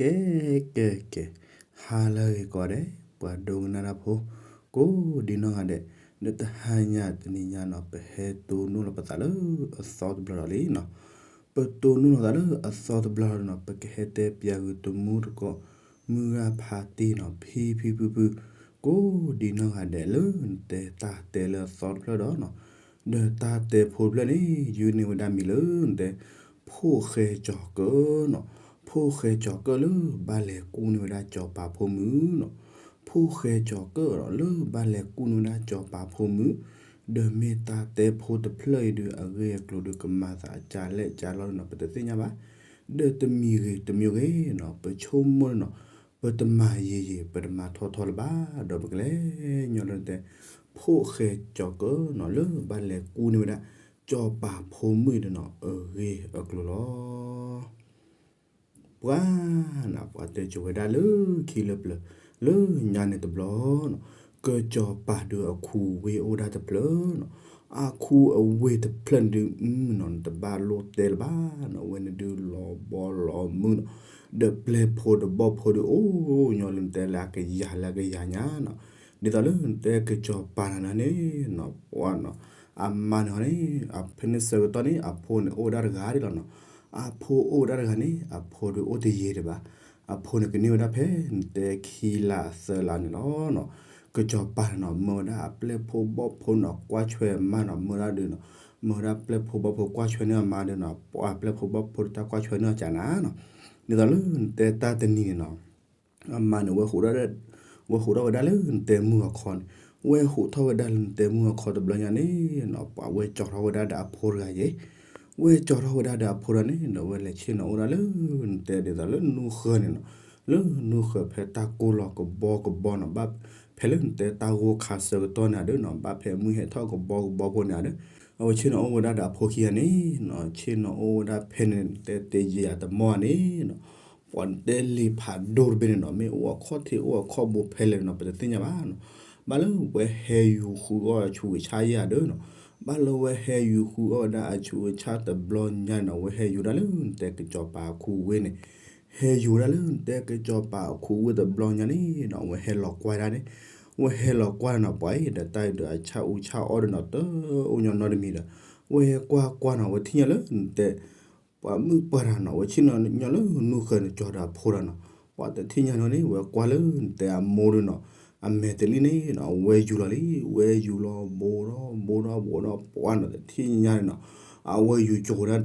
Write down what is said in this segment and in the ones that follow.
ကဲ ကဲ ကဲ, ဟါလၢအဂ့ၤကိးဂၤဒဲး ပှၤဒိကနၣ်တၢ်ဖိ ကိးဒံနီၢ်ဂၤဒဲး, ဒီးတဟါညါတနံၤညါနီၤ ပဟဲတိၢ်နီၣ်လီၤပသးလၢအသီတဘျီလီၤလံနီၤ. ပတိၢ်နီၣ်လီၤသးလၢအသီတဘျီလီၤနီၤ ပကဟဲတဲပၠးဂ့ၤတမူတကိး မုၢ်ဂၤဖးတံၢ်နီၤ ဖံဖံဖုဖု ကိးဒံနီၢ်ဂၤဒဲးလၢနတဲတၢ်တဲလၢအသီတဖျၢၣ်ဒီးနီၤ ဒီးတၢ်တဲဖိတဖျၢၣ်န့ၣ် ယုၢ်န့ၢ်ဝဲဒၣ်မံၤလၢနတဲ ဖိၣ်ဃဲကၠီၤကၢၣ်နီၤ, ဖိၣ်ဃဲကၠီၤကၢၣ်လၢဘၣ်လဲၤကူၣ်န့ၢ်ဝဲဒၣ်စီၤပၤဖိမုၣ်နီၤ, ဖိၣ်ဃဲကၠီၤကၢၣ်ဒီးလၢဘၣ်လဲၤကူၣ်န့ၢ်ဝဲဒၣ်စီၤပၤဖိမုၣ်, ဒီးမ့ၢ်တၢ်တဲဖိတဖျၢၣ်အံၤဒုး အဂ့ၢ်အကျိၤဒုးကမၤသးကလဲၣ်ကလီနီၤ ပတသ့ၣ်ညါဘၣ်. ဒီးတမံၤဂ့ၤတမံၤဂ့ၤနီၤ ပဆိကမိၣ်န့ၣ်နီၤ ပတမၤယံာ်ယံာ် ပတမၤထီထီလၢၤဘၣ် ဒီးပကလဲၤညီလၢနတဲ ဖိၣ်ဃဲကၠီၤကၢၣ်နီၤ လၢဘၣ်လဲၤကူၣ်န့ၢ်ဝဲဒၣ် စီၤပၤဖိမုၣ်ဒီးနီၤ အဂ့ၢ်အကျိၤလီၤ. ပှၤနီၤ ပှၤတဲကၠိၤဝဲဒၣ်လၢခံလၢပျၢၤ လၢညါန့ၣ်တဘျီနီၤ ကစီၤပၤဒုးအခူအဝ့ၢ်အိၣ်ဝဲဒၣ်တဖျၢၣ်နီၤ, အခူအဝ့ၢ်တဖျၢၣ်န့ၣ်ဒုး နီၤ နတဘၣ်လိၣ်တဲလၢၤဘၣ်နီၤ အဝဲန့ၣ်ဒုးလီၤဘီလီၤမုၢ်နီၤ, ဒီးပျဲၢ်ဖိဒီးဘီၣ်ဖိဒုးအိၣ်ညီလၢနတဲလၢအကယၤလၢအကယၤညါနီၤ, ဒ်သိးလၢနတဲကစီၤပၤနၤန့ၣ်နီၤ ပှၤနီၤ အမါန့ၣ်ဟီန့ၣ် ဖဲန့ၣ်ဆၢကတီၢ်န့ၣ် အဖိန့ၣ်အိၣ်ဝဲဒၣ်တဂၤဒၣ်လီၤနီၤ, အဖိအိၣ်ဝဲဒၣ်တဂၤန့ၣ် အဖိဒုးအိၣ်တယံာ်ဒံးဘၣ်, အဖိန့ၣ်ကန့ၢ်ဝဲဒၣ်ဖဲနတဲခံလါသၢလါန့ၣ်လီၤနီၤ, ကစီၤပၤန့ၣ်နီၤ မၢဝဲဒၣ်အပျဲၢ်ဖိဘီၣ်ဖိနီၤ ကွၢ်ဆွဲအမါနီၤ မၢဒၣ်ဒုးနီၤ, မၢဝဲဒၣ်ပျဲၢ်ဖိဘီၣ်ဖိကွၢ်ဆွဲန့ၢ်အမါဒုးနီၤ ပှၤပျဲၢ်ဖိဘီၣ်ဖိတၢ်ကွၢ်ဆွဲန့ၢ်အီၤကနၤနီၤ, ဒ်သိးလၢနတဲတၢ်တနံၤန့ၣ်နီၤ အမါန့ၣ် ဝဲဟူးထီၣ်ဝဲဒၣ်လၢနတဲမုၢ်အခီန့ၣ်, ဝဲဟူးထီၣ်ဝဲဒၣ်လၢနတဲမုၢ်အခီတဘျီညါန့ၣ်နီၤ ပှၤဝဲကၠီၤထီၣ်ဝဲဒၣ်ဒီးအဖိတဂၤယဲ, ဝဲကၠီၤထီၣ်ဝဲဒၣ်ဒီးအဖိတဂၤန့ၣ်ဒီး ဝဲလဲၤဆ့ၣ်နီၤအိၣ်ဒၣ်လၢနတဲဒ်သိးလၢနူဃၢၤန့ၣ်နီၤ, လၢနူဃၢၤဖဲတၢ်ကိၢ်လီၤကဘီကဘီနီၤ ဘၣ်ဖဲလၢနတဲတၢ်ဂိၢ်ခါဆၢကတီၢ်န့ၣ်ဒီးနီၤ ဘၣ်ဖဲမုၢ်ဟဲထီၣ်ကဘီကဘီဖိန့ၣ်ဒီး အဝဲဆ့ၣ်နီၤအိၣ်ဝဲဒၣ်ဒီးအဖိခံဂၤန့ၣ်နီၤ ဆ့ၣ်နီၤအိၣ်ဝဲဒၣ်ဖဲန့ၣ် တဲတ့ၢ်ယဲယၤတမီၢ်န့ၣ်နီၤ ပှၤတဲလံာ်ဖးဒိၣ်တဘ့ၣ်န့ၣ်နီၤ မ့ၢ်အိၣ်အခီၣ်ထံးအိၣ်အခီၣ်ဘိဖဲလဲၣ်န့ၣ်နီၤ ပတသ့ၣ်ညါဘၣ်နီၤ, ဘၣ်လၢဝဲဟဲယူၤဃုအီၣ်အဆူးအဆါယဲဒီးနီၤ, ဘၣ်လၢဝဲဟဲယူၤဃုအီၣ်ဝဲဒၣ်အဆူးအဆါတဘျီညါန့ၣ်နီၤ ဝဲဟဲယူၤဒၣ်လၢနတဲကစီၤပၤအခူအဝ့ၢ်န့ၣ် ဟဲယူၤဒၣ်လၢနတဲကစီၤပၤအခူအဝ့ၢ်တဘျီညါန့ၣ်နီၤ ဝဲဟဲလီၤကွၢ်ဒၣ်န့ၣ်, ဝဲဟဲလီၤကွၢ်ဒၣ်နီၤ ပှၤအံၤဒီးတၢ်အံၤဒီးအဆၣ်အူဆၣ်အီၣ်ဒီးနီၤ တအိၣ်ညီနီတမံၤဒီး ဝဲဟဲကွၢ်ကွၢ်နီၤ ဝဲထံၣ်ညါလၢနတဲ ပှၤမုၣ်ပှၢ်တဂၤနီၤ ဝဲဆ့ၣ်နီၤညီလၢနူဃၢၤန့ၣ်ကၠီၤဒီးအဖိတဂၤနီၤ, ပှၤတထံၣ်ညါန့ၣ် ဝဲကွၢ်လၢနတဲအမိၢ်ဒုးနီၤ, အမဲာ်တလံန့ၣ်နီၤ ဝဲယူၤလီၤလံ, ဝဲယူၤလီၤဘိးထီၣ်ဘိးထီၣ်ဘိးထီၣ်ပှၢ်နီၤ တထံၣ်ညါန့ၣ်နီၤ, အဝဲယူၤကၠိၤဝဲဒၣ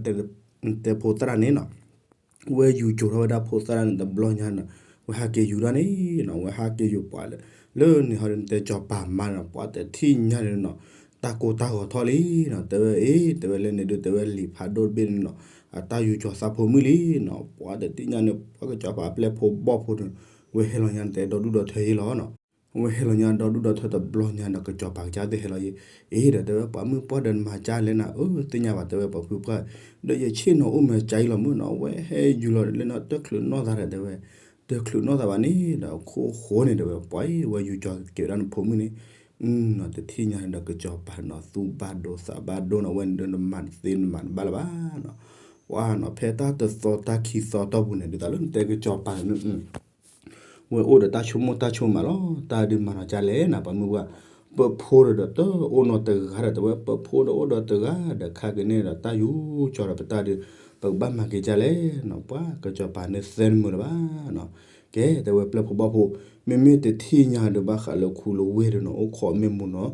်တဲဖိသၣ်တဂၤန့ၣ်နီၤ ဝဲယူၤကၠိၤထီၣ်ဝဲဒၣ်ဖိသၣ်တဂၤန့ၣ်တဘျီညါနီၤ, ဝဲဟးက့ၤယူၤဒၣ်န့ၣ်နီၤ ဝဲဟးက့ၤယူၤပှၤလၢ လၢန့ၣ်ဟီဒီးနတဲကၠီၤပၤမါနီၤ ပှၤတထံၣ်ညါန့ၣ်နီၤ, တၢ်ကိၢ်တၢ်ဂီၤထီၣ်လံနီၤ, တဲဝဲအ့ တဲဝဲလၢန့ၣ်ဒုး တဲဝဲလံာ်ဖးဒိၣ်တဘ့ၣ်န့ၣ်နီၤ, အတၢ်ယူၤကၠီၤသးဖိမုၣ်လံနီၤ, ပှၤတထံၣ်ညါန့ၣ် ပှၤကစီၤပၤအပျဲၢ်ဖိဘီၣ်ဖိန့ၣ် ဝဲဟဲလီၤညါတဲဒီဒူၣ်ဒီထၢယ့လီၤနီၤ ဝဲဟဲလီၤညါဒီဒူၣ်ဒီထၢတဘျီညါဒီး ကစီၤပၤကစၢ်သ့ၣ်ဟဲလီၤယ့, အ့ဒီးတဲဝဲ ပှၤမုၣ်ပှၢ်ဒီးနမၤကၢ်လဲၣ်နၤ, အၢ သ့ၣ်ညါဘၣ် တဲဝဲ ပှၤဖုပှၢ်, ဒီးယဆ့ၣ်နီၤအိၣ်မ့ၢ်ကၢ်အံၤလီၤမုၢ်နီၤ, ဝဲဟဲယူၤလီၤလၢနီၢ်တချုးနီၢ်သးဒီး တဲဝဲ, တချုးနီၢ်သးဘၣ်န့ၣ်ဒီး ခိၣ်ဃိန့ၣ် တဲဝဲ ပှၤအံၤ ဝဲယူၤကၠီၤက့ၤဝဲဒၣ်နဖိမုၣ်န့ၣ်, နီၤ တထံၣ်ညါန့ၣ်ဒီး ကစီၤပၤနီၤ သူၣ်ဘၣ်ဒိသးဘၣ်ဒိနီၤ, ဝဲန့ၣ်ဒီးနမၤတသ့နမၤတဘၣ်လၢၤဘၣ်နီၤ, ပှၤနီၤ ဖဲတၢ်တသီတၢ်ခံသီတီၢ်ပူၤန့ၣ် ဒ်သိးလၢနတဲကစီၤပၤန့ၣ် ဝဲအိၣ်ဒီးတၢ်ဆိကမိၣ်တၢ်ဆိကမးလီၤ, တၢ်ဒုးမၤနီၤကၢ်လဲၣ်နၤ ပှၤမုၣ်ပှၢ်, ပဖိဒီးတအိၣ်နီတဂၤဒီး တဲဝဲ ပဖိဒီးအိၣ်ဒီးတဂၤဒီး ခါက့ၤန့ၣ်ဒီး တၢ်ယူၤကၠီၤဒီးပတၢ်ဒုး ပကဘၣ်မၤက့ၤကၢ်လဲၣ်နီၤ, ပှၤကစီၤပၤန့ၣ်သၢနမုာ်လၢၤဘၣ်နီၤ, ကဲ တဲဝဲပျဲၢ်ဖိဘီၣ်ဖိ, မ့မ့ၢ်တထံၣ်ညါဒီး ဘၣ်ဃးလၢခူလၢဝ့ၢ်ဒီးနီၤ အိၣ်ခိးမ့ၢ်မူနီၤ,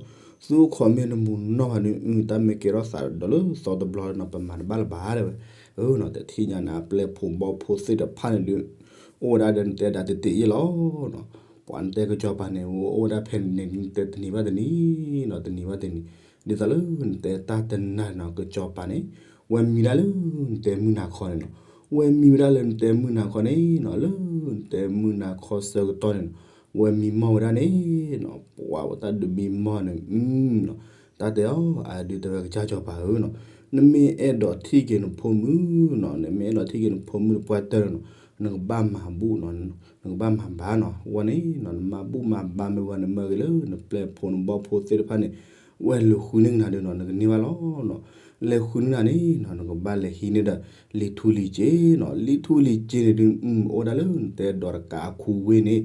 သုအိၣ်ခိးမ့ၢ်တမူနီၤဘၣ်န့ၣ် တၢ်မ့ၢ်ကဲထီၣ်သးဒီးလၢသီတဘျီနီၤ ပမၤတဘၣ်လၢၤဘၣ်တဲဝဲ, အၢနီၤ တထံၣ်ညါန့ၣ် အပျဲၢ်ဖိဘီၣ်ဖိသ့ၣ်တဖၣ်န့ၣ်ဒုး အိၣ်ဝဲဒၣ်ဒီးနတဲဒၣ်တတ့ၢ်ယ့ၢ်လီၤနီၤ, ပှၤနတဲကစီၤပၤန့ၣ် အိၣ်ဝဲဒၣ်ဖဲန့ၣ်န့ၣ် နတဲတနံၤဘၣ်တနံၤနီၤ တနံၤဘၣ်တနံၤ, ဒ်သိးလၢနတဲတၢ်တနၤနီၤ ကစီၤပၤန့ၣ် ဝဲမံဒၣ်လၢနတဲမုၢ်နၤခီန့ၣ်နီၤ, ဝဲမံဝဲဒၣ်လၢနတဲမုၢ်နၤခီန့ၣ်နီၤ လၢနတဲမုၢ်နၤခီဆၢကတီၢ်န့ၣ်နီၤ, ဝဲမံမီၢ်ဝဲဒၣ်န့ၣ်နီၤ ပှၤဝဲတၢ်ဒုးမံမီၢ်န့ၣ် နီၤ, တၢ်တဲအီၤ အဒုးတဲဝဲကစၢ်စီၤပၤဧၢနီၤ, နမ့ၢ်အဲၣ်ဒိးထံၣ်က့ၤနဖိမုၣ်နီၤ နမ့ၢ်အဲၣ်ဒိးထံၣ်က့ၤနဖိမုၣ်တပှၢ်တၢၢ်နီၤ နကဘၣ်မၤဘူၣ်နီၤ နကဘၣ်မၤဘါနီၤ, ဝဲန့ၣ်နီၤ နမၤဘူၣ်မၤဘါမ့ၢ်ဝဲ နမၢက့ၤလၢနပျဲၢ်ဖိနဘီၣ်ဖိသ့ၣ်တဖၣ်န့ၣ် ဝဲလူၤဃုန့ၢ်ကနၤဒီးနီၤ နကန့ၢ်ဘၣ်လီၤနီၤ, လဲၤဃုန့ၢ်နၤန့ၣ်နီၤ နကဘၣ်လဲၤဟံးန့ၢ်ဒီး လံာ်ထူလံာ်စ့နီၤ, လံာ်ထူလံာ်စ့န့ၣ်ဒုး အိၣ်ဝဲဒၣ်လၢနတဲဒိးတကးအခူဝ့ၢ်န့ၣ်,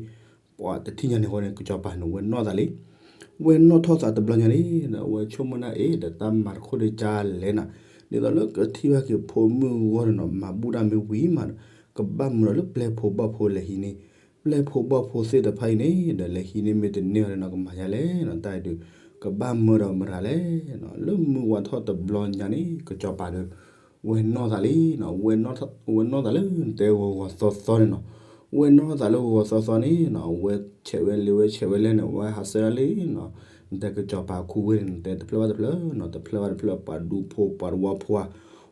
ပှၤတထံၣ်ညါန့ၣ်အဃိန့ၣ် ကစီၤပၤန့ၣ် ဝဲနီၢ်သးလံ. ဝဲနီၢ်ထီၣ်သးတဘျီညါန့ၣ်ဒီး ဝဲဆိကမိၣ်ဒၣ်အ့ၣ် ဒီးတၢ်မၤတခီဒုးကလဲၣ်နၤ, ဒ်သိးလၢကထံၣ်ဘၣ်က့ၤဖိမုၣ်ဂီၢ်န့ၣ်နီၤ မၤဘူၣ်တၢ်မ့ၢ်ဝံၤမးဒီး ကဘၣ်မၢဒီးလၢပျဲၢ်ဖိဘီၣ်ဖိလဲၤဟံးန့ၢ်, ပျဲၢ်ဖိဘီၣ်ဖိသ့ၣ်တဖၣ်အံၤန့ၣ်ဒီး လဲၤဟံးန့ၢ်မ့ၢ်တန့ၢ်အီၤဒီးနီၤ ကမၤယါလဲၣ်နီၤ, တၢ်အံၤဒုး ကဘၣ်မၢဒီးမတၤလဲၣ်နီၤ, လၢမုၢ်ဝါထီၣ်တဘျီညါန့ၣ် ကစီၤပၤဒီး ဝဲနီၢ်သးလံနီၤ, ဝဲနီၢ်သးလၢနတဲဂီၤဂီၤသီသီန့ၣ်နီၤ, ဝဲနီၢ်သးလၢဂီၤဂီၤသီသီန့ၣ်နီၤ, ဝဲဆဲးဝဲလ့ဝဲဆဲးဝဲလဲၣ်န့ၣ် ဝဲဟးဆှဲးဒၣ်လံနီၤ, နတဲကစီၤပၤခူဝ့ၢ်န့ၣ် နတဲတဖျၢၣ်ဘၣ်တဖျၢၣ်နီၤ, တဖျၢၣ်ဘၣ်တဖျၢၣ် ပှၤဒူဖိပှၤတဝီဖိဧါ,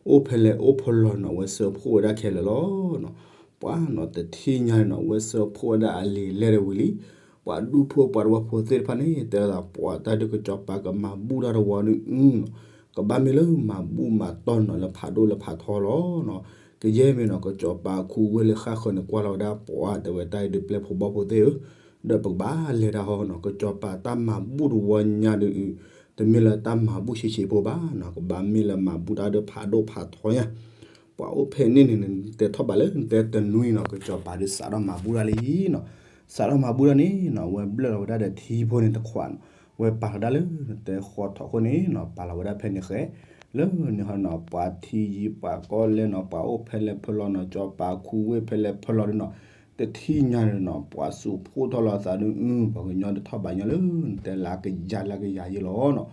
အိၣ်ဖဲလဲၣ်အိၣ်ဖဲလဲၣ်နီၤ, ဝဲဆှၢဖှိၣ်ဝဲဒၣ်ခဲလၢာ်လီၤနီၤ. ပှၤနီၤတထံၣ်ညါန့ၣ်နီၤ ဝဲဆှၢဖှိၣ်ဝဲဒၣ်အလံာ်လဲၢ်တဝံၤလံ. ပှၤဒူဖိပှၤတဝီဖိသ့ၣ်တဖၣ်န့ၣ် တဲဝဲဒၣ် ပှၤတၢ်ဒုးကစီၤပၤကမၤဘူၣ်တၢ်တဝီဒုးနီၤ, ကဘၣ်မ့ၢ်လၢမၤဘူၣ်မၤတီၢ်နီၤ လၢဖးဒိၣ်လၢဖးထီလီၤနီၤ. ကယဲၢ်မ့ၢ်နီၤ ကစီၤပၤခူဝ့ၢ်လၢဃၣ်ဃၢၤန့ၣ် ကွၢ်လီၤဝဲဒၣ် ပှၤတဲဝဲတၢ်အံၤဒုးပျဲၢ်ဖိဘီၣ်ဖိသ့ၣ်ဧၢ, ဒီးပကဘၣ်လဲၤတၢ်ဟီနီၤ, ကစီၤပၤတၢ်မၤဘူၣ်တဝီညါဒုး တမ့ၢ်လၢတၢ်မၤဘူၣ်ဆံးဆံးဖိဘၣ်နီၤ, ကဘၣ်မ့ၢ်လၢမၤဘူၣ်တၢ်ဒုးဖးဒိၣ်ဖးထီညါ ပှၤအိၣ်ဖဲန့ၣ်န့ၣ် နတဲထီၣ်ဘးလၢနတဲတနွံနီၤ, ကစီၤပၤဒုးစးထီၣ်မၤဘူၣ်တၢ်လံနီၤ. စးထီၣ်မၤဘူၣ်တၢ်န့ၣ်နီၤ ဝဲဘျၢၣ်လီၤဝဲဒၣ်ဒီးထံဖိန့ၣ်တခွးနီၤ, ဝဲပာ်လီၤဒၣ်လၢနတဲဃီထီၣ်ခိၣ်န့ၣ်နီၤ, ပာ်လီၤဝဲဒၣ်ဖဲန့ၣ်ဃဲ, လၢန့ၣ်ဟီနီၤ ပှၤထံယံၤပှၤကီၢ်လဲၣ်နီၤ ပှၤအိၣ်ဖဲလဲၣ်ဖဲလဲၣ်နီၤ, ကစီၤပၤခူဝ့ၢ်ဖဲလဲၣ်ဖဲလဲၣ်ဒုးနီၤ, တထံၣ်ညါန့ၣ်နီၤ ပှၤစူးဖှိၣ်ထီၣ်လီၤသးဒုး ပှၤကညီတထီၣ်ဘးညီလၢနတဲလၢကယၤလၢကယၤယံၤလီၤနီၤ.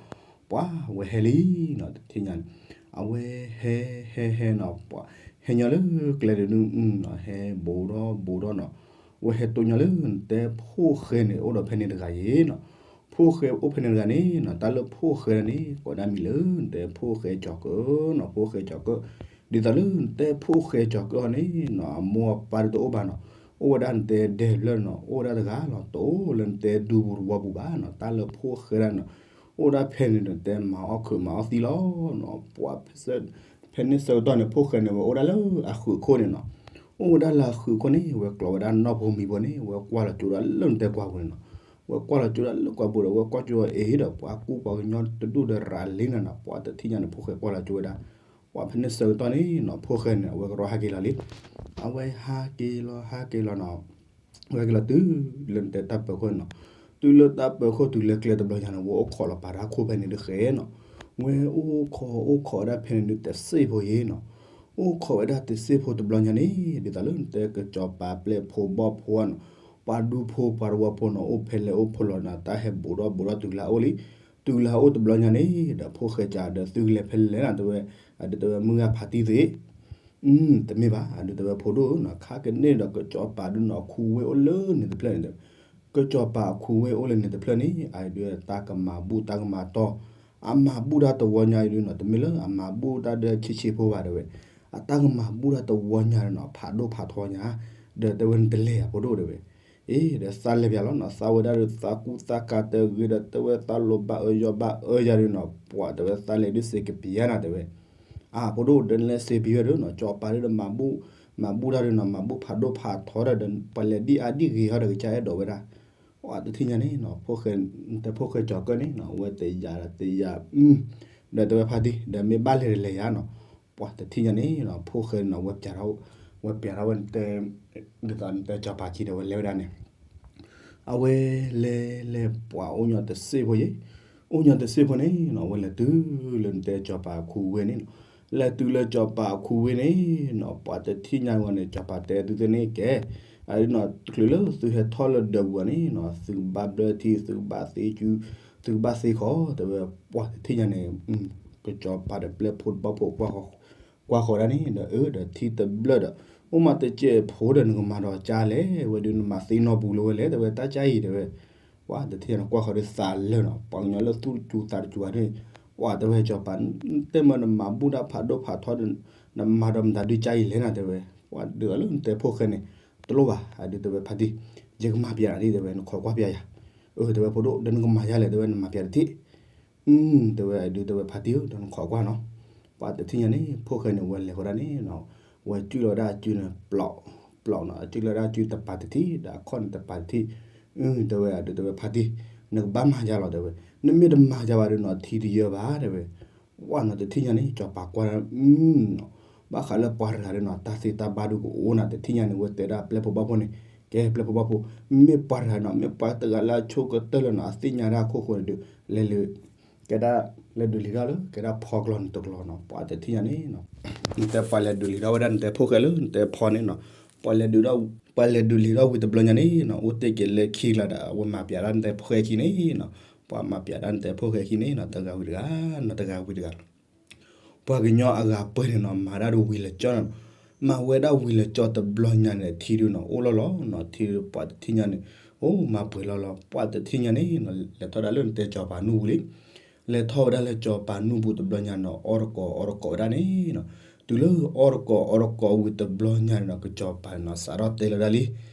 ပှၤဝဲဟဲလံနီၤ တထံၣ်ညါန့ၣ် အဝဲဟဲဟဲဟဲနီၤ ပှၤဟဲညီလၢကျဲဒုးနီၤ ဟဲဘူးထီၣ်ဘူးထီၣ်နီၤ, ဝဲဟဲတိၢ်ညီလၢနတဲဖိၣ်ဃဲန့ၣ် အိၣ်ဒီးဖဲန့ၣ်တဂၤယံၤနီၤ. ဖိၣ်ဃဲအိၣ်ဖဲန့ၣ်တဂၤန့ၣ်နီၤ တၢ်လၢဖိၣ်ဃဲန့ၣ် ကိးဒၣ်မံၤလၢနတဲဖိၣ်ဃဲကၠီၤကၢနီၤ, ဖိၣ်ဃဲကၠီၤကၢ. ဒ်သိးလၢနတဲဖိၣ်ဃဲကၠီၤကၢဟီန့ၣ်နီၤ အမိၢ်အပၢ်ဒုးတအိၣ်ဘၣ်နီၤ, အိၣ်ဝဲဒၣ်နတဲဒဲးဖျၢၣ်နီၤ, အိၣ်ဝဲဒၣ်တဂၤလီၤ, တအိၣ်လၢနတဲဒူပူၤတဝီပူၤဘၣ်နီၤ, တၢ်လၢဖိၣ်ဃဲဒၣ်နီၤ အိၣ်ဒၣ်ဖဲန့ၣ်ဒီး တဲမၤအီၣ်ခုးမၤအီၣ်သံလီၤနီၤ. ပှၤဖဲန့ၣ်ဆၢကတီၢ်န့ၣ် ဖိၣ်ဃဲန့ၣ် ဝဲအိၣ်ဒၣ်လၢအဃုးခိၣ်န့ၣ်နီၤ, အိၣ်ဝဲဒၣ်လၢအဃုးခိၣ်န့ၣ် ဝဲကျီဝဲဒၣ်နီၢ်ဖိမံၤဖိန့ၣ် ဝဲကွၢ်လီၤကၠိဒၣ်လၢနတဲကွၢ်ပူၤန့ၣ်နီၤ, ဝဲကွၢ်လီၤကၠိဒၣ်လၢကွၢ်ပူၤဒီး ဝဲကွၢ်ကၠိအီၤအံၤဒီး ပှၤကူပှၤကညီတဒူၣ်ဒီးရၤလံနီၤနီၤ, ပှၤတထံၣ်ညါန့ၣ် ဖိၣ်ဃဲကွၢ်လီၤကၠိဝဲဒၣ် ပှၤဖဲန့ၣ်ဆၢကတီၢ်န့ၣ်နီၤ ဖိၣ်ဃဲန့ၣ် အဝဲကရီဟဲက့ၤလီၤလံ. အဝဲဟးက့ၤလီၤ ဟးက့ၤလီၤနီၤ, ဝဲက့ၤလီၤတုၤလၢနတဲတၢ်ပၢၤခိၣ်န့ၣ်နီၤ, တုၤလၢတၢ်ပၢၤခိၣ်တုၤလၢကျဲတဘျီညါန့ၣ် ဝဲအိၣ်ခိးလီၤပာ်တၢ်ခိၣ်ဖဲန့ၣ်ဒုးဃဲနီၤ, ဝဲအိၣ်ခိးအိၣ်ခိးဝဲဒၣ်ဖဲန့ၣ်ဒုးတစ့ၢ်ဖိယံၤနီၤ, အိၣ်ခိးဝဲဒၣ်တစ့ၢ်ဖိတဘျီညါန့ၣ် ဒ်သိးလၢနတဲကစီၤပၤပျဲၢ်ဖိဘီၣ်ဖိနီၤ, ပှၤဒူဖိပှၤတဝီဖိနီၤ အိၣ်ဖဲလဲၣ်အိၣ်ဖဲလဲၣ်နီၤ, တၢ်ဟဲဘူးထီၣ်ဘူးထီၣ်တုၤလၢအအိၣ်လံ. တုၤလၢအအိၣ်တဘျီညါန့ၣ်ဒီး ဖိၣ်ဃဲကၠီၤဒီး သုကလဲၤဖဲလဲၣ်နီၤ တဲဝဲ, အဒုးတဲဝဲမုၢ်ဂၤဖးတံၢ်သ့ၣ် တမ့ၢ်ဘၣ် အဒုးတဲဝဲဖိဒိၣ်နီၤ, ခါကန့ၣ်ဒီးကစီၤပၤဒုးနီၤ ခူဝ့ၢ်အိၣ်လၢန့ၣ်တဖျၢၣ်န့ၣ်တဲဝဲ, ကစီၤပၤခူဝ့ၢ်အိၣ်လၢန့ၣ်တဖျၢၣ်န့ၣ် အဒုးတၢ်ကမၤဘူၣ်တၢ်ကမၤတီၢ်, အမၤဘူၣ်တၢ်တဝီညါအံၤဒုးနီၤ တမ့ၢ်လၢအမၤဘူၣ်တၢ်ဒီးဆံးဆံးဖိဘၣ်တဲဝဲ, အတၢ်ကမၤဘူၣ်တၢ်တဝီညါနီၤ ဖးဒိၣ်ဖးထီညါ, ဒီးတဲဝဲနတလဲၤဧါဖိဒိၣ်တဲဝဲ အ့ ဒီးသးလဲၤပၠးလီၤနီၤ, သးဝဲဒၣ်ဒီးသးကူသးကၤတဂ့ၤဒီး တဲဝဲသးလိၣ်ဘၣ်အၢယီၤဘၣ်အၢယၤဒုးနီၤ ပှၤတဲဝဲသးလဲၤဒုးစ့ကပံၤယါနီၤတဲဝဲ, အဖိဒိၣ်ဒီးနလဲၤစ့ပံၤဝဲဒုးနီၤ ကစီၤပၤဒုးဒီးမၤဘူၣ်, မၤဘူၣ်တၢ်ဒုးနီၤ မၤဘူၣ်ဖးဒိၣ်ဖးထီဒီး ပှၤလဲၤဒ်အါဒ်ဂ့ၤဟီဒီးကစၢ်အဲၣ်ဒိးဝဲဒၣ်, ပှၤတထံၣ်ညါန့ၣ်နီၤ ဖိၣ်ဃဲ, တဲဖိၣ်ဃဲကၠီၤကၢၢ်န့ၣ်နီၤ ဝဲတယာ်ဒီးတယာ်, ဒီးတဲဝဲဖါတံၢ် ဒီးမ့ၢ်ဘၣ်လဲၤတလဲၤယါနီၤ, ပှၤတထံၣ်ညါန့ၣ်နီၤ ဖိၣ်ဃဲနီၤ ဝဲပၠးထီၣ်, ဝဲပၠးထီၣ်ဝဲ ဒ်သိးနတဲကစီၤပၤခံဒီးဝဲလဲၤဝဲဒၣ်န့ၣ် အဝဲလဲၤလဲၤပှၤအိၣ်ညီတစ့ၢ်ဖိယံၤ, အိၣ်ညီတစ့ၢ်ဖိန့ၣ်နီၤ အဝဲလဲၤတုၤလၢနတဲကစီၤပၤအခူဝ့ၢ်န့ၣ်နီၤ, လဲၤတုၤလၢကစီၤပၤအခူဝ့ၢ်န့ၣ်နီၤ ပှၤတထံၣ်ညါဝဲန့ၣ် ကစီၤပၤတဲသုသ့ၣ်န့ၣ်ကဲ, အဒုးနီၤ တချုးလၢသုဟဲထီၣ်လၢဒၢးပူၤန့ၣ်နီၤ သုကဘၣ်ဘျၢထံ သုကဘၣ်သ့စု, သုကဘၣ်သ့ခီ တဲဝဲ, ပှၤတထံၣ်ညါန့ၣ် ကစီၤပၤဒီးပျဲၢ်ဖိတဘီၣ်ဖိ ကွၢ်ဃီၤဒၣ်န့ၣ်ဒီး အၢ ဒီးထံတဘျၢၣ်ဒီး အိၣ်မးတစဲးဖိဒီး နကမၤဒီးကၢ်လဲၣ်, ဝဲဒုးနမၤသ့နီၢ်ပူၤလၢၤဝဲလဲၣ် တဲဝဲတၢ်ကၢ်အံၤတဲဝဲ, ပှၤတထံၣ်ညါန့ၣ် ကွၢ်ဃီၤဒုးသးလၢာ်နီၤ ပှၤကညီလၢသူၣ်စူၤသးတစူၤဧါဒုး, ပှၤတဲဝဲကစီၤပၤ တဲမ့ၢ်နမၤဘူၣ်တၢ်ဖးဒိၣ်ဖးထီဒီး နမၤဒီးမတၤဒုးကၢ်အံၤလဲၣ်နီၤတဲဝဲ, ပှၤဒုးအီၤလၢနတဲဖိၣ်ဃဲန့ၣ် တလိၣ်ဘၣ် အဒုးတဲဝဲဖါတံၢ်, ယကမၤပျးနၤဒ်တဲဝဲ နခိးကွၢ်ပျးယၤ, အၢ တဲဝဲဖိဒိၣ် ဒီးနကမၤယါလဲၣ် တဲဝဲနမၤပျးတထံၣ် အၢ တဲဝဲအဒုးတဲဝဲဖါတံၢ်ဧၢ ဒီးနခိးကွၢ်နီၤ, ပှၤတထံၣ်ညါန့ၣ် ဖိၣ်ဃဲန့ၣ် ဝဲလဲၤဃီဒၣ်န့ၣ်နီၤ, ဝဲစုၣ်လီၤဝဲဒၣ်အစုန့ၣ် ပျီး, ပျီးနီၤ အစုၣ်လီၤဝဲဒၣ်အစုတပၤတထံၣ် ဒီးအခီၣ်န့ၣ်တပၤတထံၣ်, အၢ တဲဝဲအဒုးတဲဝဲဖါတံၢ်, နကဘၣ်မၤယါလီၤတဲဝဲ, နမ့ၢ်တမၤယါဘၣ်ဒီးနီၤ ထံတယၢဘၣ်တဲဝဲ, ပှၢ်နီၤ တထံၣ်ညါန့ၣ် ကစီၤပၤကွၢ်ဒၣ် ဘၣ်ဃးလၢပှၤတဂၤဒီးနီၤ တၢ်သ့တၢ်ဘၣ်ဒုကအိၣ်နီၤ တထံၣ်ညါန့ၣ် ဝဲတဲဒၣ်ပျဲၢ်ဖိဘီၣ်ဖိန့ၣ်, ကဲပျဲၢ်ဖိဘီၣ်ဖိ, မ့ၢ်ပှၤတဂၤနီၤ မ့ၢ်ပှၤတဂၤလၢအဆိကတၢၢ်လၢနီၤ အသ့ၣ်ညါတၢ်ခိၣ်ဃိန့ၣ်ဒီး လဲၤလၢ ကဲဒၣ် လဲၤဒုးလံၤထီၣ်လၢ ကဲဒၣ်ဖီကျီန့ၣ်တကျီနီၤ ပှၢ်တထံၣ်ညါန့ၣ် နတဲပှၤလဲၤဒုးလံၤထီၣ်ဝဲဒၣ် နတဲဖီန့ၣ်နီၤ, ပှၤလဲၤဒုး ပှၤလဲၤဒုးလံၤထီၣ်ဝံၤတဘျီညါန့ၣ်နီၤ အိၣ်တ့ၢ်က့ၤလၢခံကျါဒီး အဝဲမၤပျးဒၣ်နတဲဖိၣ်ဃဲခံန့ၣ်နီၤ, ပှၤမၤပျးဒၣ်နတဲဖိၣ်ဃဲခံန့ၣ်နီၤ တဂၤဝံၤတဂၤနီၤ တဂၤဝံၤတဂၤ ပှၤကညီအဂၤပှဲၤန့ၣ်နီၤ မၤဒၣ်ဒုးဝံၤလၢကၠီနီၤ, မၤဝဲဒၣ်ဝံၤလၢကၠီတဘျီညါန့ၣ် ထံဒုးနီၤ အိၣ်လီၤလီၤနီၤ ထံဒုးပှၢ်တထံၣ်ညါန့ၣ် အိၣ်မၤပှဲၤလီၤလီၤ ပှၢ်တထံၣ်ညါန့ၣ်နီၤ လဲၤထီၣ်ဒၣ်လၢနတဲစီၤပၤနူၢ်ပူၤလံ လဲၤထီၣ်ဝဲဒၣ်လၢစီၤပၤနူၢ်ပူၤတဘျီညါနီၤ အီၣ်တကိးအီတကိးဝဲဒၣ်န့ၣ်နီၤ, တုၤလၢအီၣ်တကိးအီတကိးဝံၤတဘျီညါန့ၣ်နီၤ ကစီၤပၤန့ၣ်နီၤ စးထီၣ်တဲလီၤဒၣ်လံ,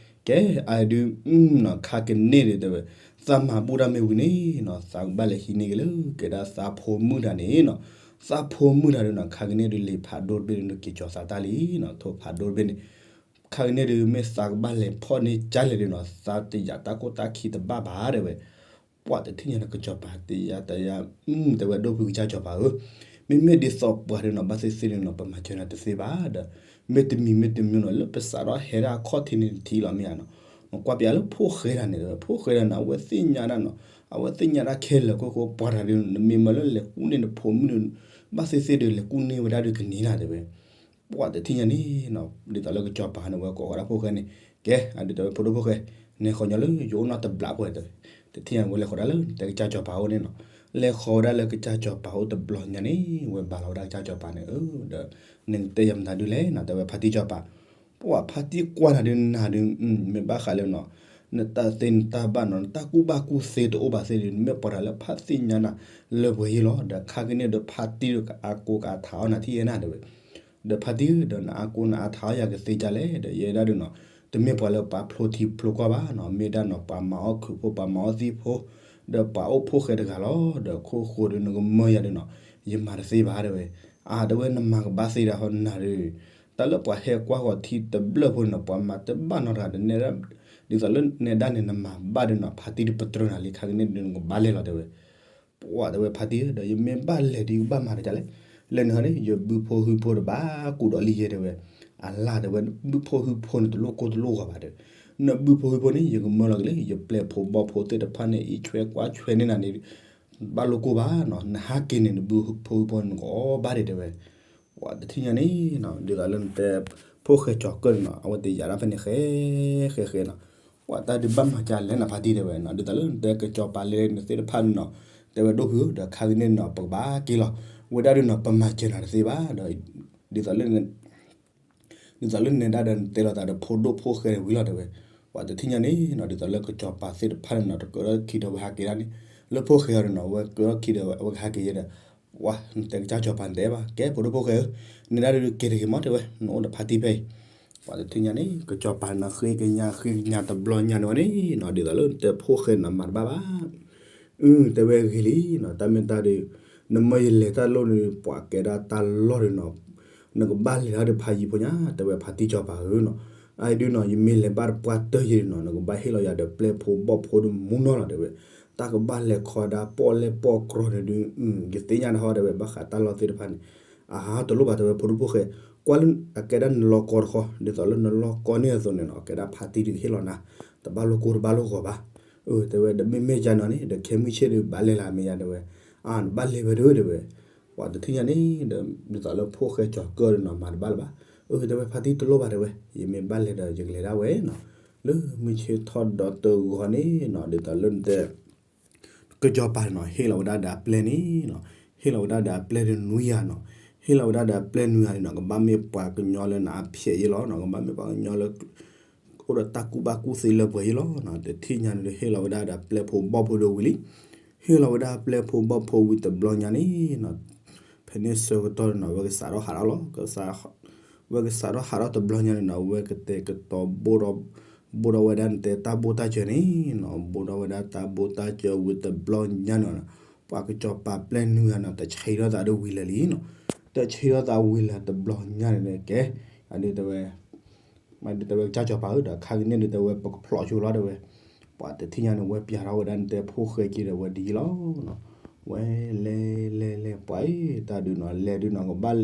ကဲအဒုးနီၤ ခါကန့ၢ်ဒုးတဲဝဲ သးမၤဘူၣ်တၢ်မ့ၢ်ဝံၤန့ၣ်နီၤ သးကဘၣ်လဲၤဟံးန့ၢ်က့ၤလၢ ကဲဒၣ်သးဖိမုၣ်တဂၤန့ၣ်နီၤ, သးဖိမုၣ်တဂၤဒုးနီၤ ခါကန့ၢ်ဒုးလံာ်ဖးဒိၣ်တဘ့ၣ်ဒုးနက့ၤကၠီၤသးတၢ်လံနီၤ ထိၣ်ဖးဒိၣ်တဘ့ၣ်န့ၣ် ခါကန့ၢ်ဒုး မ့ၢ်သးကဘၣ်လဲၤဖီၣ်န့ၢ်ကၢ်လဲၣ်ဒုးနီၤ သးတယာ်တၢ်ကိၢ်တၢ်ခံးတဘၣ်ဘၣ်တဲဝဲ, ပှၢ်တထံၣ်ညါန့ၣ် ကစီၤပၤတယာ်တယာ် တဲဝဲဒိၣ်ဖုကစၢ်စီၤပၤဧၢ, မ့မ့ၢ်ဒ်သိးပှၤဒုးနီၤ ဘၣ်သ့ၣ်သ့ၣ်ဒုးနီၤ ပမၤစၢၤနၤတသ့ဘၣ်ဒီး မ့တမံၤမ့တမံၤနီၤ လၢပစးထီၣ်ဟဲဒၣ်အခီၣ်ထံးန့ၣ်တထံၣ်လီၤမ့ၢ်ဧါနီၤ, ကွၢ်ပျးလၢဖိၣ်ဃဲတဂၤန့ၣ် ဖိၣ်ဃဲတဂၤန့ၣ် အဝဲသ့ၣ်ညါဒၣ်နီၤ အဝဲသ့ၣ်ညါဒၣ်ခဲလၢာ်ခိၣ်ဃိ ပှၤတဂၤဒုး နမ့ၢ်မၢလၢလဲၤကူၣ်န့ၢ်နဖိမုၣ်ဒုး ဘၣ်သ့ၣ်သ့ၣ်ဒုး လဲၤကူၣ်န့ၢ်ဝဲဒၣ်ဒုးကန့ၢ်နၤတဲဝဲ ပှၢ်တထံၣ်ညါန့ၣ်နီၤ ဒ်သိးလၢကစီၤပၤန့ၣ် ဝဲကိးဃီၤဒၣ်ဖိၣ်ဃဲန့ၣ် ကဲ အဒုးတဲဝဲဖိဒိၣ်ဖိၣ်ဃဲ နဲဃီၤညီလၢယအိၣ်နီၢ်တဘျီပှဲၤတဲဝဲ, တထံၣ်ညါဝဲလဲၤဃီၤဒၣ်လၢတဲကစၢ်စီၤပၤအိၣ်န့ၣ်နီၤ, လဲၤဃီၤဝဲဒၣ်လၢကစၢ်စီၤပၤအိၣ်တဘျီညါန့ၣ် ဝဲဘၣ်လီၤဝဲဒၣ်ကစၢ်စီၤပၤန့ၣ် ဒီး နကတဲယၤမတၤဒုလဲၣ်နီၤ တဲဝဲဖါတံၢ်စီၤပၤ ပှၢ်ဖါတံၢ်ကွၢ်နၤဒုးနၤဒုး မ့ၢ်ဘၣ်ဃးလၢနီၤ နတၢ်သ့နတၢ်ဘၣ်နီၤ နတၢ်ကူၣ်ဘၣ်ကူၣ်သ့တအိၣ်ဘၣ်သ့ၣ်ဒုး နမ့ၢ်ပှၤတဂၤလၢဖးသ့ၣ်ညါနၤလၢပှဲၤယ့ၢ်လီၤ ဒီးခါကန့ၢ်ဒီးဖါတံၢ်ဒီးကအါကိးကအါထးအီၣ်နၤထံၣ်အဲၣ်နၤတဲဝဲ ဒီးဖါတံၢ်ဒီးနအါကိးနအါထးအီၣ်ယၤကသ့ဒ်လဲၣ် ဒီးယဲဒၣ်ဒုးနီၤ တမ့ၢ်ပှၤလၢပှၤဖျိထံဖျိကီၢ်ဘၣ်နီၤ မ့ၢ်ဒၣ်နီၤ ပှၤမၤအီၣ်ခုးဖိ ပှၤမၤအီၣ်သံၣ်ဖိ ဒီးပှၤအိၣ်ဖိၣ်ဃဲတဂၤလီၤ ဒီးခိၣ်ဃိဒုးနကမၢယၤဒုးနီၤ ယမၤတသ့ဘၣ်တဲဝဲ အါတဲဝဲနမၤကဘၣ်သ့ဒၣ်ဟီနၤဒုး တၢ်လၢပှၤဟဲကွၢ်ဃီၤထံတဘျၢၣ်ဖိန့ၣ်နီၤ ပှၤမၤတဘၣ်နီတဂၤဒီးနဲဒၣ် ဒ်သိးလၢနဲဒၣ်န့ၣ် နမၤဘၣ်ဒုးနီၤ ဖါတံၢ်ဒုးပတြၢၤနၤလံ ခါကန့ၢ်ဒုးနကဘၣ်လဲၤလီၤတဲဝဲ ပှၢ်တဲဝဲဖါတံၢ်ဧၢ ဒီးယမ့ၢ်ဘၣ်လဲၤဒုးယကဘၣ်မၤကဒ်လဲၣ်, လဲၤနုာ်ဟီန့ၣ် ယဘုဖိဟုဖိတဘၣ်ကူးဒီးလံယဲတဲဝဲ, အလါတဲဝဲ ဘုဖိဟုဖိန့ၣ်တလိၣ်ကိၢ်တလိၣ်ဂီၤဘၣ်ဒီး, နဘုဖိဟုဖိန့ၣ် ယကမၢလီၤက့ၤလၢ ယပျဲၢ်ဖိဘီၣ်ဖိသ့ၣ်တဖၣ်န့ၣ် အံးဆွဲကွၢ်ဆွဲန့ၢ်နၤန့ၣ် ဘၣ်လိၣ်ကိၢ်ဘၣ်နီၤ, နဟးက့ၤန့ၣ် နဘုဖိဟုဖိန့ၣ် နကအီၣ်ဘၣ်ဒံးတဲဝဲ ပှၤတထံၣ်ညါန့ၣ်နီၤ ဒ်သိးလၢနတဲ ဖိၣ်ဃဲကၠီၤကၢၢ်န့ၣ်နီၤ အဝဲတယာ်ဒၣ်ဖဲန့ၣ်ဃဲ ဃဲဃဲနီၤ, ပှၤတၢ်ဒုးဘၣ်မၤကလဲၣ်နဖါတံၢ်တဲဝဲနီၤ, ဒ်သိးလၢနတဲကစီၤပၤလဲၤနသ့ၣ်တဖၣ်န့ၣ်နီၤ, တဲဝဲဒိၣ်ဖုဧၢ ဒီးခါကန့ၣ်နီၤ ပကဘၣ်က့ၤလီၤ, ဝဲဒၣ်ဒုးနီၤ ပမၤစၢၤနၤတသ့ဘၣ်ဒီး ဒ်သိးလၢ ဒ်သိးလၢနဲဒၣ်ဒီးနတဲလိာ်သးဒီးဖိဒိၣ်ဖိၣ်ဃဲဝံၤလီၤတဲဝဲ, ပှၤတထံၣ်ညါန့ၣ်နီၤ ဒ်သိးလၢကစီၤပၤသ့ၣ်တဖၣ်န့ၣ်နီၤ တကြၢးထီၣ်ခံဒီးဝဲဟးက့ၤဒၣ်န့ၣ်, လၢဖိၣ်ဃဲအီၤန့ၣ်နီၤ ဝဲကြၢးထီၣ်ခံဒီးဝဲကဟးက့ၤယဲဒီး, ပှၤနတဲကစၢ်ကစီၤပၤနတဲဘၣ် ကဲဖိဒိၣ်ဖိၣ်ဃဲဧၢ, နဲဒၣ်ဒုးက့ၤတဂ့ၤမးတဲဝဲ နအိၣ်ဒီးဖါတံၢ်ဖဲအံၤ, ပှၤတထံၣ်ညါန့ၣ် ကစီၤပၤန့ၣ်နီၤ ဃ့ကညးဃ့ကညးတဘျီညါန့ၣ်ဝဲန့ၣ်နီၤ ဒ်သိးလၢနတဲဖိၣ်ဃဲန့ၣ်နီၤ မၤတဘၣ်ဘၣ် အၢ တဲဝဲဂ့ၤလံနီၤ တၢ်မ့ၢ်တၢ်ဒီး နမၢယလဲၤတၢ်လိၣ်န့ၣ် ပှၤကဲဒၣ်တၢ်လီၢ်ဒီးနီၤ, နကဘၣ်လဲၤတၢ်ဒီးဖးယံၤဖိညါ တဲဝဲဖါတံၢ်စီၤပၤဧၢနီၤ, အအံၤဒုးနီၤ ယမ့ၢ်လဲၤဘၣ်တပှၢ်တၢၢ်ယဲၢ်ဒီးနီၤ နကဘၣ်ဟ့ၣ်လီၤယၤဒီးပျဲၢ်ဖိဘီၣ်ဖိဒုးမူနီၤလီၤတဲဝဲ, တၢ်ကဘၣ်လဲၤခီဒၣ်ပီၣ်လဲၣ်ပီၣ်ကြီန့ၣ်ဒုး ယသ့ၣ်ညါတဟီတဲဝဲ ဘၣ်ဃးတၢ်လီၢ်သ့ၣ်တဖၣ်န့ၣ်, အဟါတလိၣ်ဘၣ်တဲဝဲဖိဒိၣ်ဖိၣ်ဃဲ, ကွၢ်လၢအကဲဒၣ်နလီၢ်ကီတခီ ဒ်သိးလၢနလီၢ်ကီန့ၣ်အသိးန့ၣ်နီၤ ကဲဒၣ်ဖါတံၢ်ဒုးဟ့ၣ်လီၤနၤ, တဘၣ်လိၣ်ကိၢ်တဘၣ်လိၣ်ဂီၤဘၣ် အၢ တဲဝဲ ဒီးမ့မ့ၢ်ယါနီၤန့ၣ် ဒီးခဲမုၢ်ဆ့ၣ်ဒီးဘၣ်လဲၤလၢမ့ၢ်ယါတဲဝဲ, အါ နဘၣ်လဲၤဝဲဒၣ်တဲဝဲ, ပှၤတထံၣ်ညါန့ၣ်ဒီး ဒ်သိးလၢဖိၣ်ဃဲကၠီၤကၢၢ်ဒီးနီၤ မၤတဘၣ်လၢၤဘၣ်, အၢ တဲဝဲဖါတံၢ်တလိၣ်ဘၣ်တဲဝဲ, ယမ့ၢ်ဘၣ်လဲၤဒီးယကလဲၤဒၣ်ဝဲနီၤ, လၢမုၢ်ဆ့ၣ်ထီၣ်ဒီးတဂီၤန့ၣ်နီၤ ဒ်သိးလၢနတဲ ကစီၤပၤန့ၣ်နီၤ ဟ့ၣ်လီၤဝဲဒၣ်ဒီးအပျဲၢ်န့ၣ်နီၤ, ဟ့ၣ်လီၤဝဲဒၣ်ဒီးအပျဲၢ်ဒီးနွံဂၤနီၤ, ဟ့ၣ်လီၤဝဲဒၣ်ဒီးအပျဲၢ်နွံဂၤန့ၣ်နီၤ ကဘၣ်မ့ၢ်ပှၤကညီလၢနအါဖျဲးယဲလီၤနီၤ, ကဘၣ်မ့ၢ်ပှၤကညီလၢ အိၣ်ဒီးတၢ်ကူၣ်ဘၣ်ကူၣ်သ့လၢပှဲၤယဲလီၤနီၤ, တထံၣ်ညါန့ၣ်ဒီးဟ့ၣ်လီၤဝဲဒၣ်ဒီးအပျဲၢ်ဖိဘီၣ်ဖိဒီးဝံၤလံ, ဟ့ၣ်လီၤဝဲဒၣ်အပျဲၢ်ဖိဘီၣ်ဖိဝံၤတဘျီညါန့ၣ်နီၤ, ဖဲန့ၣ်ဆၢကတီၢ်န့ၣ်နီၤ ဝဲကစးထီၣ်ဟးထီၣ်လီၤ, ဝဲကစးထီၣ်ဟးထီၣ်တဘျီညါန့ၣ်နီၤ ဝဲကတဲာ်ကတီၤ ဘိၣ်ထီၣ်ဝဲဒၣ်နတဲတၢ်ဘိၣ်တၢ်စၢၤန့ၣ်နီၤ, ဘိၣ်ထီၣ်ဝဲဒၣ်တၢ်ဘိၣ်တၢ်စၢၤဝံၤတဘျီညါန့ၣ်နီၤ, ပှၤကစီၤပၤပျဲၢ်နွံဂၤန့ၣ် တဆံးထီၣ်သးဒီးဝံၤလၢာ်လံနီၤ, တဆံးထီၣ်သးဝံၤလၢာ်တဘျီညါန့ၣ်ဒီးကဲ, အဒုးတဲဝဲ မ့ၢ်ဒုးတဲဝဲကစၢ်စီၤပၤဧၢ ဒီးခါကန့ၣ်ဒုးတဲဝဲပကဖျိးဆိလီၤတဲဝဲ, ပှၤတထံၣ်ညါန့ၣ် ဝဲပျးထီၣ်ဝဲဒၣ်နတဲဖိၣ်ဃဲက့ၤဒီးဝဲဒ်အံၤလီၤနီၤ, ဝဲလဲၤလဲၤလဲၤ ပှၤအံၤ တၢ်ဒုးနီၤ လဲၤဒုးနီၤ ကဘၣ်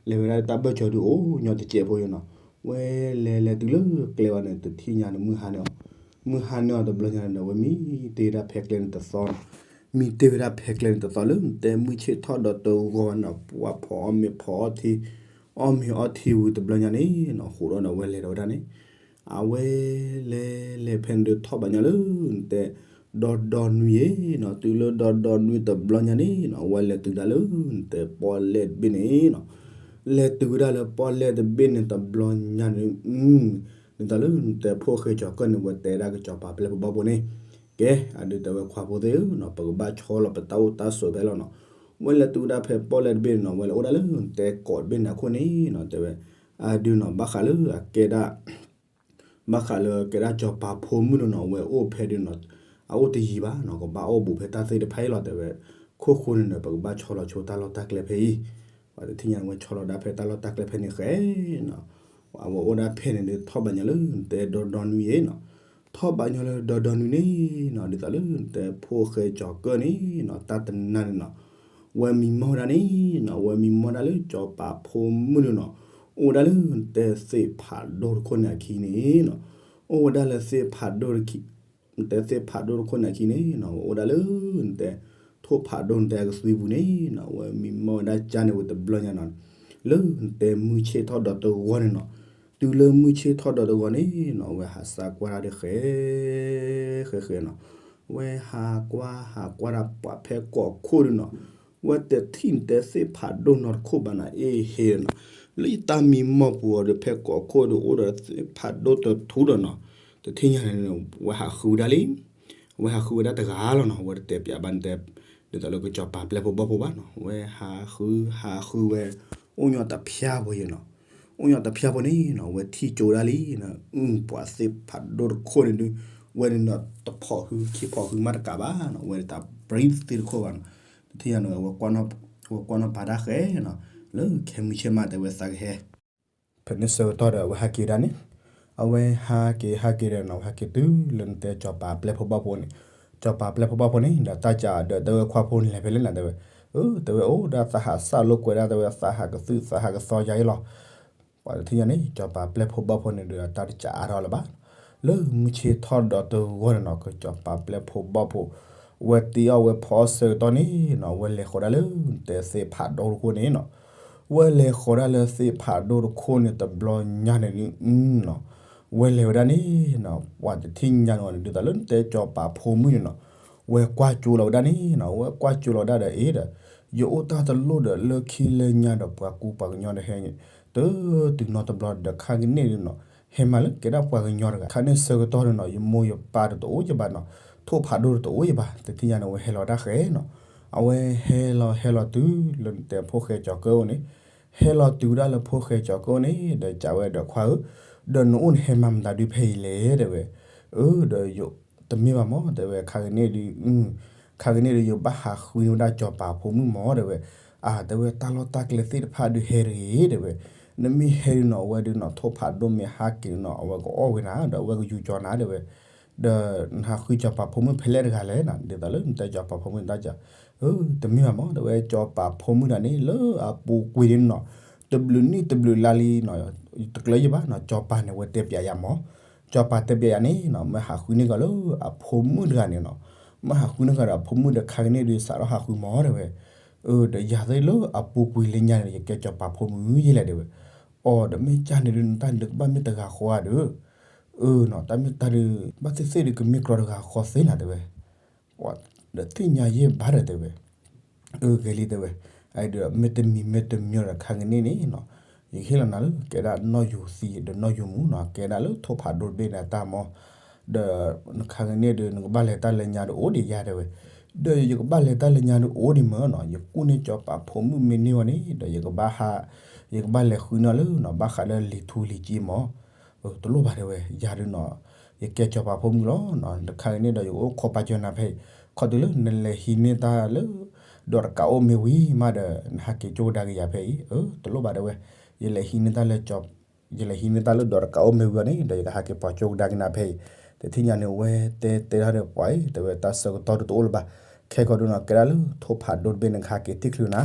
လဲၤဝဲဒၣ်တၢ်ဘၢၣ်စၢၤဒုးအိၣ်ညီတစဲးဖိယဲနီၤ. ဝဲလဲၤလဲၤတုၤလၢကျဲဝဲန့ၣ် တထံၣ်ညါန့ၣ် မုၢ်ဟါန့ၢ်အီၤ, မုၢ်ဟါန့ၢ်အီၤတဘျီညါန့ၣ်ဒီး ဝဲမံတ့ၢ်ဝဲဒၣ်ဖဲကျဲန့ၣ်တသီနီၤ, မံတ့ၢ်ဝဲဒၣ်ဖဲကျဲန့ၣ်တသီလၢနတဲ မုၢ်ဆ့ၣ်ထီၣ်ဒီးတဂီၤနီၤ ပှၤဖီအီၣ်မ့ၤဖီအီၣ်ထံ အီၣ်မ့ၤအီၣ်ထံဝံၤတဘျီညါန့ၣ်နီၤ ဃိးဒီးဒီးဝဲလဲၤဒီးဝဲဒၣ်န့ၣ် အဝဲလဲၤလဲၤဖဲန့ၣ်ဒုးထီၣ်ဘၣ်ညီလၢနတဲ ဒီဒီနွံယဲနီၤ, တုၤလၢဒီဒီနွံတဘျီညါန့ၣ်နီၤ အဝဲလဲၤတုၤဒၣ်လၢနတဲပီၣ်လဲၣ်တဘ့ၣ်န့ၣ်နီၤ, လဲၤတုၤဝဲဒၣ်လၢပီၣ်လဲၣ်တဘ့ၣ်န့ၣ်တဘျီညါန့ၣ် ဒ်သိးလၢနတဲဖိၣ်ဃဲကၠီၤကၢၢ်န့ၣ် ဝဲတဲဒၣ်ကစီၤပၤပျဲၢ်ဖိဘီၣ်ဖိန့ၣ်, ကဲ အဒုးတဲဝဲခွါဖိသ့ၣ်ဧၢနီၤ ပကဘၣ်ဆီလီၤပတၢ်အိၣ်တၢ်ဆိးဖဲလီၤနီၤ, ဝဲလဲၤတုၤဝဲဒၣ်ဖဲပီၣ်လဲၣ်တဘ့ၣ်န့ၣ်နီၤ ဝဲလဲၤအိၣ်ဒၣ်လၢနတဲကိးတဘ့ၣ်န့ၣ်အခိၣ်န့ၣ်နီၤ တဲဝဲ အဒုးနီၤ ဘၣ်ဃးလၢအကဲဒၣ် ဘၣ်ဃးလၢကဲဒၣ်ကၠီၤပၤဖိမုၣ်န့ၣ်နီၤ အဝဲအိၣ်ဖဲဒုးနီၤ အအိၣ်တယံၤဘၣ်နီၤ ကဘၣ်အိၣ်ဘူးဖဲတၢ်သ့ၣ်တဖၣ်အံၤလီၤ တဲဝဲ, ခိၣ်ဃိန့ၣ်ဒီး ပကဘၣ်ဆီလီၤဆိတၢ်လီၢ်တၢ်ကျဲဖဲအံၤ, ပှၤတထံၣ်ညါန့ၣ် ဝဲဆီလီၤဒၣ်ဖဲတၢ်လီၢ်တၢ်ကျဲဖဲန့ၣ်ဃဲနီၤ, အဝဲအိၣ်ဒၣ်ဖဲန့ၣ်ဒုးထီၣ်ဘၣ်ညီလၢနတဲဒီဒီနွံယဲနီၤ, ထီၣ်ဘၣ်ညီလၢဒီဒီနွံန့ၣ်နီၤ ဒ်သိးလၢနတဲဖိၣ်ဃဲကၠီၤကၢၢ်န့ၣ်နီၤ တၢ်တနၤန့ၣ်နီၤ ဝဲမံမီၢ်ဝဲဒၣ်န့ၣ်နီၤ ဝဲမံမီၢ်ဝဲဒၣ်လၢကၠီၤပၤဖိမုၣ်န့ၣ်နီၤ, အိၣ်ဝဲဒၣ်လၢနတဲသ့ၣ်ဖးဒိၣ်တခိၣ်န့ၣ်အခံန့ၣ်နီၤ, အိၣ်ဝဲဒၣ်လၢသ့ၣ်ဖးဒိၣ်တခိၣ် နတဲသ့ၣ်ဖးဒိၣ်တခိၣ်န့ၣ်အခံန့ၣ်နီၤ ဝဲအိၣ်ဒၣ်လၢနတဲ ထိၣ်ဖးဒိၣ်နတဲအကသွံပူၤန့ၣ်နီၤ ဝဲမံမီၢ်ဝဲဒၣ်ကၠါန့ၣ်ဝဲတဘျီညါနီၤ, လၢနတဲမုၢ်ဆ့ၣ်ထီၣ်ဒီးတဂီၤန့ၣ်နီၤ, တုၤလၢမုၢ်ဆ့ၣ်ထီၣ်ဒီးတဂီၤန့ၣ်နီၤ ဝဲဟးစးကွၢ်တၢ်ဒုးဃဲ ဃဲဃဲနီၤ, ဝဲဟးကွၢ်ဟးကွၢ်တၢ်ပှၤဖဲကိးခိၣ်ဒုးနီၤ, ဝဲတထံၣ်နတဲသ့ၣ်ဖးဒိၣ်နီတခိၣ်ဘၣ်နီၤ အ့ဟ့နီၤ, လၢယတၢ်မံမီၢ်ပူၤအီၤဒီး ဖဲကိးခိၣ်ဒုးအိၣ်ဒီးသ့ၣ်ဖးဒိၣ်တထူဒီးနီၤ, တထံၣ်ညါန့ၣ် ဝဲဟးဃုဝဲဒၣ်လံ ဝဲဟးဃုဝဲဒၣ်တဂၤလီၤနီၤ ဝဲတတဲပၠးဘၣ်နတဲ, ဒ်သိးလၢကစီၤပၤပျဲၢ်ဖိဘီၣ်ဖိဘၣ်နီၤ ဝဲဟးဃု ဟးဃုဝဲ အိၣ်ညီတဖၠၣ်ဖိယဲနီၤ, အိၣ်ညီတဖၠၣ်ဖိန့ၣ်နီၤ ဝဲထံၣ်ကၠိဒၣ်လံနီၤ, အုၣ်ပှၤသ့ၣ်ဖးဒိၣ်တခိၣ်န့ၣ်ဒုး ဝဲန့ၣ်နီၤ တဖီၣ်ဃုခံဖီၣ်ဃုမးတကးဘၣ်နီၤ ဝဲတၢ်ပြံသ့ၣ်တခိၣ်ဘၣ်နီၤ, တထံၣ်ညါန့ၣ် ဝဲကွၢ်နီၣ်ပၤတၢ်ဃဲနီၤ, လၢခဲမုၢ်ဆ့ၣ်မးတဲဝဲသးကဟဲ ဖဲန့ၣ်ဆၢကတီၢ်ဒီး အဝဲဟးက့ၤဒၣ်န့ၣ်, အဝဲဟးက့ၤဟးက့ၤဒီးနီၤ ဝဲဟဲက့ၤတုၤလၢနတဲကစီၤပၤပျဲၢ်ဖိဘီၣ်ဖိန့ၣ်, ကစီၤပၤပျဲၢ်ဖိဘီၣ်ဖိန့ၣ် ဒီးတၢ်ကးဒီးတဲဝဲခွါဖိန့ၣ်လဲၤဖဲလဲၣ်နၤတဲဝဲ, အၢ တဲဝဲအိၣ်ဒၣ်သးဟးစၢ်လိာ်ကွဲဒၣ်တဲဝဲ သးဟးကသုၣ်သးဟးကသီယါအံၤလီၤ. ပှၤတထံၣ်ညါန့ၣ် ကစီၤပၤပျဲၢ်ဖိဘီၣ်ဖိန့ၣ်ဒီး တၢ်တကးအါထီၣ်လၢၤဘၣ်, လၢမုၢ်ဆ့ၣ်ထီၣ်ဒီးတဂီၤန့ၣ်နီၤ ကစီၤပၤပျဲၢ်ဖိဘီၣ်ဖိ ဝဲတ့အီၣ်ဝဲဖီအီၣ်ဆၢကတီၢ်န့ၣ်နီၤ ဝဲလဲၤဃီၤဒၣ်လၢနတဲသ့ၣ်ဖးဒိၣ်တခိၣ်န့ၣ်နီၤ ဝဲလဲၤဃီၤဒၣ်လၢသ့ၣ်ဖးဒိၣ်တခိၣ်န့ၣ်တဘျီညါန့ၣ်ဒုးနီၤ, ဝဲလဲၤဝဲဒၣ်န့ၣ်နီၤ ပှၤတထံၣ်ညါန့ၣ်ဒ်သိးလၢနတဲကစီၤပၤဖိမုၣ်န့ၣ်နီၤ, ဝဲကွၢ်ကၠိလီၤဝဲဒၣ်န့ၣ်နီၤ ဝဲကွၢ်ကၠိလီၤဝဲဒၣ်ဒီးအ့ဒီး ယအိၣ်တၢ်တလိၣ်ဒီးလၢခံလၢညါဒီးပှၤကူပှၤကညီဒီးဟဲ တတုၤနီတဘျီဒီးခါကန့ၣ်ဒုးနီၤ ဟဲမးလၢကဲဒၣ်ပှၤကညီတဂၤ ခါန့ၣ်ဆၢကတီၢ်ဒုးနီၤ ယမိၢ်ယပၢ်ဒီးတအိၣ်ယဘၣ်နီၤ ထိၣ်ဖးဒိၣ်ဒီးတအိၣ်ယဘၣ် တထံၣ်ညါန့ၣ် ဝဲဟဲလီၤတၢ်ဃဲနီၤ, အဝဲဟဲလီၤဟဲလီၤတုၤလၢနတဲဖိၣ်ဃဲကၠီၤကၢၢ်အိၣ်န့ၣ်, ဟဲလီၤတုၤဝဲဒၣ်လၢဖိၣ်ဃဲကၠီၤကၢၢ်အိၣ်န့ၣ် ဒီးကးဝဲဒီးခွါဧၢ, ဒီးနအိၣ်န့ၣ်ဟဲမၤမတၤဒုးဖဲအံၤလဲၣ်တဲဝဲ, အၢ ဒီးယ တမ့ၢ်ဘၣ်မၢ်တဲဝဲ ခါကန့ၣ်ဒုး ခါကန့ၣ်ဒုးယဘၣ်ဟးဃုန့ၢ်ဝဲဒၣ်ကစီၤပၤဖိမုၣ်မၢ်တဲဝဲ, အါ တဲဝဲတၢ်လီၢ်တၢ်ကျဲသ့ၣ်တဖၣ်ဒုးဟဲတဂ့ၤတဲဝဲ, နမ့ၢ်ဟဲဒုးနီၤ အဝဲဒုးနီၤ ထိၣ်ဖးဒိၣ်မ့ၢ်ဟးက့ၤနီၤ အဝဲကအီၣ်ဝဲနၤ ဒီးအဝဲကယူၤကၠီနၤတဲဝဲ, ဒီးနဟးဃုကစီၤပၤဖိမုၣ်ဖဲလဲၣ်တဂၤလဲၣ်နီၤ ဒ်သိးလၢနတဲကစီၤပၤဖိမုၣ်တၢ်ကး, အၢ တမ့ၢ်ဘၣ်မၢ်တဲဝဲ ကစီၤပၤဖိမုၣ်တဂၤန့ၣ် လၢအပူၤကွံာ်န့ၣ်နီၤ တဘျုးနံၣ်တဘျုးလါလံနီၤ တကျၢၤယဘၣ်နီၤ ကစီၤပၤန့ၣ် ဝဲတဲပၠးယၤမၢ်, ကစီၤပၤတဲပၠးယၤန့ၣ်နီၤ မ့ၢ်ဟးဃုန့ၢ်ကီးလၢအဖိမုၣ်တဂၤန့ၣ်နီၤ, မ့ၢ်ဟးဃုန့ၢ်ကီးဒီးအဖိမုၣ်ဒီးခါကန့ၣ်ဒုး စးထီၣ်ဟးဃုမၢ်တဲဝဲ, အၢ ဒီးယၤသ့ၣ်လၢအပူၤကွံာ်လၢညါန့ၣ် ယကဲကစီၤပၤဖိမုၣ်ယဲလဲၣ်တဲဝဲ, အိ ဒီးမ့ၢ်ကၢ်န့ၣ်ဒုး နတၢ်န့ၣ်ဒုးကဘၣ်မ့ၢ်တဂၤဃီဧါဒီး, အၢ နီၤ တၢ်မ့ၢ်တၢ်ဒုး ဘၣ်သ့ၣ်သ့ၣ်ဒုးကမ့ၢ်ကြီတဂၤဃီသ့နၤတဲဝဲ ဒီးသ့ၣ်ညါယဲၢ်ဘၣ်ဒီးတဲဝဲ, အၢ ဂ့ၤလံတဲဝဲ, အအံၤဒီးမ့ၢ်တမံၤမ့ၢ်တမံၤဒီးခါကန့ၣ်န့ၣ်နီၤ, ယကဟ့ၣ်လီၤနၤလၢကဲဒၣ်နီၣ်ယူၤသံဒီးနီၣ်ယူၤမူနီၤ ကဲဒၣ်လၢထိၣ်ဖးဒိၣ်တဘ့ၣ်န့ၣ်တၢ်မၢ်, ဒီးနခါကန့ၣ်ဒုး နကဘၣ်လဲၤတၢ်လဲၤညါဒုးအိၣ်ဒံးယၤတဲဝဲ, ဒီးယကဘၣ်လဲၤတၢ်လဲၤညါဒုးအိၣ်ဒံးမၢ်နီၤ ယကူၣ်န့ၢ်ကစီၤပၤဖိမုၣ်မ့ၢ်န့ၢ်ဝဲန့ၣ် ဒီးယကဘၣ်ဟး ယကဘၣ်လဲၤဃုန့ၢ်လၢနီၤ ဘၣ်ဃးလၢလံာ်ထူလံာ်ကၠံမၢ်, တလိၣ်ဘၣ်တဲဝဲ ယၤဒုးနီၤ ယကဲကစီၤပၤဖိမုၣ်လီၤနီၤ တခါကန့ၣ်ဒီးယကအိၣ်ခိးပာ်စၢၤနၤဖဲအံၤ, ခီတုၤလၢနလဲၤဟံးန့ၢ်တၢ်လၢ ဒီးတကးအိၣ်မ့ၢ်ဝံၤမးဒီး နဟးက့ၤကၠိကဒါက့ၤယၤဖဲအံၤ, အၢ တလိၣ်ဘၣ်တဲဝဲ, ယလဲၤဟံးန့ၢ်တၢ်လၢ ယလဲၤဟံးန့ၢ်တၢ်လၢဒီးတကးအိၣ်မ့ၢ်ဝံၤအီၤန့ၣ် ဒီးယကဟးက့ၤပာ်ကၠိကဒါက့ၤနၤဖဲအံၤ, တထံၣ်ညါန့ၣ် ဝဲတဲတဲထီၣ်ဒီးပှၤအံၤ တဲဝဲတၢ်ဆၢကတီၢ်ဒုးတအိၣ်လၢၤဘၣ်, ခဲ ခဲကီးဒုနီၤ ကဲဒၣ်လၢထိၣ်ဖးဒိၣ်တဘ့ၣ်န့ၣ် ကဟးက့ၤတ့ၢ်ချုးနၤ,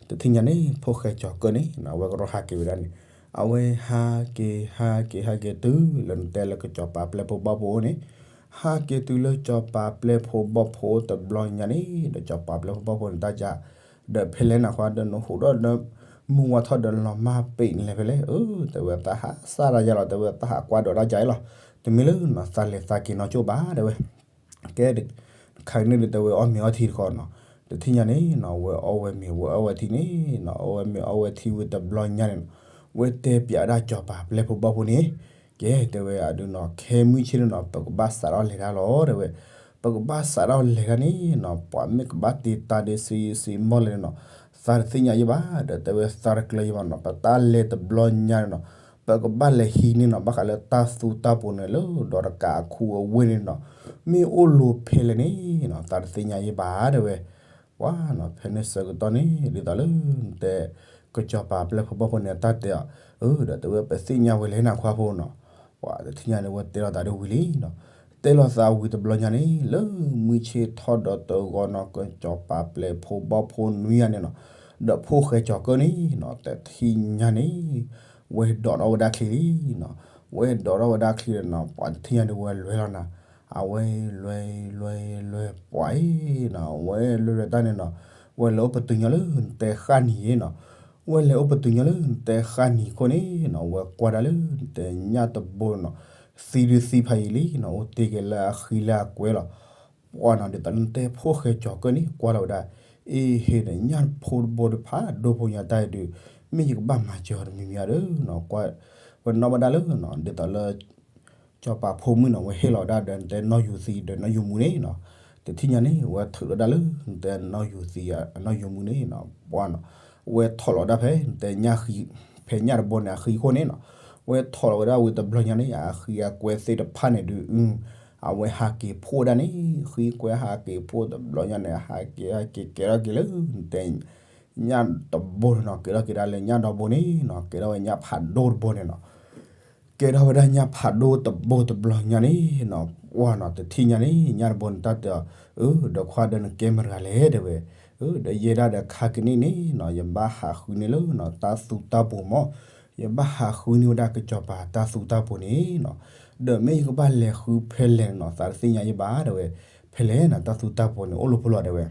တထံၣ်ညါန့ၣ် ဖိၣ်ဃဲကၠီၤကၢၢ်န့ၣ် အဝဲကရီဟးက့ၤဝဲဒၣ်န့ၣ်, အဝဲဟးက့ၤ ဟးက့ၤ ဟးက့ၤတုၤလၢနတဲလၢကစီၤပၤပျဲၢ်ဖိဘီၣ်ဖိအိၣ်န့ၣ်, ဟးက့ၤတုၤလၢကစီၤပၤပျဲၢ်ဖိဘီၣ်ဖိတဘျီညါန့ၣ် ဒီးကစီၤပၤပျဲၢ်ဖိဘီၣ်ဖိန့ၣ် တၢ်ကး ဒီးဖဲလဲၣ်နၤခွါ ဒီးနဟူးဒီး မုၢ်ဝါထီၣ်ဒီးလီၤမၢ်ပ့ၤန့ၣ်လဲၤဖဲလဲၣ်, အၢ တဲဝဲသးဟးစၢ်တၢ်ယါလီၤ တဲဝဲသးဟးကွၢ်ဒီးတၢ်ကးအံၤလီၤ, တမ့ၢ်လၢနသးလဲၤသးက့ၤနီၢ်ကၠိၣ်ဘၣ် တဲဝဲ ကဲ ခါကန့ၣ်ဒုးတဲဝဲအီၣ်မ့ၤအီထံတခီနီၤ, တထံၣ်ညါန့ၣ်နီၤ ဝဲအီၣ်ဝဲမ့ၤဝဲအီၣ်ဝဲထံန့ၣ်နီၤ အီၣ်ဝဲမ့ၤအီၣ်ဝဲထံဝံၤတဘျီညါန့ၣ်နီၤ, ဝဲတဲပၠးဒၣ်ကစီၤပၤပျဲၢ်ဖိဘီၣ်ဖိန့ၣ်, ကဲ တဲဝဲအဒုးနီၤ ခဲမုၢ်ဆ့ၣ်န့ၣ်နီၤ ပကဘၣ်စးထီၣ်လဲၤတၢ်လီၤ တဲဝဲ, ပကဘၣ်စးထီၣ်လဲၤတၢ်န့ၣ်နီၤ ပှၤမ့ၢ်ကဘၣ်တ့တၢ်ဒ့စံစံမီၢ်လဲၣ်န့ၣ်နီၤ, သးတသ့ၣ်ညါယံဘၣ် ဒီးတဲဝဲသးတကျၢၤယံဘၣ်နီၤ ပတၢ်လဲၤတဘျီညါန့ၣ်နီၤ, ပကဘၣ်လဲၤဟံးန့ၢ်နီၤ ဘၣ်ဃးလၢတၢ်သူတၢ်ပူၤန့ၣ်လၢဒီးတကးအခူအဝ့ၢ်န့ၣ်နီၤ, မ့ၢ်အိၣ်လိၤဖဲလဲၣ်န့ၣ်နီၤ သးတသ့ၣ်ညါယံဘၣ် တဲဝဲ, ပှၤနီၤ ဖဲန့ၣ်ဆၢကတီၢ်န့ၣ် ဒ်သိးလၢနတဲ ကစီၤပၤပျဲၢ်ဖိဘီၣ်ဖိန့ၣ် တၢ်တဲအီၤ, အၢ ဒီးတဲဝဲပသ့ၣ်ညါဝဲလဲၣ်နၤခွါဖိနီၤ, ပှၤတထံၣ်ညါန့ၣ် ဝဲတဲလီၤသးဒ်ဝံၤလံနီၤ, တဲလီၤသးဝံၤတဘျီညါန့ၣ် လၢမုၢ်ဆ့ၣ်ထီၣ်ဒီးတဂီၤနီၤ ကစီၤပၤပျဲၢ်ဖိဘီၣ်ဖိနွံဂၤန့ၣ်နီၤ, ဒီးဖိၣ်ဃဲကၠီၤကၢၢ်န့ၣ်နီၤ တထံၣ်ညါန့ၣ် ဝဲဒိးထီၣ်ဝဲဒၣ်ချံလံနီၤ, ဝဲဒိးထီၣ်ဝဲဒၣ်ချံဒီးနီၤ ပှၤတထံၣ်ညါန့ၣ် ဝဲလဲၤလီၤနၤ, အဝဲလဲၤလဲၤလဲၤ ပှၤအံၤနီၤ ဝဲလဲၤလဲၤတၢ်န့ၣ်နီၤ, ဝဲလဲၤအိၣ်ပတုာ်ညီလၢနတဲဃၣ်နံၤအံၤနီၤ, ဝဲလဲၤအိၣ်ပတုာ်ညီလၢနတဲဃၣ်နံၤခိၣ်န့ၣ်နီၤ ဝဲကွၢ်ဒၣ်လၢနတဲညၣ်တဘိနီၤ, သံဒုးသံဖးယံာ်လံနီၤ အိၣ်တ့ၢ်က့ၤလၢအဃံလၢအကွဲလီၤ, ပှၤနီၤ ဒ်သိးလၢနတဲဖိၣ်ဃဲကၠီၤကၢၢ်န့ၣ် ကွၢ်လီၤဝဲဒၣ်, အ့ဟ့ၣ်ဒီးညၣ်ဖိတဘိဒီးဖးဒိၣ်ဖိညါတၢ်အံၤဒုး, မ့ၢ်ယကဘၣ်မၤစၢၤအီၤတမံၤမံၤဧါဒီးနီၤ, ကွၢ်, ဝဲနီၣ်ဘၣ်ဒၣ်လၢနီၤ ဒ်သိးလၢ စီၤပၤဖိမုၣ်နီၤ ဝဲဟ့ၣ်လီၤဝဲဒၣ်ဒီးနတဲနီၢ်ယူၤသံဒီးနီၢ်ယူၤမူန့ၣ်နီၤ, တထံၣ်ညါန့ၣ် ဝဲထုးလီၤဒၣ်လၢနတဲနီၢ်ယူၤသံနီၢ်ယူၤမူန့ၣ်နီၤ, ပှၤနီၤ, ဝဲထီၣ်လီၤဒၣ်ဖဲနတဲညၣ်ဃံ, ဖဲညၣ်တဘိန့ၣ် အဃံခိၣ်န့ၣ်နီၤ, ဝဲထီၣ်လီၤဝဲဒၣ်ဝံၤတဘျီညါန့ၣ် အဃံအကွဲသ့ၣ်တဖၣ်န့ၣ်ဒုး, အဝဲဟးက့ၤဖှိၣ်ဒၣ်န့ၣ်, ဃံကွဲဟးက့ၤဖှိၣ်တဘျီညါန့ၣ် ဟးက့ၤဟဲက့ၤကဲထီၣ်က့ၤလၢနတဲ ညၣ်တဘိန့ၣ်နီၤ, ကဲထီၣ်က့ၤဒၣ်လၢညၣ်ဒီဘိန့ၣ်နီၤ, ကဲထီၣ်ဝဲညၣ်ဖးဒိၣ်တဘိန့ၣ်နီၤ, ကဲထီၣ်ဝဲဒၣ်ညၣ်ဖးဒိၣ်တဘိတဘျီညါန့ၣ်နီၤ, ပှၤနီၤ တထံၣ်ညါန့ၣ် ညၣ်တဘိန့ၣ် တၢ်တဲအီၤ, အၢ ဒီးခွါဒီးနကဲမတၤတဂၤလဲၣ် တဲဝဲ, အၢ ဒီးယဲဒၣ်ဒီးခါကနံၣ်န့ၣ်နီၤ ယဘၣ်ဟးဃုန့ၢ်လၢနီၤ တၢ်သူတၢ်ပူၤမး, ယဘၣ်ဟးဃုန့ၢ်ဝဲဒၣ်ကစီၤပၤတၢ်သူတၢ်ပူၤန့ၣ်နီၤ, ဒီးမ့ၢ်ယကဘၣ်လဲၤဃုဖဲလဲၣ်နီၤ သးတသ့ၣ်ညါယံဘၣ် တဲဝဲ, ဖဲလဲၣ်နီၤ တၢ်သူတၢ်ပူၤန့ၣ် အိၣ်လၢဖဲလဲၣ် တဲဝဲ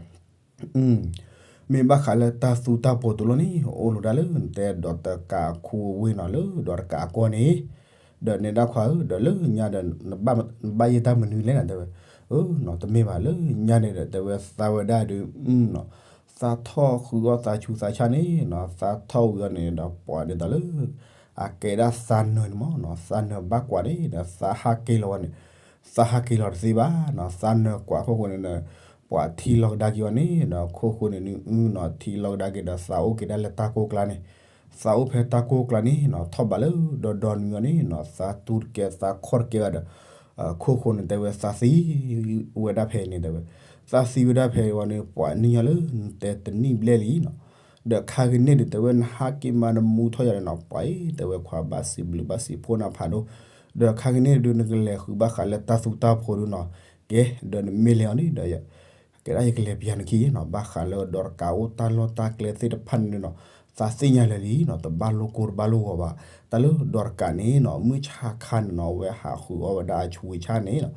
မ့ၢ်ဘၣ်ဃးလၢတၢ်သူတၢ်ပူၤတလိၣ်န့ၣ် အိၣ်လိၤဒၣ်လၢနတဲဒီးတကးအခူအဝ့ၢ်နီၤ လၢဒီးတကးအကီၢ်န့ၣ်, ဒီးနဲဒၣ်ခွါဧၢ ဒီးလၢညါဒီး နဘၣ်ယဲၢ်တၢ်မနုၤလဲၣ်နီၤ တဲဝဲ, အၢနီၤ တမ့ၢ်ဘၣ် လၢညါန့ၣ်ဒီး တဲဝဲသးဝဲဒၣ်ဒီး နီၤ, သးထီၣ်ဃုအီၣ်သးဆူးသးဆါန့ၣ်နီၤ သးထီၣ်ဝံၤအီၤန့ၣ်ဒီး ပှၤဒ်သိးလၢ အကဲဒၣ်သးနၢၤန့ၣ်မးနီၤ သးနၢၤဘၣ်ကွၢ်န့ၣ်ဒီး သးဟးက့ၤလီၤဝဲန့ၣ် သးဟးက့ၤလီၤတသ့ဘၣ်နီၤ သးနၢၤကွၢ်ခိၣ်ဃိန့ၣ်ဒီး ပှၤထံၣ်လီၤကဒါက့ၤအီၤန့ၣ်ဒီး ခိၣ်ဃိန့ၣ်ဒုးနီၤ ထံၣ်လီၤကဒါက့ၤဒီး သးအိၣ်က့ၤဒၣ်လၢတၢ်ကိၢ်ကျါန့ၣ်, သးအိၣ်ဖဲတၢ်ကိၢ်ကျါန့ၣ်နီၤ ထီၣ်ဘးလၢဒီဒီနွံအီၤန့ၣ်နီၤ သးတူၢ်တကဲ သးခီၣ်တကဲဘၣ်ဒီး ခိၣ်ဃိန့ၣ်တဲဝဲသးသံဝဲဒၣ်ဖဲအံၤန့ၣ် တဲဝဲ, သးသံဝဲဒၣ်ဖဲအံၤဝံၤန့ၣ် ပှၤနံၣ်ညီလၢနတဲတနံၣ်ဘျဲၣ်လံနီၤ ဒီးခါကနံၣ်ဒုး တဲဝဲနဟးက့ၤမၤနမူထီၣ်ယၤဒီးနီၤ ပှၤအံၤ တဲဝဲခွါဘၣ်စံးဘျုးဘၣ်စံးဖှိၣ်နၤဖးဒိၣ်, ဒီးခါကနံၣ်ဒုး နကလဲၤဃုဘၣ်ဃးလၢတၢ်သူတၢ်ဖိဒုးနီၤ, ကဲ ဒီးနမ့ၢ်လဲၤအီၤန့ၣ်ဒီး ကဲဒၣ်ယကလဲၤပျးနခံနီၤ ဘၣ်ဃးလၢဒီးတကးအိၣ်တၢ်လီၢ်တၢ်ကျဲသ့ၣ်တဖၣ်န့ၣ်နီၤ, သးသ့ၣ်ညါလၢာ်လံနီၤ တဘၣ်လိၣ်ကိၢ်တဘၣ်လိၣ်ဂီၤဘၣ်, တၢ်လၢဒီးတကးန့ၣ်နီၤ မုၢ်ဆါခါန့ၣ်နီၤ အဝဲဟးဃုအီၣ်ဝဲဒၣ်အဆူးအဆါန့ၣ်နီၤ,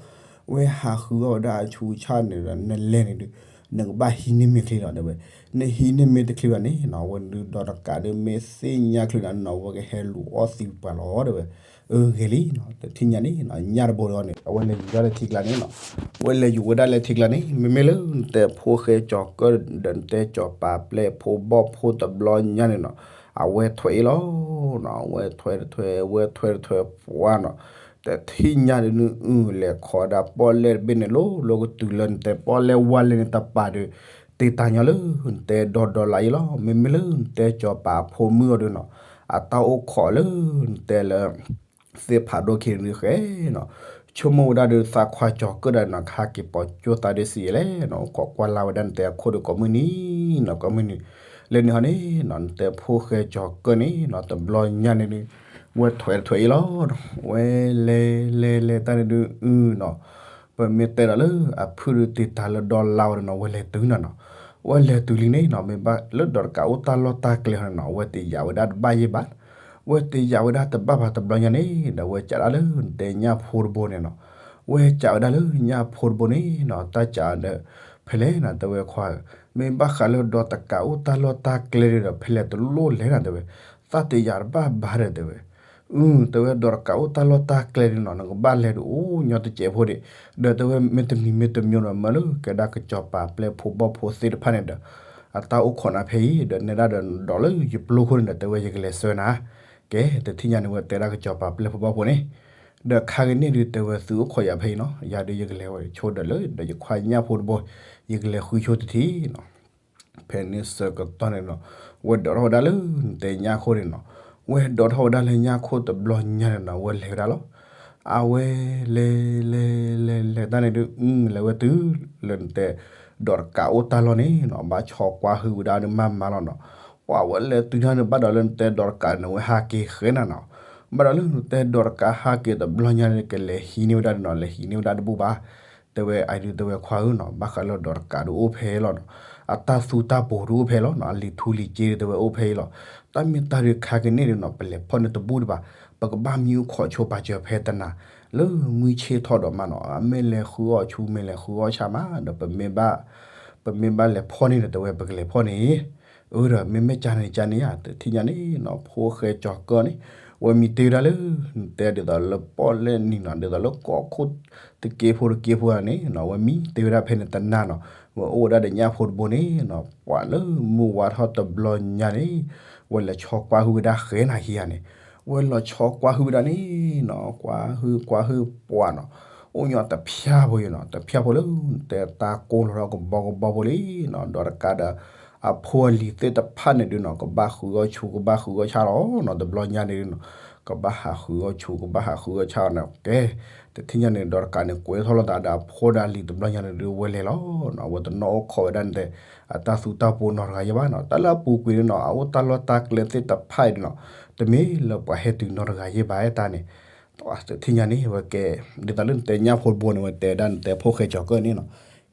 အဝဲဟးဃုအီၣ်ဝဲဒၣ်အဆူးအဆါန့ၣ်ဒီး နလဲၤန့ၣ်ဒုး နကဘၣ်ဟံးန့ၢ်မ့ၢ်ချ့လီၤ တဲဝဲ, နဟံးန့ၢ်မ့ၢ်တချ့ဘၣ်န့ၣ်နီၤ အဝဲဒုးဒီးတကးဒုးမ့ၢ်သ့ၣ်ညါချ့နၤနီၤ အဝဲကဟဲလူၤအီၣ်သံပှၤလီၤ တဲဝဲ, အၢ ဂ့ၤလံနီၤ တထံၣ်ညါန့ၣ်နီၤ ညၣ်တဘိဒီးန့ၣ် အဝဲလဲၤယူၤဝဲဒၣ်လၢထံကျါန့ၣ်နီၤ, အဝဲလဲၤယူၤဝဲဒၣ်လၢထံကျါန့ၣ် မ့မ့ၢ်လၢနတဲဖိၣ်ဃဲကၠီၤကၢၢ်ဒီးနတဲကစီၤပၤပျဲၢ်ဖိဘီၣ်ဖိတဘျီညါန့ၣ်နီၤ, အဝဲထွဲအံၤလီၤနီၤ အဝဲထွဲတထွဲ အဝဲထွဲတထွဲပှၤနီၤ, တထံၣ်ညါဒုးနုအုလဲၤခိးဒၣ်ပီၣ်လဲၣ်တဘ့ၣ်န့ၣ် လိၤလိၤကတုၤလၢနတဲပီၣ်လဲၣ်ဝါလဲၣ်န့ၣ်တပၤဒုး, တ့တၢ်ညီလၢနတဲဒီဒီလါအံၤလီၤ မ့မ့ၢ်လၢနတဲကစီၤပၤဖိမုၣ်အီၤဒုးနီၤ, အတၢ်အိၣ်ခိးလၢနတဲလၢ သ့ၣ်ဖးဒိၣ်ခံန့ၣ်ဃဲနီၤ, ဆိကမိၣ်ဝဲဒၣ်ဒီးသးခွါကၠီၤကၢၢ်ဒၣ်နီၤ ကဟးက့ၤပိာ်ကၠိၣ်သးဒ့စံးလဲၣ်နီၤ အိၣ်ခိးကွၢ်လၢ်ဝဲဒၣ်နတဲအခိၣ်ဒီးကိးမုၢ်နံၤနီၤ ကိးမုၢ်နံၤ, လၢန့ၣ်ဟီန့ၣ်နီၤ နတဲဖိၣ်ဃဲကၠီၤကၢၢ်န့ၣ်နီၤ တဘျီညါန့ၣ်ဒုး ဝဲထွဲတထွဲအံၤလီၤ, ဝဲလဲၤလဲၤလဲၤတၢ်န့ၣ်ဒုးနီၤ ပမ့ၢ်တဲဒီးလၢအဖုၣ်ဒုးတ့ၢ်တၢ်လၢဒီလါဝဲန့ၣ်နီၤ ဝဲလဲၤတုၤနၤနီၤ, ဝဲလဲၤတုၤလံန့ၣ်နီၤ မ့ၢ်ဘၣ်လၢဒီးတကးအိၣ်တၢ်လီၢ်တၢ်ကျဲဟီန့ၣ်နီၤ ဝဲတယာ်ဝဲဒၣ်တဘၣ်ယဲၢ်ဘၣ်, ဝဲတယာ်ဝဲဒၣ်တဘၣ်ဘၣ်တဘျီညါန့ၣ် ဒီးဝဲကးဒၣ်လၢနတဲညၣ်ဖိတဘိန့ၣ်နီၤ, ဝဲကးဝဲဒၣ်လၢညၣ်ဖိတဘိန့ၣ်နီၤ တၢ်ကးဒီး ဖဲလဲၣ်နီၤ တဲဝဲခွါဧၢ, မ့ၢ်ဘၣ်ဃးလၢဒီးတကးအိၣ်တၢ်လီၢ်တၢ်ကျဲဒီး ဖဲလဲၣ်တလိၣ်လဲၣ်နီၤ တဲဝဲ, သးတယာ်တဘၣ်ဘၣ်ဒီးတဲဝဲ အု တဲဝဲဒီးတကးအိၣ်တၢ်လီၢ်တၢ်ကျဲန့ၣ်နီၤ နကဘၣ်လဲၤဒုးအိၣ်ညီတစဲးဖိဒံး, ဒီးတဲဝဲမ့ၢ်တမံၤမ့ၢ်တမံၤဒီး မၢလၢကဲဒၣ်ကစီၤပၤပျဲၢ်ဖိဘီၣ်ဖိသ့ၣ်တဖၣ်န့ၣ်ဒီး အတၢ်အိၣ်ခိးနၤဖဲအံၤ ဒီးနဲဒၣ်ဒီးနဒိးလၢယပျိခိၣ်န့ၣ်ဒီး တဲဝဲယကလဲၤဆှၢနၤ, ကဲ တထံၣ်ညါန့ၣ် ဝဲတဲဒၣ်ကစီၤပၤပျဲၢ်ဖိဘီၣ်ဖိန့ၣ်, ဒီးခါကန့ၣ်ဒုးတဲဝဲသုအိၣ်ခိးယၤဖဲအံၤနီၤ ယၤဒုးယကလဲၤဝဲဆိဒီးလၢ ဒီးယခွါညၣ်ဖိတဘိ ယကလဲၤဃုဆိတထံၣ်နီၤ ဖဲန့ၣ်ဆၢကတီၢ်န့ၣ်နီၤ ဝဲဒိးထီၣ်ဝဲဒၣ်လၢနတဲညၣ်ခိၣ်န့ၣ်နီၤ, ဝဲဒိးထီၣ်ဝဲဒၣ်လၢညၣ်ခိၣ်တဘျီညါန့ၣ်နီၤ ဝဲလဲၤဝဲဒၣ်လီၤ. အဝဲလဲၤလဲၤလဲၤလဲၤတၢ်န့ၣ်ဒုး လဲၤဝဲတုၤလၢနတဲ ဒီးတကးအိၣ်တၢ်လီၢ်န့ၣ်နီၤ ဘၣ်ဆီကွၢ်ဟုၣ်ဝဲဒၣ်ဒုးမၤမၤလီၤနီၤ, ပှၤဝဲလဲၤတုၤတၢ်န့ၣ် ဘၣ်ဒီးလၢနတဲဒီးတကးန့ၣ် ဝဲဟးက့ၤဃဲနၤနီၤ, ဘၣ်ဒီးလၢနတဲဒီးတကးဟးက့ၤတဘျီညါန့ၣ် ကလဲၤဟံးန့ၢ်ဝဲဒၣ်ဒုးနီၤ လဲၤဟံးန့ၢ်ဝဲဒၣ်တဘူၣ်ဘၣ် တဲဝဲအံၤဒုးတဲဝဲခွါဧၢနီၤ ဘၣ်ဃးလၢဒီးတကးဒုးအိၣ်ဖဲလီၤနီၤ, အတၢ်သူတၢ်ပိၤဒုးအိၣ်ဖဲလီၤနီၤ အလံၤထူလံၤစ့ဒုးတဲဝဲအိၣ်ဖဲအံၤလီၤ, တၢ်မ့ၢ်တၢ်ဒုးခါကန့ၣ်ဒုးနီၤ ပလဲၤဖီၣ်န့ၢ်တဘူၣ်ဒံးဘၣ်, ပကဘၣ်မံအိၣ်ခိးဆိပာ်စၢၤဖဲတနၤ, လၢမုၢ်ဆ့ၣ်ထီၣ်ဒီးမးနီၤ မ့ၢ်လဲၤဃုအီၣ်ဆူ မ့ၢ်လဲၤဃုအီၣ်ဆၣ်မးဒီး ပမ့ၢ်ဘၣ် ပမ့ၢ်ဘၣ်လဲၤဖီၣ်န့ၣ်ဒီး တဲဝဲပကလဲၤဖီၣ်န့ၣ် အၢဒီး မ့မ့ၢ်ကန့ၣ်ကန့ၣ်ဧါ တထံၣ်ညါန့ၣ်နီၤ ဖိၣ်ဃဲကၠီၤကၢၢ်န့ၣ် ဝဲမံတ့ၢ်ဝဲဒၣ်လၢ နတဲဒ်သိးလၢပီၣ်လဲၣ်နံၤနီၤ ဒ်သိးလၢကီၢ်ခိၣ်တက့ဖိတက့ဖိန့ၣ်နီၤ ဝဲမံတ့ၢ်ဝဲဒၣ်ဖဲန့ၣ်တနၤနီၤ ဝဲအိၣ်ဝဲဒၣ်ဒီးညၣ်ဖိတဘိန့ၣ်နီၤ ပှၤလၢမုၢ်ဝါထီၣ်တဘျီညါန့ၣ် ဝဲလဲၤဆီကွၢ်ဟုၣ်ဝဲဒၣ်ဃဲနၤဟံၣ်ဧါန့ၣ် ဝဲလီၤဆီကွၢ်ဟုၣ်ဝဲဒၣ်န့ၣ်နီၤ ကွၢ်ဟုၣ်ကွၢ်ဟုၣ်ပှၤနီၤ အိၣ်ညီတဖျၢၣ်ဖိအံၤနီၤ တဖျၢၣ်ဖိလၢ တဲတၢ်ကိၢ်လီၤထီၣ်ကဘီကဘီဖိလံနီၤ ဒီးတကးဒီး အဖိအလံၤသ့ၣ်တဖၣ်န့ၣ်ဒုးနီၤ ကဘၣ်ဃုအီၣ်ဆူ ကဘၣ်ဃုအီၣ်ဆၣ်လီၤနီၤ တဘျီညါန့ၣ်နီၤ ကဘၣ်ဟးဃုအီၣ်ဆူ ကဘၣ်ဟးဃုအီၣ်ဆၣ်နီၤ ကဲ တထံၣ်ညါန့ၣ် ဒီးတကးန့ၣ် ကွဲးထီၣ်လိာ်သးဒီးအဖိဒီးအလံၤတဘျီညါန့ၣ်ဒုး ဝဲလဲၤလီၤနီၤ ဝဲတနီၣ်အိၣ်ခိးဝဲဒၣ်န့ၣ်တဲ အတၢ်သူတၢ်ပိၤနီတဂၤယဲၢ်ဘၣ်နီၤ တၢ်လၢအပူၤကွံာ်န့ၣ်နီၤ အအိၣ်တၢ်လီၢ်တၢ်ကျဲသ့ၣ်တဖၣ်အံၤန့ၣ်နီၤ တမ့ၢ်လၢပှၤဟဲတုၤနီတဂၤယဲၢ်ဘၣ်တၢ်န့ၣ် တထံၣ်ညါန့ၣ် ဝဲကဲ ဒ်သိးလၢနတဲညၣ်ဖိတဘိန့ၣ် ဝဲတဲဒၣ်နတဲဖိၣ်ဃဲကၠီၤကၢၢ်န့ၣ်နီၤ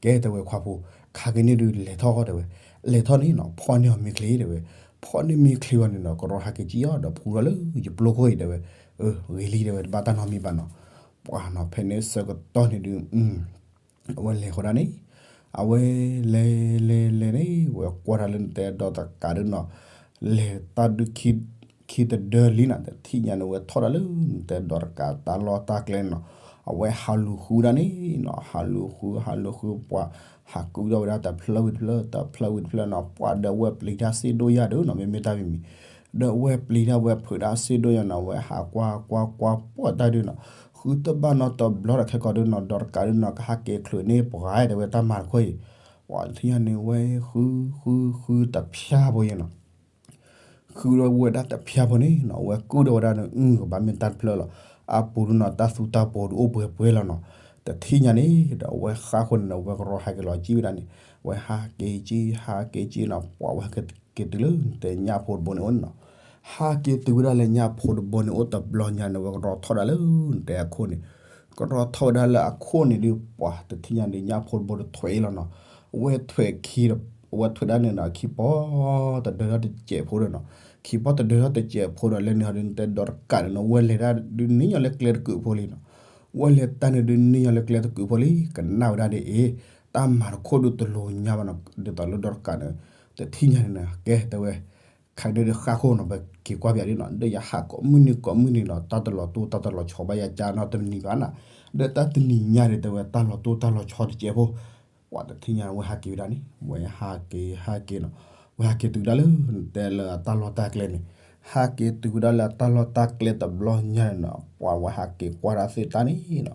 ကဲတဲဝဲခွါဖိ ခါက့ၤန့ၣ်ဒုးလဲၤထီၣ်တဲဝဲ လဲၤထီၣ်န့ၣ်နီၤ ဖီၣ်န့ၢ်အီၤမ့ၤချ့တဲဝဲ ဖီၣ်န့ၢ်မ့ၤချ့အီၤန့ၣ်နီၤ ကရီဟးက့ၤကံအီၤဒီး ဖူထီၣ်လၢယပျိခိၣ်အံၤတဲဝဲ ဂ့ၤလံတဲဝဲ တဘၣ်တၢ်နီတမံၤဘၣ်နီၤ ပှၤနီၤ ဖဲန့ၣ်ဆၢကတီၢ်န့ၣ်ဒုး အဝဲလဲၤဃီဒၣ်န့ၣ် အဝဲလဲၤလဲၤလဲၤန့ၣ် ဝဲကွၢ်တၢ်လၢနတဲဒီးတကးဒုးနီၤ လဲၤတၢ်ဒုး ခံတဒၢလံနီၤ တထံၣ်ညါန့ၣ် ဝဲထီၣ်ဒၣ်လၢနတဲဒီးတကးတၢ်လီၢ်တၢ်ကျဲန့ၣ်နီၤ အဝဲဟးလူၤဃုဒၣ်န့ၣ်နီၤ ဟးလူၤဃု ဟးလူၤဃုပှၤ ဟးကုၣ်ထီၣ်ဝဲဒၣ်တဖျၢၣ်ဝံၤတဖျၢၣ် တဖျၢၣ်ဝံၤတဖျၢၣ်နီၤ ပှၤဒီးဝဲပျံၤတၢ်စ့ဒိၣ်ယၤဒုးနီၤ မ့မ့ၢ်တၢ်မံၤမံၤ ဒီးဝဲပျံၤတၢ်ဝဲဖုးတၢ်စ့ဒိၣ်ယၤနီၤ ဝဲဟးကွၢ်ကွၢ်ကွၢ်ပှၢ်တၢ်ဒုးနီၤ ဃုတဘၣ်နီတဘျီဒီးခဲကိာ်ဒုးနီၤ ဒီးတကးဒုးနီၤ ကဟးက့ၤချုးန့ၢ်ပှၤတဲဝဲတၢ်မၤတခီအံၤ ပှၤတထံၣ်ညါန့ၣ် ဝဲဃုဃုဃုတဖျၢၣ်ဖိယဲၢ်နီၤ ဃုဒီးဝဲဒၣ်တဖျၢၣ်ဖိန့ၣ်နီၤ ဝဲကုၣ်ဒီးဝဲဒၣ်န့ၣ် အုကဘၣ်မ့ၢ်တၢ်တဖျၢၣ်လီၤ အပူၤဒုးနီၤ တၢ်သူတၢ်ပိၤဒုးအိၣ်ပှဲၤပှဲၤလီၤနီၤ တထံၣ်ညါန့ၣ်ဒီး အဝဲဃါဃိန့ၣ်နီၤ ဝဲကရီဟးက့ၤလီၤကံဝဲဒၣ်န့ၣ် ဝဲဟးက့ၤကံ ဟးက့ၤကံနီၤ ပှၤဝဲဟဲက့ၤတုၤလၢနတဲညၣ်ဖိတဘိန့ၣ်အိၣ်န့ၣ်နီၤ ဟးက့ၤတုၤဝဲဒၣ်လၢညၣ်ဖိတဘိန့ၣ်အိၣ်တဘျီညါန့ၣ် ဝဲကရီထီၣ်ဒၣ်လၢနတဲအခိၣ်န့ၣ် ကရီထီၣ်ဝဲဒၣ်လၢအခိၣ်န့ၣ်ဒုး ပှၤတထံၣ်ညါန့ၣ် ညၣ်ဖိတဘိတထွဲးလီၤနီၤ အဝဲထွဲးခံ အဝဲထွဲးဒၣ်န့ၣ်ဒီး ခံပီၢ်တဒၢထီၣ်တစဲးဖိဒီးနီၤ ခံပီၢ်တဒၢထီၣ်တစဲးဖိဒီး လဲၤန့ၣ်ဟီဒုးနတဲဒီးတကးန့ၣ်နီၤ ဝဲလဲၤဒၣ်ဒုးန့ၢ်ညီလၢကျဲတကုးဖိလံနီၤ ဝဲလဲၤတၢ်န့ၣ်ဒုး န့ၢ်ညီလၢကျဲတကုးဖိလံ ကနၣ်ဝဲဒၣ်ဒ်အံၤ တၢ်မၤတခိၣ်ဒုးတလိၤညါဘၣ်နီၤ ဒ်သိးလၢဒီးတကးန့ၣ် တထံၣ်ညါန့ၣ်နီၤ ကဲတဲဝဲ ခါဒုးဃါဃိနီၤ ပက့ၤကွၢ်ပယီၤဒ်နီၤ ဒီးယဟးကိးမုၢ်နံၤကိးမုၢ်နံၤနီၤ တၢ်တလီၤတိၢ်တၢ်တလီၤဆီဘၣ်ယၤကၢနီတနံၤဘၣ်နီၤ ဒီးတၢ်တနံၤညါန့ၣ် တဲဝဲတၢ်လီၤတိၢ်တၢ်လီၤဆီတစဲးဖိ ပှၤတထံၣ်ညါဝဲဟးက့ၤဝဲဒၣ်န့ၣ် ဝဲဟးက့ၤဟးက့ၤနီၤ ဝဲဟးက့ၤတုၤဒၣ်လၢ နတဲလၢအတၢ်လီၢ်တၢ်ကျဲန့ၣ် ဟးက့ၤတုၤဝဲဒၣ်လၢအတၢ်လီၢ်တၢ်ကျဲတဘျီညါန့ၣ်နီၤ ပှၤဝဲဟးက့ၤကွၢ်ဒၣ်သ့ၣ်တၢ်န့ၣ်နီၤ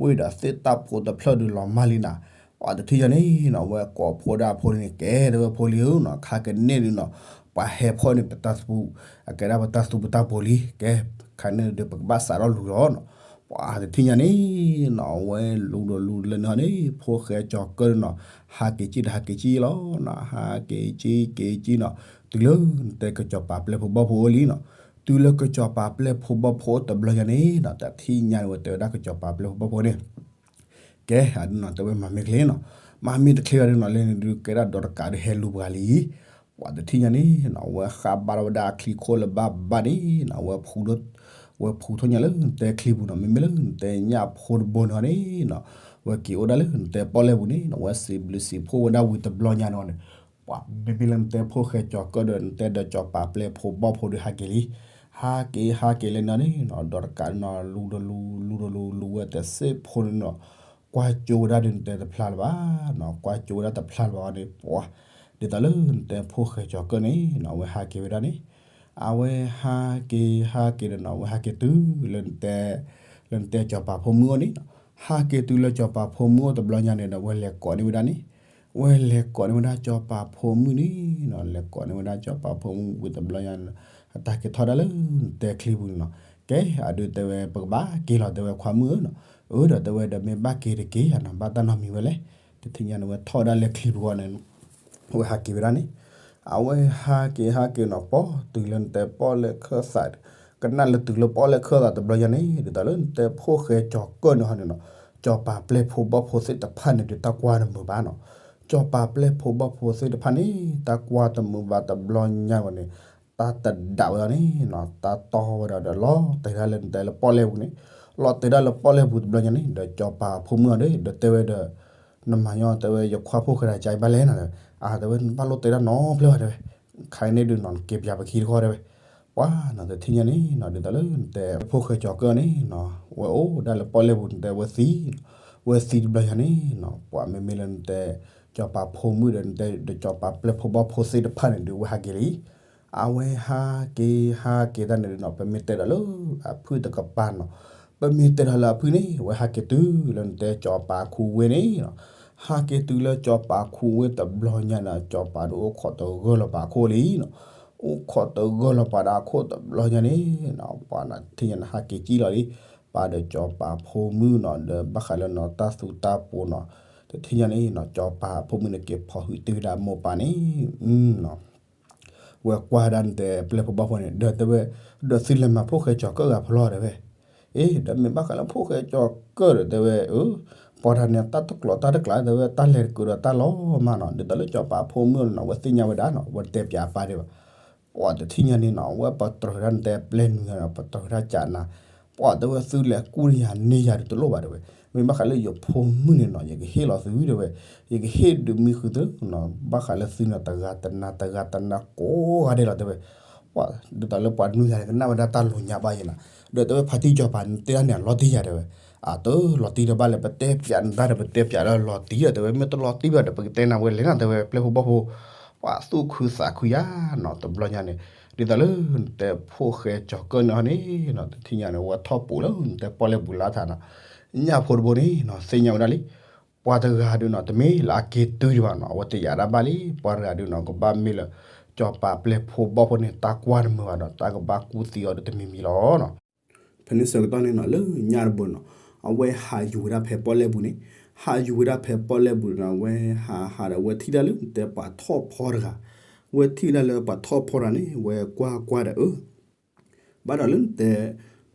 ဝဲဒီးသ့ၣ်တၢ်ဖိတဖျၢၣ်ဒုးလီၤမၢ်လံနီၤ ပှၤတထံၣ်ညါန့ၣ်နီၤ ဝဲကိးဖိဒၣ်ဖိလံန့ၣ် ကဲတဲဝဲဖိလံဧၢနီၤ ခါကန့ၣ်ဒုးနီၤ ပှၤဟဲဖီၣ်န့ၢ်ပတၢ်သူ အကဲဒၣ်ပတၢ်သူပတၢ်ပိၤလံ ကဲ ခါန့ၣ်ဒုးပကဘၣ်စးထီၣ်လူၤလီၤနီၤ ပှၤတထံၣ်ညါန့ၣ်နီၤ ဝဲလူၤဒီးလူၤလၢန့ၣ်ဟီန့ၣ် ဖိၣ်ဃဲကၠီၤကၢၢ်န့ၣ်နီၤ ဟးက့ၤကံဒီးဟးက့ၤကံလီၤနီၤ ဟးက့ၤကံက့ၤကံနီၤ တုၤလၢနတဲကစီၤပၤပျဲၢ်ဖိဘီၣ်ဖိအိၣ်လံနီၤ တုၤလၢကစီၤပၤပျဲၢ်ဖိဘီၣ်ဖိအိၣ်တဘျီညါန့ၣ်နီၤ တထံၣ်ညါန့ၣ် ဝဲတဲဝဲဒၣ်ကစီၤပၤပျဲၢ်ဖိဘီၣ်ဖိန့ၣ် ကဲ အဒုးနီၤ တဲဝဲမၤမ့ၢ်ချ့နီၤ, မၤမ့ၢ်တချ့ဘၣ်ဒုးနီၤ လဲၤန့ၣ်ဒုးကဲဒၣ်ဒီးတကးဒုးဟဲလူၤပှၤလံ, ပှၤတထံၣ်ညါန့ၣ်နီၤ အဝဲဃးဘါထီၣ်ဝဲဒၣ်အချံခိၣ်လၢဘၣ်ဘၣ်န့ၣ်နီၤ ဝဲဖှူထီၣ်ညါလၢနတဲချံပူၤနီၤ မ့မ့ၢ်လၢနတဲညၣ်ဖိတဘိန့ၣ်ဟီန့ၣ်နီၤ, ဝဲက့ၤအိၣ်ဒၣ်လၢနတဲပီၣ်လဲၣ်ပူၤန့ၣ်နီၤ ဝဲစံးဘျုးစံးဖှိၣ်ဝဲဒၣ်ဝံၤတဘျီညါန့ၣ်န့ၣ်, ပှၤမ့မ့ၢ်လၢနတဲဖိၣ်ဃဲကၠီၤကၢၣ်ဒီး နတဲဒီးကၠီၤပၤပျဲၢ်ဖိဘီၣ်ဖိဒုးဟးက့ၤလံ, ဟးက့ၤဟးက့ၤလဲၤန့ၣ်န့ၣ်နီၤ ဒီးတကးဒုးနီၤ လူၤဒီးလူၤ လူၤဒီးလူၤ လူၤဝဲတစ့ၢ်ဖိန့ၣ်နီၤ, ကွၢ်ကၠိဝဲဒၣ်ဒုးနတဲတဖျါလၢၤဘၣ်နီၤ ကွၢ်ကၠိဝဲဒၣ်တဖျါလၢၤဘၣ်န့ၣ် ပှၤ ဒ်သိးလၢနတဲဖိၣ်ဃဲကၠီၤကၢၣ်န့ၣ်နီၤ အဝဲဟးက့ၤဝဲဒၣ်န့ၣ်, အဝဲဟးက့ၤဟးက့ၤဒီးနီၤ အဝဲဟးက့ၤတုၤလၢနတဲ လၢနတဲကၠီၤပၤဖိမုၣ်အိၣ်န့ၣ်နီၤ, ဟးက့ၤတုၤလၢကၠီၤပၤဖိမုၣ်အိၣ်တဘျီညါန့ၣ်ဒီး ဝဲလဲၤကိးန့ၢ်ဝဲဒၣ်န့ၣ်, ဝဲလဲၤကိးန့ၢ်ဝဲဒၣ်ကၠီၤပၤဖိမုၣ်န့ၣ်နီၤ လဲၤကိးန့ၢ်ဝဲဒၣ်ကၠီၤပၤဖိမုၣ်ဝံၤတဘျီညါန့ၣ်, အတၢ်က့ၤထီၣ်ဒၣ်လၢနတဲချံပူၤန့ၣ်နီၤ, ကဲ အဒုးတဲဝဲ ပကဘၣ်က့ၤလီၤ တဲဝဲခွါမုၣ်ဧၢနီၤ, အၢဒီးတဲဝဲဒီး မ့ၢ်ဘၣ်က့ၤတက့ၢ်ဧါနီၤ ဘၣ်တၢ်နီတမံၤဝဲလဲၣ်, တထံၣ်ညါန့ၣ် ဝဲထီၣ်ဝဲဒၣ်လၢချံပူၤဃီန့ၣ် အဝဲဟးက့ၤဝဲဒၣ်န့ၣ်, အဝဲဟးက့ၤဟးက့ၤနီၤ ပီၢ်တုၤလၢနတဲပီၣ်လဲၣ်ခၢၣ်သး, ကနၣ်လၢတုၤလၢပီၣ်လဲၣ်ခၢၣ်သးတဘျီညါန့ၣ် ဒ်သိးလၢနတဲဖိၣ်ဃဲကၠီၤကၢၣ်န့ၣ်ဟီန့ၣ်နီၤ, ကၠီၤပၤပျဲၢ်ဖိဘီၣ်ဖိသ့ၣ်တဖၣ်န့ၣ်ဒုး တၢ်ကွၢ်တမုာ်ဘၣ်နီၤ, ကၠီၤပၤပျဲၢ်ဖိဘီၣ်ဖိသ့ၣ်တဖၣ်န့ၣ် တၢ်ကွၢ်တမုာ်ဘၣ်တဘျီညါဝဲန့ၣ်, တၢ်တဒးဝဲဒၣ်န့ၣ်နီၤ တၢ်တီဝဲဒၣ်ဒီးလီၤတဲာ်ဒၣ်လၢနတဲလၢပီၣ်လဲၣ်ပူၤန့ၣ်, လီၤတဲာ်ဒၣ်လၢပီၣ်လဲၣ်ပူၤတဘျီညါန့ၣ် ဒီးကၠီၤပၤဖိမုၣ်အီၤဒီး ဒီးတဲဝဲဒီး နမၤညီတဲဝဲ ယခွါဖိၣ်ဃဲတၢ်ကါအံၤဘၣ်လဲၣ်နီၤ, အတဲဝဲ နဘၣ်လိၣ်တဲဒၣ်နီတဖျၢၣ်ဘၣ်တဲဝဲ, ခါအံၤန့ၣ်ဒုးနီၤ နက့ၤပၠးပခံတခီတဲဝဲ, ပှၤနီၤတထံၣ်ညါန့ၣ်နီၤ ဒ်သိးလၢနတဲဖိၣ်ဃဲကၠီၤကၢၣ်န့ၣ်နီၤ ဝဲအိၣ်ဒၣ်လၢပီၣ်လဲၣ်ပူၤ နတဲဝဲသံ, ဝဲသံတဘျီညါန့ၣ်နီၤ ပှၤမ့မ့ၢ်လၢနတဲ ကၠီၤပၤဖိမုၣ်ဒီး နတဲဒီး ကၠီၤပၤပျဲၢ်ဖိဘီၣ်ဖိသ့ၣ်တဖၣ်န့ၣ်ဒုး ဝဲဟးက့ၤလံ အဝဲဟးက့ၤဟးက့ၤတၢ်န့ၣ်ဒုးနီၤ ပမ့ၢ်တဲဒီးလၢအဖုၣ်တကပၤနီၤ, ပမ့ၢ်တဲဒီးလၢအဖုၣ်န့ၣ် ဝဲဟးက့ၤတုၤလၢနတဲကၠီၤပၤခူဝ့ၢ်န့ၣ်နီၤ, ဟးက့ၤတုၤလၢကၠီၤပၤခူဝ့ၢ်တဘျီညါန့ၣ် ကၠီၤပၤဒုးအိၣ်ခိးတဂၢၢ်လီၤပာ်ခိၣ်လံနီၤ, အိၣ်ခိးတဂၢၢ်လီၤပာ်ဒီးအခိၣ်တဘျီညါန့ၣ်နီၤ ပှၤနီၤတထံၣ်ညါန့ၣ် ဟးက့ၤကံၣ်လီၤလံ, ပာ်ဒီးကၠီၤပၤဖိမုၣ်နီၤ ဒီးဘၣ်ဃးလၢနီၤတၢ်သူတၢ်ပူၤနီၤ, တထံၣ်ညါန့ၣ်နီၤ ကၠီၤပၤဖိမုၣ်န့ၣ် က့ၤဖီၣ်ဟုၣ်တုၤဝဲဒၣ်မိၢ်ပၢ်န့ၣ် ဝဲကွၢ်ဒၣ်နတဲပျဲၢ်ဖိဘီၣ်ဖိန့ၣ် ဒီးတဲဝဲ, ဒီးသုလဲၤမၤဖိၣ်ဃဲကၠီၤကၢၣ်ဂၤဖဲလဲၣ်တဲဝဲ, အ့ ဒီးမ့ၢ်ဘၣ်ဃးလၢဖိၣ်ဃဲကၠီၤကၢၣ်ဒီးတဲဝဲ, အၢ ပှၤတဂၤန့ၣ် တၢ်တကျိၤတၢ်တကျါတဲဝဲ တၢ်လဲၤတကုာ်ဒီးတၢ်လီၤမးနီၤ, ဒ်သိးလၢကၠီၤပၤဖိမုၣ်နီၤ အဝဲသ့ၣ်ညါဝဲဒၣ်နီၤ အဝဲတတဲပၠးအပၢ်ဒံးဘၣ် ပှၤတထံၣ်ညါန့ၣ်နီၤ အဝဲပတြၢၤဒၣ်နတဲပျဲၢ်နုၤနီၤ ပတြၢၤဒၣ်ကးနၤ, ပှၤတဲဝဲသုလဲၤကူၣ်န့ၢ်ယၤန့ၢ်ယၤဒုးတလိၣ်ဘၣ်တဲဝဲ, မ့ၢ်ဘၣ်ဃးလၢယဖိမုၣ်န့ၣ်နီၤ ယကဟ့ၣ်လီၤသုတဲဝဲ, ယကဟ့ၣ်ဒုးမံဃုာ်သုနီၤ ဘၣ်ဃးလၢသုန့ၣ်တဂၤတနၤတဂၤတနၤကိးဂၤဒဲးလီၤတဲဝဲ, ပှၤဒ်သိးလၢပှၤနုၤယၤန့ၣ် ကနၣ်ဝဲဒၣ်တၢ်လိၤညါဘၣ်ယဲနီၤ, ဒီးတဲဝဲဖါတံၢ်ကၠီၤပၤန့ၣ် တဲဒၣ်န့ၣ်အလီၤတံၢ်ယၤတဲဝဲ, အတလီၤတံၢ်ဒီးဘၣ်လဲၣ် ပတဲပၠးနတၢ်ဒီး ပတဲပၠးဒီးလီၤတံၢ်ဒီးတဲဝဲ မ့ၢ်တလီၤတံၢ်ဘၣ်ဒီး ပကတဲနၤဝဲလဲၣ်နီၤတဲဝဲ ပျဲၢ်ဖိဘီၣ်ဖိ ပှၤသူၣ်ခုသးခုယၤနီၤ တဘျီညါန့ၣ်, ဒ်သိးလၢနတဲဖိၣ်ဃဲကၠီၤကၢၣ်န့ၣ်ဟီန့ၣ်နီၤ တထံၣ်ညါန့ၣ် ဝဲထီၣ်ပူၤလၢနတဲပီၣ်လဲၣ်ပူၤလါထးနီၤ, ညၣ်ဖိတဘိန့ၣ်နီၤ သ့ၣ်ညါဝဲဒၣ်လံ, ပှၤတဂၤဒုးနီၤ တမ့ၢ်လၢအက့ၤတုၤဒံးဘၣ်နီၤ အဝဲတယာ်ဒၣ်ဘၣ်လံ, ပှၤတဂၤဒုးနီၤ ကဘၣ်မ့ၢ်လၢ ကၠီၤပၤပျဲၢ်ဖိဘီၣ်ဖိန့ၣ် တၢ်ကွၢ်တမုာ်ဘၣ်ဒီး တၢ်ကဘၣ်ကူၣ်သံအီၤဒီးတမံၤမံၤလီၤနီၤ. ဖဲန့ၣ်ဆၢကတီၢ်န့ၣ်နီၤ လၢညၣ်တဘိနီၤ အဝဲဟးယူၤဝဲဒၣ်ဖဲပီၣ်လဲၣ်ပူၤန့ၣ်, ဟးယူၤဝဲဒၣ်ဖဲပီၣ်လဲၣ်ပူၤန့ၣ်နီၤ အဝဲဟးဟးဒီး အဝဲထံၣ်ဒၣ်လၢနတဲပှၤထီၣ်ဖီတဂၤ, အဝဲထံၣ်ဝဲဒၣ်လၢပှၤထီၣ်ဖီတဂၤန့ၣ် အဝဲကွၢ်ကွၢ်ဒီး အၢ ဘၣ်ဒီးလၢနတဲ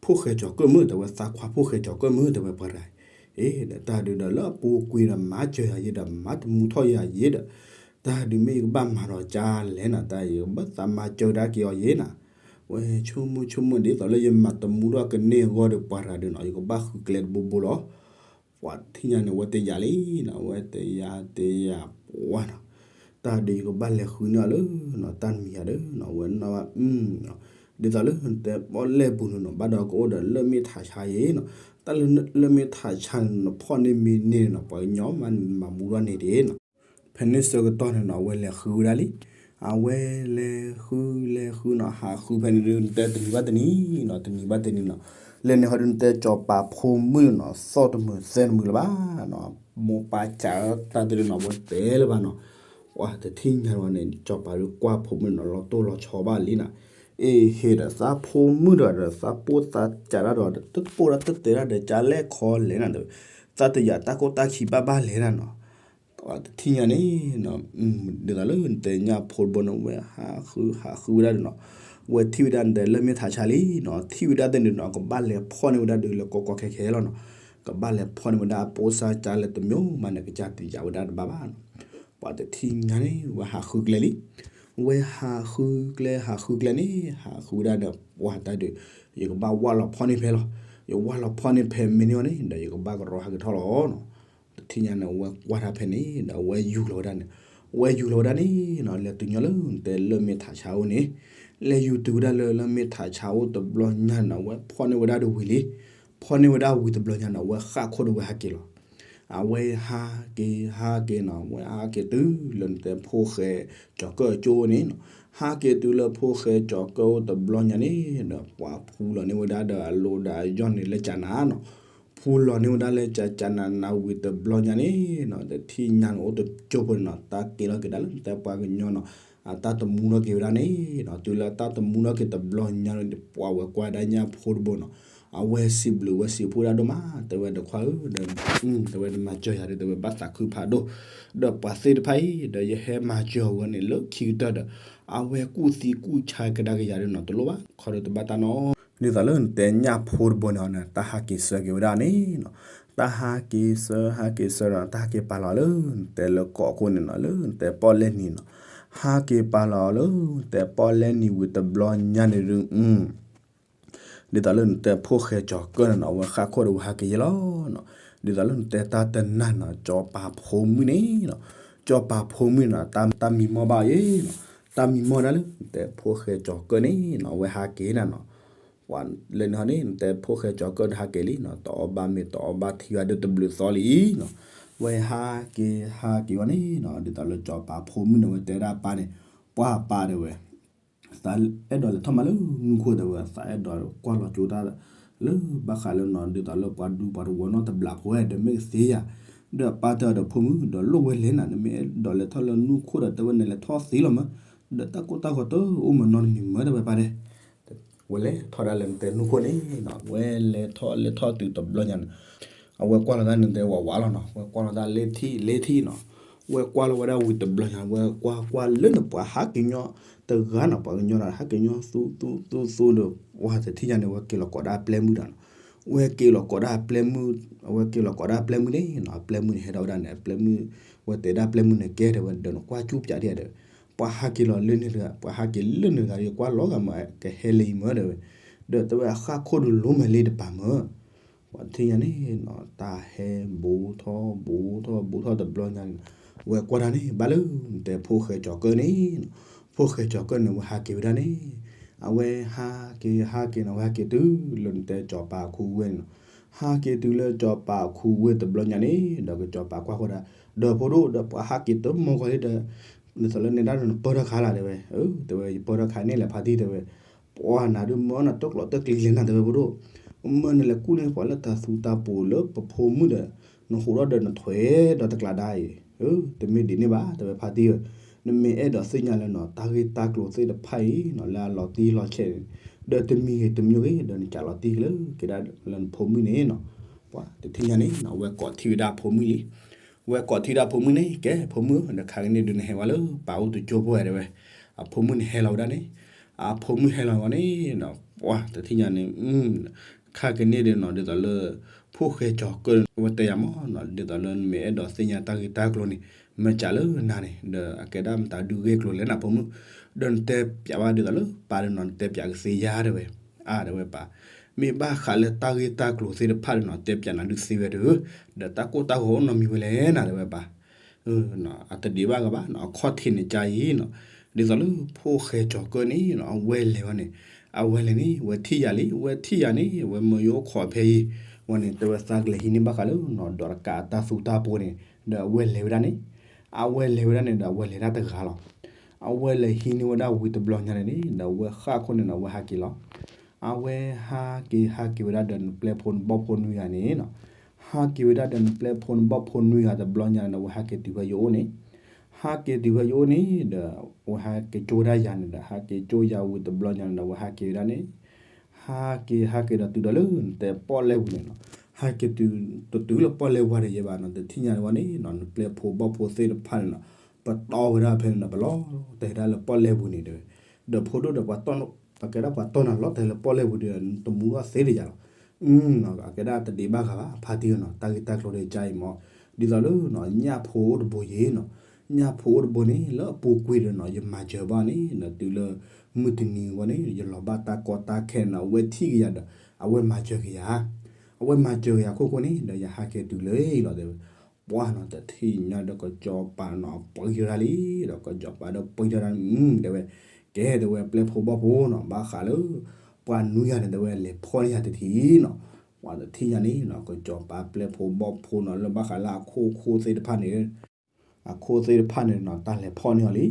ဖိၣ်ဃဲကၠီၤကၢၣ်မုၣ် တဲဝဲ သးခွါဖိၣ်ဃဲကၠီၤကၢၣ်မုၣ် တဲဝဲပှၤတဂၤ, အ့ ဒီးတၢ်ဒုးဒီးလၢအပူၤကွံာ်ဒီး မၤစၢၤယၤယဲဒီး မၤတမူထီၣ်ယၤယဲဒီး, တၢ်ဒုးမ့ၢ်ယကဘၣ်မၤဒီးကလဲၣ်နီၤ တၢ်ယကဘၣ်သးမၤစၢၤဒၣ်က့ၤအီၤယဲနီၤ, ဝဲဆိကမိၣ်ဆိကမိၣ်ဒ်သိးလၢယမၤတမူထီၣ်ကန့ၢ်အဂီၢ်ဒီးပှၤတဂၤဒုးနီၤ ယကဘၣ်ဃုကျဲတဘိဘိလီၤ. ပှၤတထံၣ်ညါန့ၣ် အဝဲတယာ်လံနီၤ အဝဲတယာ်တယာ်ပှၤနီၤ, တၢ်ဒုးယကဘၣ်လဲၤဃုန့ၢ်အီၤလၢနီၤ တၢ်တမံၤယၤဒီးနီၤ အဝဲနီၤဘၣ် ဒ်သိးလၢနတဲပီၣ်လဲၣ်ပူၤန့ၣ်နီၤ ဘၣ်ဒီးကအိၣ်ဒီးလၢၢ်မ့ၢ်ထးဆါယဲနီၤ, တၢ်လၢလၢၢ်မ့ၢ်ထးဆါန့ၣ် နဖီၣ်န့ၢ်မ့ၢ်န့ၢ်န့ၣ်နီၤ ပှၤကညီမးမၤမူထီၣ်န့ၢ်ဒံးနီၤ, ဖဲန့ၣ်ဆၢကတီၢ်န့ၣ်နီၤ အဝဲလဲၤဃုဝဲဒၣ်လံ, အဝဲလဲၤဃုလဲၤဃုနီၤ ဟးဃုဖဲန့ၣ်ဒုး နတဲတနံၤဘၣ်တနံၤနီၤ တနံၤဘၣ်တနံၤနီၤ, လဲၤန့ၣ်ဟီဒုး နတဲကၠီၤပၤဖိမုၣ်နီၤ သီၣ်တမုာ်သဲတမုာ်လၢၤဘၣ်နီၤ, မိၢ်ပၢ်စးတၢ်တဒုးနီၤ အဝဲတဲလၢၤဘၣ်နီၤ, ပှၤတထံၣ်ညါဝဲန့ၣ် ကၠီၤပၤဒုးကွၢ်ဖိမုၣ်နီၤ လီၤတိၢ်လီၤဆီဘၣ်လံနီၤ, အ့ ဟ့ၣ်ဒီးသးဖိမုၣ်ဒီး သးပိၢ်သးစးတၢ်ဒီး တပိၢ်တၢ်တတဲတၢ်ဒီး ကလဲၣ်ခီလဲၣ်နီၤ သးတယာ်တၢ်ကိၢ်တၢ်ခံဘၣ်ဘၣ်လဲၣ်နီၤ, တထံၣ်ညါန့ၣ် ဒ်သိးလၢနတဲညၣ်ဖိတဘိန့ၣ် ဝဲဟးဃုဟးဃုဝဲဒၣ်ဒုးနီၤ, ဝဲထံၣ်ဝဲဒၣ်နတဲလၢၢ်မ့ၢ်ထးဆါလံနီၤ, ထံၣ်ဝဲဒၣ်သ့ၣ်န့ၣ်နီၤ ကဘၣ်လဲၤဖီၣ်န့ၢ်ဝဲဒၣ်ဒုးလၢကီကီခဲခဲလီၤနီၤ, ကဘၣ်လဲၤဖီၣ်န့ၢ်ဝဲဒၣ်အပိၢ်စါကၢ်လၢတမံၤမးန့ၣ် ကစၢ်တယာ်ဝဲဒၣ်တဘၣ်ဘၣ်နီၤ. ပှၤတထံၣ်ညါန့ၣ် ဝဲဟးဃုကျဲလံ. ဝဲဟးဃုကျဲ ဟးဃုကျဲန့ၣ် ဟးဃုဝဲဒၣ်ဒီး ပှၤတၢ်ဒုး ယကဘၣ်ဝၢ်လီၤဖီၣ်န့ၢ်ဖဲလီၤ. ယဝၢ်လီၤဖီၣ်န့ၢ်ဖဲမ့ၢ်န့ၢ်အီၤန့ၣ် ဒီးယကဘၣ်ကရီဟးက့ၤထီၣ်လီၤနီၤ. တထံၣ်ညါန့ၣ် အဝဲကွၢ်တၢ်ဖဲန့ၣ် ဒီးအဝဲယူၤလီၤဝဲဒၣ်န့ၣ်, အဝဲယူၤလီၤဝဲဒၣ်န့ၣ်နီၤ လဲၤတုၤညီလၢနတဲလၢမ့ၢ်ထးဆါအိၣ်န့ၣ်, လဲၤယူၤတုၤဝဲဒၣ်လၢလၢမ့ၢ်ထးဆါအိၣ်တဘျီညါန့ၣ် အဝဲဖီၣ်န့ၢ်ဝဲဒၣ်ဒီးဝံၤလံ. ဖီၣ်န့ၢ်ဝဲဒၣ်ဝံၤတဘျီညါန့ၣ် အဝဲဃၣ်ခိၣ်ဒီးဝဲဟးက့ၤလီၤ. အဝဲဟးက့ၤ ဟးက့ၤနီၤ အဝဲဟးက့ၤတုၤလၢနတဲဖိၣ်ဃဲကၠီၤကၢၢ်အကၠိန့ၣ်နီၤ, ဟးက့ၤတုၤလၢဖိၣ်ဃဲကၠီၤကၢၢ်အိၣ်တဘျီညါန့ၣ်ဒီး ပှၤဖူလီၤန့ၢ်ဝဲဒၣ်ဒီးအလိၤဒီးအယီၢ်န့ၣ်လၢကၠးနၤနီၤ. ဖူလီၤန့ၢ်ဝဲဒၣ်လၢကၠး ကၠးနၤနၤဝံၤတဘျီညါန့ၣ်နီၤ တထံၣ်ညါန့ၣ်အိၣ်တကၠိဖိန့ၣ်နီၤ တၢ်ကဲထီၣ်က့ၤဒၣ်လၢနတဲပှၤကညီနီၤ အတၢ်တမူထီၣ်က့ၤဝဲဒၣ်န့ၣ်နီၤ. တုၤလၢတၢ်တမူထီၣ်က့ၤတဘျီညါန့ၣ် ပှၤဝဲကွၢ်ဒၣ်ညၣ်ဖိတဘိနီၤ အဝဲစံးဘျုးဝဲစံးဖှိၣ်ဒၣ်ဒိၣ်မး တဲဝဲဒီးခွါဧၢ, ဒီးတဲဝဲနမၤစၢၤယၤဒီး တဲဝဲဘၣ်သးခုဖးဒိၣ်, ဒီးပှၤသ့ၣ်တဖၣ်အံၤ ဒီးယဟဲမၤစၢၤအီၤဝဲန့ၣ်လၢခံကတၢၢ်ဒီး အဝဲကူၣ်သံကူၣ်ဆါကဒါက့ၤယၤဒီးနီၤ တလိၣ်ဘၣ် ခီဒီးတဘၣ်တၢ်နီၤ. ဒ်သိးလၢနတဲညၣ်ဖိတဘိန့ၣ်အီၤန့ၣ် တၢ်ဟးက့ၤဆၢက့ၤဝဲဒၣ်န့ၣ်နီၤ, တၢ်ဟးက့ၤဆၢ ဟးက့ၤဆၢဒီး တၢ်ဟးက့ၤပာ်လီၤလၢနတဲလၢကိးခိၣ်န့ၣ်နီၤ လၢနတဲပီၣ်လဲၣ်နံၤနီၤ, ဟးက့ၤပာ်လီၤလၢနတဲပီၣ်လဲၣ်နံၤဝံၤတဘျီညါန့ၣ်ဒုး ဒ်သိးလၢနတဲဖိၣ်ဃဲကၠီၤကၢၢ်န့ၣ်နီၤ အဝဲဃၣ်ခိၣ်ဒီးဝဲဟးက့ၤယဲလီၤနီၤ. ဒ်သိးလၢနတဲတၢ်တနၢ်နီၤ ကၠီၤပၤဖိမုၣ်န့ၣ်နီၤ, ကၠီၤပၤဖိမုၣ်န့ၣ်နီၤ တၢ်မံမီၢ်ဘၣ်ယဲနီၤ, တၢ်မံမီၢ်ဒၣ်လၢနတဲဖိၣ်ဃဲကၠီၤကၢၢ်န့ၣ်နီၤ အဝဲဟးက့ၤနၤနီၤ. ပှၤလၢန့ၣ်ဟီန့ၣ် နတဲဖိၣ်ဃဲကၠီၤကၢၢ်ဒီးဟးက့ၤလံနီၤ တအီၣ်ဘၣ်မ့ၤတအီၣ်ဘၣ်ထံဝဲဒၣ်တဘျုးသီလံနီၤ. ဝဲဟးက့ၤဟးက့ၤဝဲန့ၣ်နီၤ ဒ်သိးလၢကၠီၤပၤဖိမုၣ်န့ၣ် ဝဲတဲဒၣ်ပၢ်န့ၣ်, ပှၤပၢ်တဲဝဲ သးအဲၣ်ဒိးလဲၤထီၣ်မးလၢနူၢ်ခိၣ်တဲဝဲ သးအဲၣ်ဒိးကွၢ်လီၤကၠိတၢ် လၢဘၣ်ဃးလၢနီၤ ဒ်သိးလၢပှၤဒူပှၤတဝီနီတဘျီဖိဝဲဒီးမ့ၢ်ကသ့ဧါ. ဒီးပၢ်တဲအီၤဒီးဖိမုၣ် ဒီးလိၣ်ဝဲလဲၣ်နၤ နမ့ၢ်အဲၣ်ဒိးလဲၤထီၣ်လၢနူၢ်ခိၣ်ဒီး တဲဝဲနလဲၤထီၣ်သ့လီၤမး, ဒီးတၢ်ကိၢ်တၢ်ဂီၤတအိၣ်မးနီတမံၤမး တဲဝဲပၢ်တဲ ဝဲလဲၤထီၣ်ဒၣ်လၢနတဲနူၢ်ခိၣ်န့ၣ်နီၤ ဝဲလဲၤထီၣ်လဲၤထီၣ်တုၤတဘျီညါန့ၣ် အဝဲကွၢ်လီၤတၢ်န့ၣ်တဲဝးဝးလီၤနီၤ ဝဲကွၢ်လီၤတၢ်လ့ထံၣ်လ့ထံၣ်နီၤ ဝဲကွၢ်လီၤဝဲဒၣ်ဝံၤတဘျီညါ ဝဲကွၢ်ကွၢ်လၢန့ၣ်ပှၤဟးက့ၤညီတဂၤနီၤ ပှၤကညီနီၤ ဟးက့ၤညီသူသူသူဒီး ဝဲတထံၣ်ညါန့ၣ် ဝဲက့ၤလီၤကိးဒၣ်ပျဲမုၣ်ဒီးနီၤ ဝဲက့ၤလီၤကိးဒၣ်ပျဲမုၣ် အဝဲက့ၤလီၤကိးဒၣ်ပျဲမုၣ်န့ၣ်နီၤ ပျဲမုၣ်န့ၣ်ဟဲထီၣ်ဝဲဒၣ်န့ၣ် ပျဲမုၣ် ဝဲတဲဒၣ်ပျဲမုၣ်န့ၣ်ကဲတဲဝဲဒီးနကွၢ်ကၠူပၠးဒ်ဒီး ပှၤဟးက့ၤလီၤလၢန့ၣ်တဂၤ ပှၤဟးက့ၤလၢန့ၣ်တဂၤ ယကွၢ်လီၤဂာ်မး ကဟဲလၢယမၢတဲဝဲ ဒီးတဲဝဲအဃၣ်ခိၣ်ဒုးလိမးလ့တပၤမၢ ပှၤတထံၣ်ညါန့ၣ်နီၤ တၢ်ဟဲဘူးထီၣ်ဘူးထီၣ်ဘူးထီၣ်တဘျီညါန့ၣ် ဝဲကွၢ်တၢ်န့ၣ် ဘၣ်လၢနတဲဖိၣ်ဃဲကၠီၤကၢၢ်န့ၣ်နီၤ ဖိၣ်ဃဲကၠီၤကၢၢ်န့ၣ် ဝဲဟးက့ၤဝဲဒၣ်န့ၣ် အဝဲဟးက့ၤဟးက့ၤနီၤ ဝဲဟဲက့ၤတုၤလၢနတဲကၠီၤပၤခူဝ့ၢ်န့ၣ်နီၤ ဟးက့ၤတုၤလၢကၠီၤပၤခူဝ့ၢ်တဘျီညါန့ၣ် ဒီးကၠီၤပၤကွၢ်ဃီဒၣ် ဒီးဖိဒိၣ်ဒီးပှၤဟးက့ၤတမီၢ်ဂီၤလံဒီး ဒ်သိးလၢနဲဒၣ်ဒီးနပၢၢ်ထီၣ်ခါလၢ်တဲဝဲ တဲဝဲယပၢၢ်ထီၣ်ခါန့ၣ်လဲၣ်ဖါတံၢ်တဲဝဲ ပှၤနၤဒုးမၢနၤတကျိးတကျံၤလဲၣ်နၤတဲဝဲဖိဒိၣ် မၢနလဲၤကူၣ်န့ၢ်ပှၤလၢတၢ်သူတၢ်ပူၤလၢပဖိမုၣ်ဒီး နဟူးထီၣ်ဒီးနထွဲဒီးတကျးဒါအံၤ တမ့ၢ်ဒ်န့ၣ်ဘၣ်တဲဝဲဖါတံၢ်ဧၢ နမ့ၢ်အဲၣ်ဒိးသ့ၣ်ညါလၢနီၤ တၢ်ဂ့ၢ်တၢ်ကျိၤသ့ၣ်တဖၣ်အံၤနီၤ လၢအလီၤတံၢ်လီၤဆဲးန့ၣ် ဒီးတမံၤဂ့ၤတမံၤဂ့ၤ ဒီးနကးလီၤတံၢ်လၢက့ၤဒၣ်လၢနဖိမုၣ်န့ၣ်နီၤ ပှၤတထံၣ်ညါန့ၣ်နီၤ ဝဲကိးထံၣ်ဝဲဒၣ်ဖိမုၣ်လံ ဝဲကိးထံၣ်ဒၣ်ဖိမုၣ်န့ၣ် ကဲဖိမုၣ် ဒီးခါကန့ၣ်ဒုးနဟဲဝဲလၢပၢ်အိၣ်တကၠိဖိဝဲတဲဝဲ အဖိမုၣ်န့ၣ်ဟဲလီၤဝဲဒၣ်န့ၣ် အဖိမုၣ်ဟဲလီၤဝဲန့ၣ်နီၤ ပှၤတထံၣ်ညါန့ၣ် ခါကန့ၣ်ဒုးနီၤ ဒ်သိးလၢ ဖိၣ်ဃဲကၠီၤကၢၢ်န့ၣ် အဝဲတဲယၤမးနီၤ ဒ်သိးလၢနမ့ၢ်အဲၣ်ဒိးသ့ၣ်ညါတၢ်ဂ့ၢ်တၢ်ကျိၤန့ၣ် မ့ၢ်ကးလၢနၤန့ၣ် ဒီးအကဲဒၣ်မတၤဒုးဂ့ၢ်ကျိၤလဲၣ်နၤဖိမုၣ် ဒီးနတဲပၠးဘၣ်ဒ်သိးလၢပၢ်ဒီးနီၤ နတဲပၠးကသ့ယါတဲဝဲ အါတဲဝဲပၢ် မ့ၢ်ဘၣ်ဃးလၢတၢ်ဂ့ၢ်တၢ်ကျိၤသ့ၣ်တဖၣ်ဒီးနီၤ တဲပၠးနၤဒုးသ့ဝဲဒီး ဒီးတၢ်ကိၢ်တၢ်ဂီၤအိၣ်နီတမံၤဝဲလဲၣ်နၤတဲဝဲပၢ် အတဒံးဘၣ်ဂၤဘၣ်နီၤ အခီၣ်ထံးန့ၣ်ကါအံၤနီၤ ဒ်သိးလၢဖိၣ်ဃဲကၠီၤကၢၢ်န့ၣ်နီၤ အဝဲလဲၤဝဲန့ၣ် အဝဲလဲၤန့ၣ် ဝဲထံၣ်ယၤလံ ဝဲထံၣ်ယၤန့ၣ် ဝဲမၢယအိၣ်ခိးဖဲအံၤ ဝဲန့ၣ် တဲဝဲသးကလဲၤဟံးန့ၢ်ဘၣ်ဃးလၢနီၤ ဒီးတကးအတၢ်သူတၢ်ပူၤန့ၣ် ဒီးအဝဲလဲၤဝဲဒၣ်န့ၣ် အဝဲလဲၤဝဲဒၣ်န့ၣ်ဒီး အဝဲလဲၤတၢ်တဂၤလီၤ အဝဲလဲၤဟံးန့ၢ်ဝဲဒၣ်ဝံၤတဘျီညါန့ၣ်န့ၣ် ဒီးအဝဲဃၣ်ခိၣ်န့ၣ်နီၤ အဝဲဟးက့ၤလီၤ အဝဲဟးက့ၤဟးက့ၤဝဲဒၣ်ဒီးနပျဲၢ်ဖိနဘီၣ်ဖိနွံဂၤန့ၣ်နီၤ ဟးက့ၤဝဲဒၣ်ဒီးနပျဲၢ်ဖိနဘီၣ်ဖိနွံဂၤတဘျီညါန့ၣ်ဒီး အဝဲဟးက့ၤတုၤဖဲယအိၣ်န့ၣ် ဟးက့ၤတုၤဖဲယအိၣ်န့ၣ်ဒီး အဝဲဟးက့ၤကၠိဝဲဒၣ်ယၤန့ၣ်ဒီး ဟးက့ၤကၠိယၤဝံၤတဘျီညါန့ၣ်ဒီး အဝဲဟးက့ၤဝဲဒၣ်န့ၣ် ဟးက့ၤဟးက့ၤဒီးတုၤဒီးလၢနတဲပီၣ်လဲၣ်ပူၤန့ၣ်နီၤ ဟးက့ၤတုၤတတုၤလၢပီၣ်လဲၣ်ပူၤဒီးယဲဘၣ်နီၤ တထံၣ်ညါန့ၣ်ဝဲန့ၣ်နီၤ နပျဲၢ်ဖိဘီၣ်ဖိသ့ၣ်တဖၣ်န့ၣ်နီၤ ပတီၢ်ဝဲဒၣ်ဖဲန့ၣ်နီၤ ပလီၤတဲာ်ဒၣ်လၢပီၣ်လဲၣ်ပူၤန့ၣ်တဲဝဲ ဒီးဖိဒိၣ်ဒီးပှၤတီၢ် ပကဲဒၣ်ပှၤတီၢ်နၤလီၤတဲာ်လၢပီၣ်လဲၣ်ပူၤဒီး တမူထီၣ်သ့တယၤလီၤ အကဲဒၣ်တဒံးဘၣ်ဂၤဘၣ် ဖါတံၢ်နီၤ, တၢ်ဂ့ၢ်တၢ်ကျိၤဒီးကါအံၤမး, ဒ်သိးလၢ ညၣ်ဖိအိၣ်တဘိယ့ၤနီၤ, ညၣ်ဖိအိၣ်တဘိန့ၣ် လၢအပူၤကွံာ်ဒီးနီၤ ယမၤစၢၤဘၣ်န့ၣ်ဒီး တုၤလၢမုၢ်တနံၤဝဲန့ၣ် ယလီၤဘၣ်တၢ်ကီတၢ်ခဲန့ၣ် အဝဲထံၣ်က့ၤယၤဒီး အဝဲမၤစၢၤက့ၤယၤ, အဝဲမၤစၢၤက့ၤယၤခိၣ်ဃိန့ၣ်ဒီး ယဟးက့ၤတုၤလၢအံၤလီၤတဲဝဲ. ပှၢ်နီၤ တထံၣ်ညါဒီးကစီၤပၤနီၤ ပှံထီၣ်ဒၣ်လံ, ဒီးကစီၤပၤဒီးပှံထီၣ်ဒၣ်န့ၣ် တဲဝဲ, ကဲတဲဝဲ ပျဲၢ်ဖိဘီၣ်ဖိနီၤ ဘၣ်ဃးလၢ ပှၤနွံဂၤန့ၣ် တဲဝဲ လဲၤဖီၣ်န့ၢ်ယၤတထံၣ်နီၤ. ပှၢ်တထံၣ်ညါန့ၣ်နီၤ ကစီၤပၤပျဲၢ်ဖိဘီၣ်ဖိနီၤ လၢဘၣ်ဃးလၢအခိၣ်ခိၣ်သ့ၣ်တဖၣ်န့ၣ် အခိၣ်သ့ၣ်တဖၣ်န့ၣ်နီၤ တၢ်လဲၤဖီၣ်န့ၢ်အီၤလံ.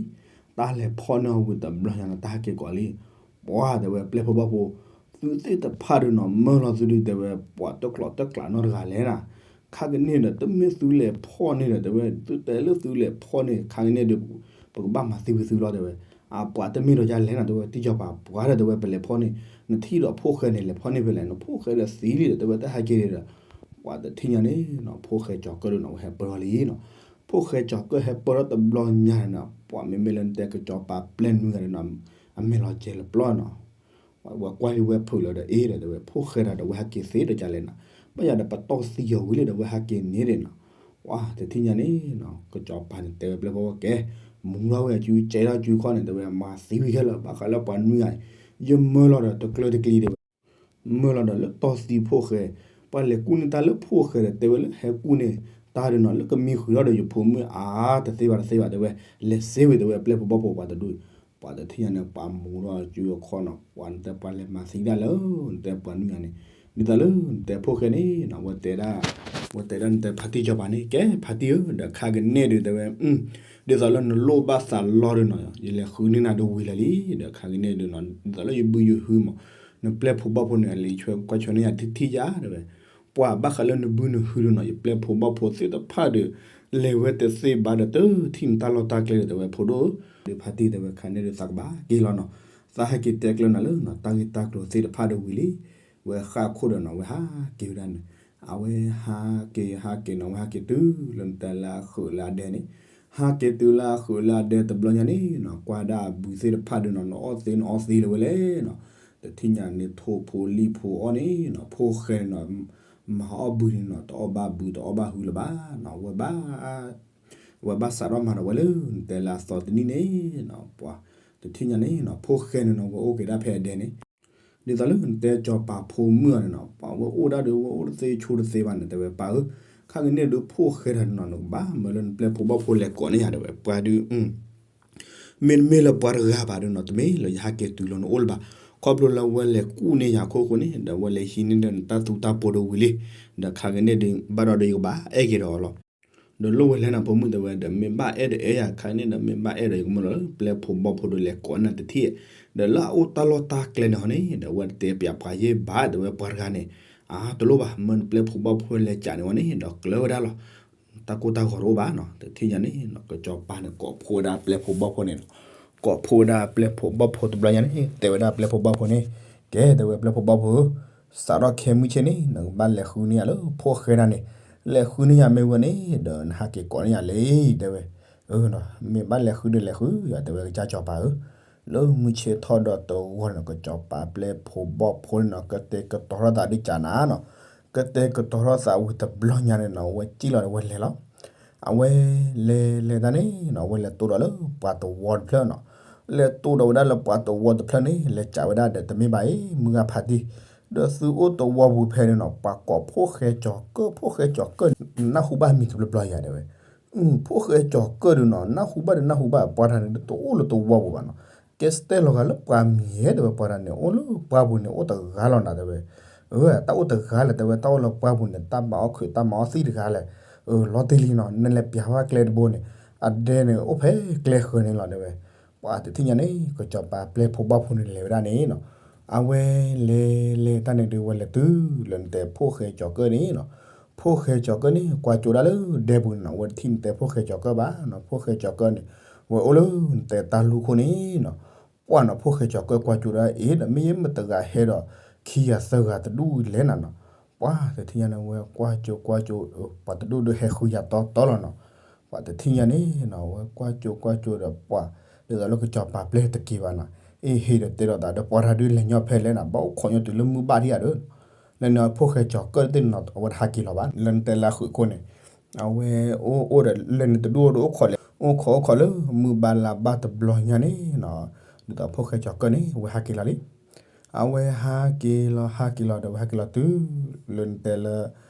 တၢ်လဲၤဖီၣ်န့ၢ်အီၤဝံၤတဘျီညါနီၤ တၢ်ဟဲက့ၤကိးလံ. ပှၢ်တဲဝဲ ပျဲၢ်ဖိဘီၣ်ဖိ, သုသ့ၣ်တဖၣ်ဒီးနီၤ မၢလီၤသုဒုး တဲဝဲ ပှၤတကျိးတကျးနီတဂၤလဲၣ်နၤ. ခါကန့ၣ်ဒီး တမ့ၢ်သုလဲၤဖီၣ်န့ၢ်ဒီး တဲဝဲ သုတဲလၢသုလဲၤဖီၣ်န့ၢ် ခါကန့ၣ်ဒီး ပကဘၣ်မၤသံဝံၤသုလီၤ တဲဝဲ. အပှၤတမ့ၢ်ဒီးယၤလဲၣ်နၤ တဲဝဲ တံၢ်စီၤပၤ ပှၢ်ဒီး တဲဝဲ ပလဲၤဖီၣ်န့ၢ် နထံၣ်ဒီးဖိၣ်ဃဲန့ၣ် လဲၤဖီၣ်န့ၢ်ဖဲလဲၣ် နဖိၣ်ဃဲဒီးသံလံဒီး တဲဝဲ တၢ်ဟဲက့ၤဒီး ပှၢ်တထံၣ်ညါန့ၣ်နီၤ ဖိၣ်ဃဲကၠီၤကၢၢ်ဒီးနီၤ ဝဲဟဲပၢၢ်ထီၣ်လံနီၤ. ဖိၣ်ဃဲကၠီၤကၢၢ်ဟဲပၢၢ်ထီၣ်တဘျီညါန့ၣ်နီၤ ပှၤမ့မ့ၢ်လၢနတဲကစီၤပၤပျဲၢ်နွံဂၤန့ၣ်နီၤ အမဲာ်လီၤကဲၤလၢပျီနီၤ. ဝဲကွၢ်လံဝဲဖုးလၢဒီးအ့ဒီး တဲဝဲ ဖိၣ်ဃဲဒီး ဒီးဝဲဟဲက့ၤသ့ဒီးကလဲၣ်နီၤ. ဘၣ်ယၤဒီးပတီၢ်သံယီၤဝံၤလံဒီး ဝဲဟဲက့ၤန့ၣ်ဒီးနီၤ. ပှၢ်တထံၣ်ညါန့ၣ်နီၤ ကစီၤပၤန့ၣ် တဲဝဲပျဲၢ်ဖိဘီၣ်ဖိကဲ မူထီၣ်ဝဲအစု ကဲထီၣ်စုခီန့ၣ် တဲဝဲ မၤသံဝံၤခဲလၢာ် ဘၣ်ဃးလၢပှၤနွံဂၤန့ၣ် ယမၢလီၤဒီးတကျၢၤတကျံၤ တဲဝဲ မၢလီၤဒီးလၢတီၢ်သံဖိၣ်ဃဲ, ပှၤလဲၤကူၣ်န့ၢ်တၢ်လၢဖိၣ်ဃဲဒီး တဲဝဲလၢဟဲကူၣ်န့ၢ်တၢ်ဒီးနီၤ လၢကမံဃုာ်ထီၣ်ဒီးယဖိမုၣ်အါ တသ့ဘၣ်တသ့ဘၣ် တဲဝဲ, လဲၤစ့ဝံၤ တဲဝဲ ပျဲၢ်ဖိဘီၣ်ဖိပှၤတဒူၣ်, ပှၤတထံၣ်ညါန့ၣ် ပှၤမူထီၣ်စုအခီနီၤ ပှၤနတဲပှၤလဲၤမၤသံဒၣ်လၢ နတဲပှၤနွံဂၤန့ၣ်, ဒ်သိးလၢနတဲဖိၣ်ဃဲန့ၣ်နီၤ ဝဲတဲဒၣ်, ဝဲတဲဒၣ်နတဲဖါတံၢ်စီၤပၤန့ၣ် ကဲဖါတံၢ်ဧၢ ဒီးခါကန့ၣ်ဒုး တဲဝဲ ဒ်သိးလၢနလိၣ်ဘၣ်သးလီဒုးနီၤ ယလဲၤဃုန့ၢ်နၤဒီးဝံၤလၢာ်လံ, ဒီးခါကန့ၣ်ဒုးနီၤ ဒ်သိးလၢယဘုယဟုမး, နပျဲၢ်ဖိဘီၣ်ဖိန့ၣ် အလံာ်ဆွဲကွၢ်ဆွဲန့ၢ်ယၤထံထံယၤ တဲဝဲ, ပှၤဘၣ်ဃးလၢနဘုနဟုဒုးနီၤ ယပျဲၢ်ဖိဘီၣ်ဖိသ့ၣ်တဖၣ်ဒီး လဲၤဝဲတသ့ဘၣ်ဒီး တထံၣ်နတၢ်လီၢ်တၢ်ကျဲဒီး တဲဝဲ ဖိဒိၣ်ဧၢ, ဒီးဖါတံၢ်တဲဝဲ ခါန့ၣ်ဒုးသးကဘၣ်က့ၤလီၤနီၤ, သးဟဲက့ၤတဲကျၢၤနၤလၢနီၤ တၢ်ဂ့ၢ်တၢ်ကျိၤသ့ၣ်တဖၣ်ဒီးဝံၤလံ, ဝဲဃၣ်ခိၣ်ဒီးနီၤ ဝဲဟးက့ၤဝဲဒၣ်န့ၣ်, အဝဲဟးက့ၤဟးက့ၤနီၤ ဝဲဟးက့ၤတုၤလၢနတဲလၢအဃုာ်လၢအဒဲန့ၣ်, ဟးက့ၤတုၤလၢအဃုာ်လၢအဒဲတဘျီညါန့ၣ်နီၤ ကွၢ်ဒၣ်အဘုသ့ၣ်တဖၣ်ဒုးနီၤ နအီၣ်သ့နအီသံလၢၤဝဲလဲၣ်နီၤ, တထံၣ်ညါန့ၣ်ထိၣ်ဖိလံၣ်ဖိအီၣ်န့ၣ်နီၤ ဖိၣ်ဃဲန့ၣ်နီၤ မၤအီၣ်ဘုန့ၣ်နီၤ တအီၣ်ဘၣ်ဘုတအီၣ်ဘၣ်ဟုလၢၤဘၣ်နီၤ ဝဲဘၣ် ဝဲဘၣ်စးထီၣ်မၤဒီးဝဲလၢ နတဲလၢအသီတနံၣ်န့ၣ်နီၤ ပှၤတထံၣ်ညါန့ၣ်နီၤ ဖိၣ်ဃဲန့ၣ်နီၤ ဝဲအိၣ်က့ၤဒၣ်ဖဲအဒဲန့ၣ်, ဒ်သိးလၢနတဲစီၤပၤဖိမုၣ်အီၤန့ၣ်နီၤ ပှၤဝဲအိၣ်ဒၣ်ဒီးဝဲအိၣ်တသ့ဆိတသ့ဘၣ်န့ၣ် တဲဝဲပၢ်ဧၢ, ခါကန့ၣ်ဒုးဖိၣ်ဃဲတၢ်န့ၣ်နီၤ နကဘၣ်မၢလၢနပျဲၢ်ဖိဘီၣ်ဖိလဲၤကိးန့ၢ်ယၤ တဲဝဲ ပှၤဒုး မ့တမ့ၢ်လၢပှၤတဂၤဘၣ်ဒီးနီၤ တမ့ၢ်လၢယဟးက့ၤတုၤလၢနအိၣ်လၢၤဘၣ်, ခီဖျိလၢဝဲလဲၤကူၣ်န့ၢ်ယၤခိၣ်ဃိန့ၣ် ဒီးဝဲလဲၤဟံးန့ၢ်ဒီးနတၢ်သူတၢ်ပိၤဒီးဝံၤလံ, ဒီးခါကန့ၣ်ဒုး ဘၣ်ဒီးဒီးယကဘၣ်အဲၣ်က့ၤဒီးအီၤလီၤ, ဒီးလိၣ်ဝဲလဲၣ်နၤဖိမုၣ် တဲဝဲဒီး မ့ၢ်ဘၣ်အဲၣ်ဒီးအဲၣ်ယၤ ခါကန့ၣ်ဒီး မ့ၢ်ဘၣ်အဲၣ်ဒီးယကမၢလီၤလၢ ပျဲၢ်ဖိဘီၣ်ဖိဒီးလဲၤကိးန့ၢ်နၤတထံၣ်, ဒီးလၢအအိၣ်တၢ်လီၢ်တၢ်ကျဲန့ၣ်ဟီန့ၣ် ဒီးဝဲတတဲပၠးပှၤယဲၢ်ဘၣ် တဲဝဲပှၤတဂၤန့ၣ်, အါတလိၣ်ဘၣ် မၢနပျဲၢ်ဖိဘီၣ်ဖိလဲၤကးန့ၢ်ဝဲန့ၣ် ဒီးကျၢၤဝဲဒၣ်လီၤ တၢ်ကိၢ်တၢ်ဂီၤတအိၣ်ဘၣ်နီၤ, တထံၣ်ညါန့ၣ်နီၤ ကစီၤပၤန့ၣ် ကိးဖှိၣ်ဝဲဒၣ်ပျဲၢ်ဖိဘီၣ်ဖိန့ၣ်နီၤ, ကိးဖှိၣ်ဝဲဒၣ်ပျဲၢ်ဖိဘီၣ်ဖိတဘျီညါန့ၣ် တဲဝဲဒၣ်ပျဲၢ်ဖိဘီၣ်ဖိန့ၣ်, ကဲ တဲဝဲပျဲၢ်ဖိဘီၣ်ဖိဧၢ, စးထီၣ်ခဲမုၢ်ဆ့ၣ်န့ၣ် နကဘၣ်လဲၤဃုန့ၢ်ယၤလၢဖိၣ်ဃဲဒၣ်န့ၣ်, လဲၤဃုန့ၢ်ယၤမ့ၢ်ဝဲန့ၣ် ဒီးနဟးက့ၤကိးန့ၢ်ယၤလံ တဲဝဲ, မ့ၢ်ဘၣ်လဲၤဃုဒီးလဲၤဃုယၤ တဲဝဲကစၢ်စီၤပၤဧၢ, လၢမုၢ်ဆ့ၣ်ထီၣ်ဒီးတဂီၢ်န့ၣ် ကစီၤပၤပျဲၢ်ဖိဘီၣ်ဖိန့ၣ်နီၤ ကတဲာ်ကတီၤထီၣ်သးဒ်ကးနၤနီၤ, ကတဲာ်ကတီၤထီၣ်သးဝံၤတဘျီညါန့ၣ်နီၤ ဝဲစံၣ်လီၤဒီးဝဲလဲၤလီၤ, အဝဲလဲၤလဲၤတၢ်န့ၣ်နီၤ အဝဲလဲၤတိၢ်ဒီးလၢပှၤတဝီတဖျၢၣ်နီၤ, လဲၤတိၢ်ဒီးဝဲဒၣ်လၢပှၤတဝီတဖျၢၣ်န့ၣ် လဲၤကးဝဲဒၣ်ဒီးတမ့ၢ်ဘၣ်အံၤ မုၢ်ဂၤဖါတံၢ်, ဒီးသုအိၣ်တဝီပူၤဖဲန့ၣ်နီၤ ပှၤကိးဖိၣ်ဃဲကၠီၤကၢၢ် ဖိၣ်ဃဲကၠီၤကၢၢ်န့ၣ် နၢ်ဟူဘၣ်မံၤတဘျီဘျီယၤ တဲဝဲ ဖိၣ်ဃဲကၠီၤကၢၢ်ဒုးနီၤ နၢ်ဟူဘၣ်ဒီးနၢ်ဟူဘၣ် ပှၤတဂၤန့ၣ် တအိၣ်လၢတဝီပူၤဘၣ်နီၤ, ကဲစတဲလီၤဂာ်လၢပှၤမံၤဧဲ တဲဝဲ ပှၤတဂၤန့ၣ် အိၣ်လၢပှၢ်ပူၤန့ၣ် အိၣ်တဂၤလီၤနၤ တဲဝဲ, တၢ်အိၣ်တဂၤလဲၣ် တဲဝဲ တၢ်အိၣ်လၢပှၢ်ပူၤန့ၣ် တၢ်မၤအီၣ်ခုး တၢ်မၤအီၣ်သံၣ်တဂၤလဲၣ်, လီၤတ့ၢ်လံနီၤ နလဲၤပျးဝဲကျဲတဘိန့ၣ်, အဒဲန့ၣ် အိၣ်ဖဲကျဲဃၢၤန့ၣ်လီၤ တဲဝဲ, ပှၤတထံၣ်ညါန့ၣ် ကစီၤပၤပျဲၢ်ဖိဘီၣ်ဖိန့ၣ်လဲၤဝဲဒၣ်န့ၣ်နီၤ, အဝဲလဲၤလဲၤတၢ်န့ၣ်ဒုး ဝဲလဲၤတုၤလၢနတဲဖိၣ်ဃဲကၠီၤကၢၢ်န့ၣ်နီၤ, ဖိၣ်ဃဲကၠီၤကၢၢ်န့ၣ် ကွၢ်ကၠိဒၣ်လၢဒဲပူၤန့ၣ်နီၤ ဝဲတထံၣ်နတဲဖိၣ်ဃဲကၠီၤကၢၢ်ဘၣ်နီၤ, ဖိၣ်ဃဲကၠီၤကၢၢ်န့ၣ် ဝဲအိၣ်လၢနတဲတၢ်လူၢ်ခိၣ်န့ၣ်နီၤ, ပှၢ်နီၤ ဖိၣ်ဃဲကၠီၤကၢၢ်ကွၢ်ကၠိဒၣ်အ့ၣ်ဒီး မ့ၢ်ယဲမတဂၤဟဲဒီး ခံဂၤသၢဂၤတဒူၣ်လဲၣ်နၤနီၤ, ပှၤတထံၣ်ညါန့ၣ် ဝဲကွၢ်ကၠိကွၢ်ကၠိ ပှၤတဒူၣ်ဒုးဟဲဃုယၤတီတီလီၤနီၤ, ပှၤတထံၣ်ညါန့ၣ်နီၤ ဝဲကွၢ်ကၠိကွၢ်ကၠိဒီးပှၤ ဒ်သိးလၢကစီၤပၤပျဲၢ်တက့ၤဘၣ်နီၤ, အ့ၣ်ဟ့ၣ်ဒီးတဲဒီးသးဒီးပှၤတၢ်ဒုးလဲၤညီဖဲလဲၣ်နီၤ ဘၣ်အိၣ်ခိးညီတုၤလၢမုၢ်ဘၣ်ထံၣ်ဧါဒီး လၢန့ၣ်အဖိၣ်ဃဲကၠီၤကၢၢ်သ့ၣ်နီၤ အဝဲတဟးက့ၤလီၤဘၣ် လၢနတဲလၢအဃုာ်ခိၣ်န့ၣ်, အဝဲအိၣ်အိၣ်ဒီးလၢန့ၣ်တဒူၣ်အိၣ်ဒီးအိၣ်ခိးလဲၣ် အိၣ်ခိးအိၣ်ခိးလၢ မုၢ်ဘၣ်လါဘၣ်တဘျီညါန့ၣ်နီၤ, ဒ်သိးဖိၣ်ဃဲကၠီၤကၢၢ်န့ၣ် အဝဲဟးက့ၤလီၤ ဟးက့ၤလီၤ ဟးက့ၤလီၤဒီး အဝဲဟးက့ၤလီၤတုၤ လၢနတဲလၢ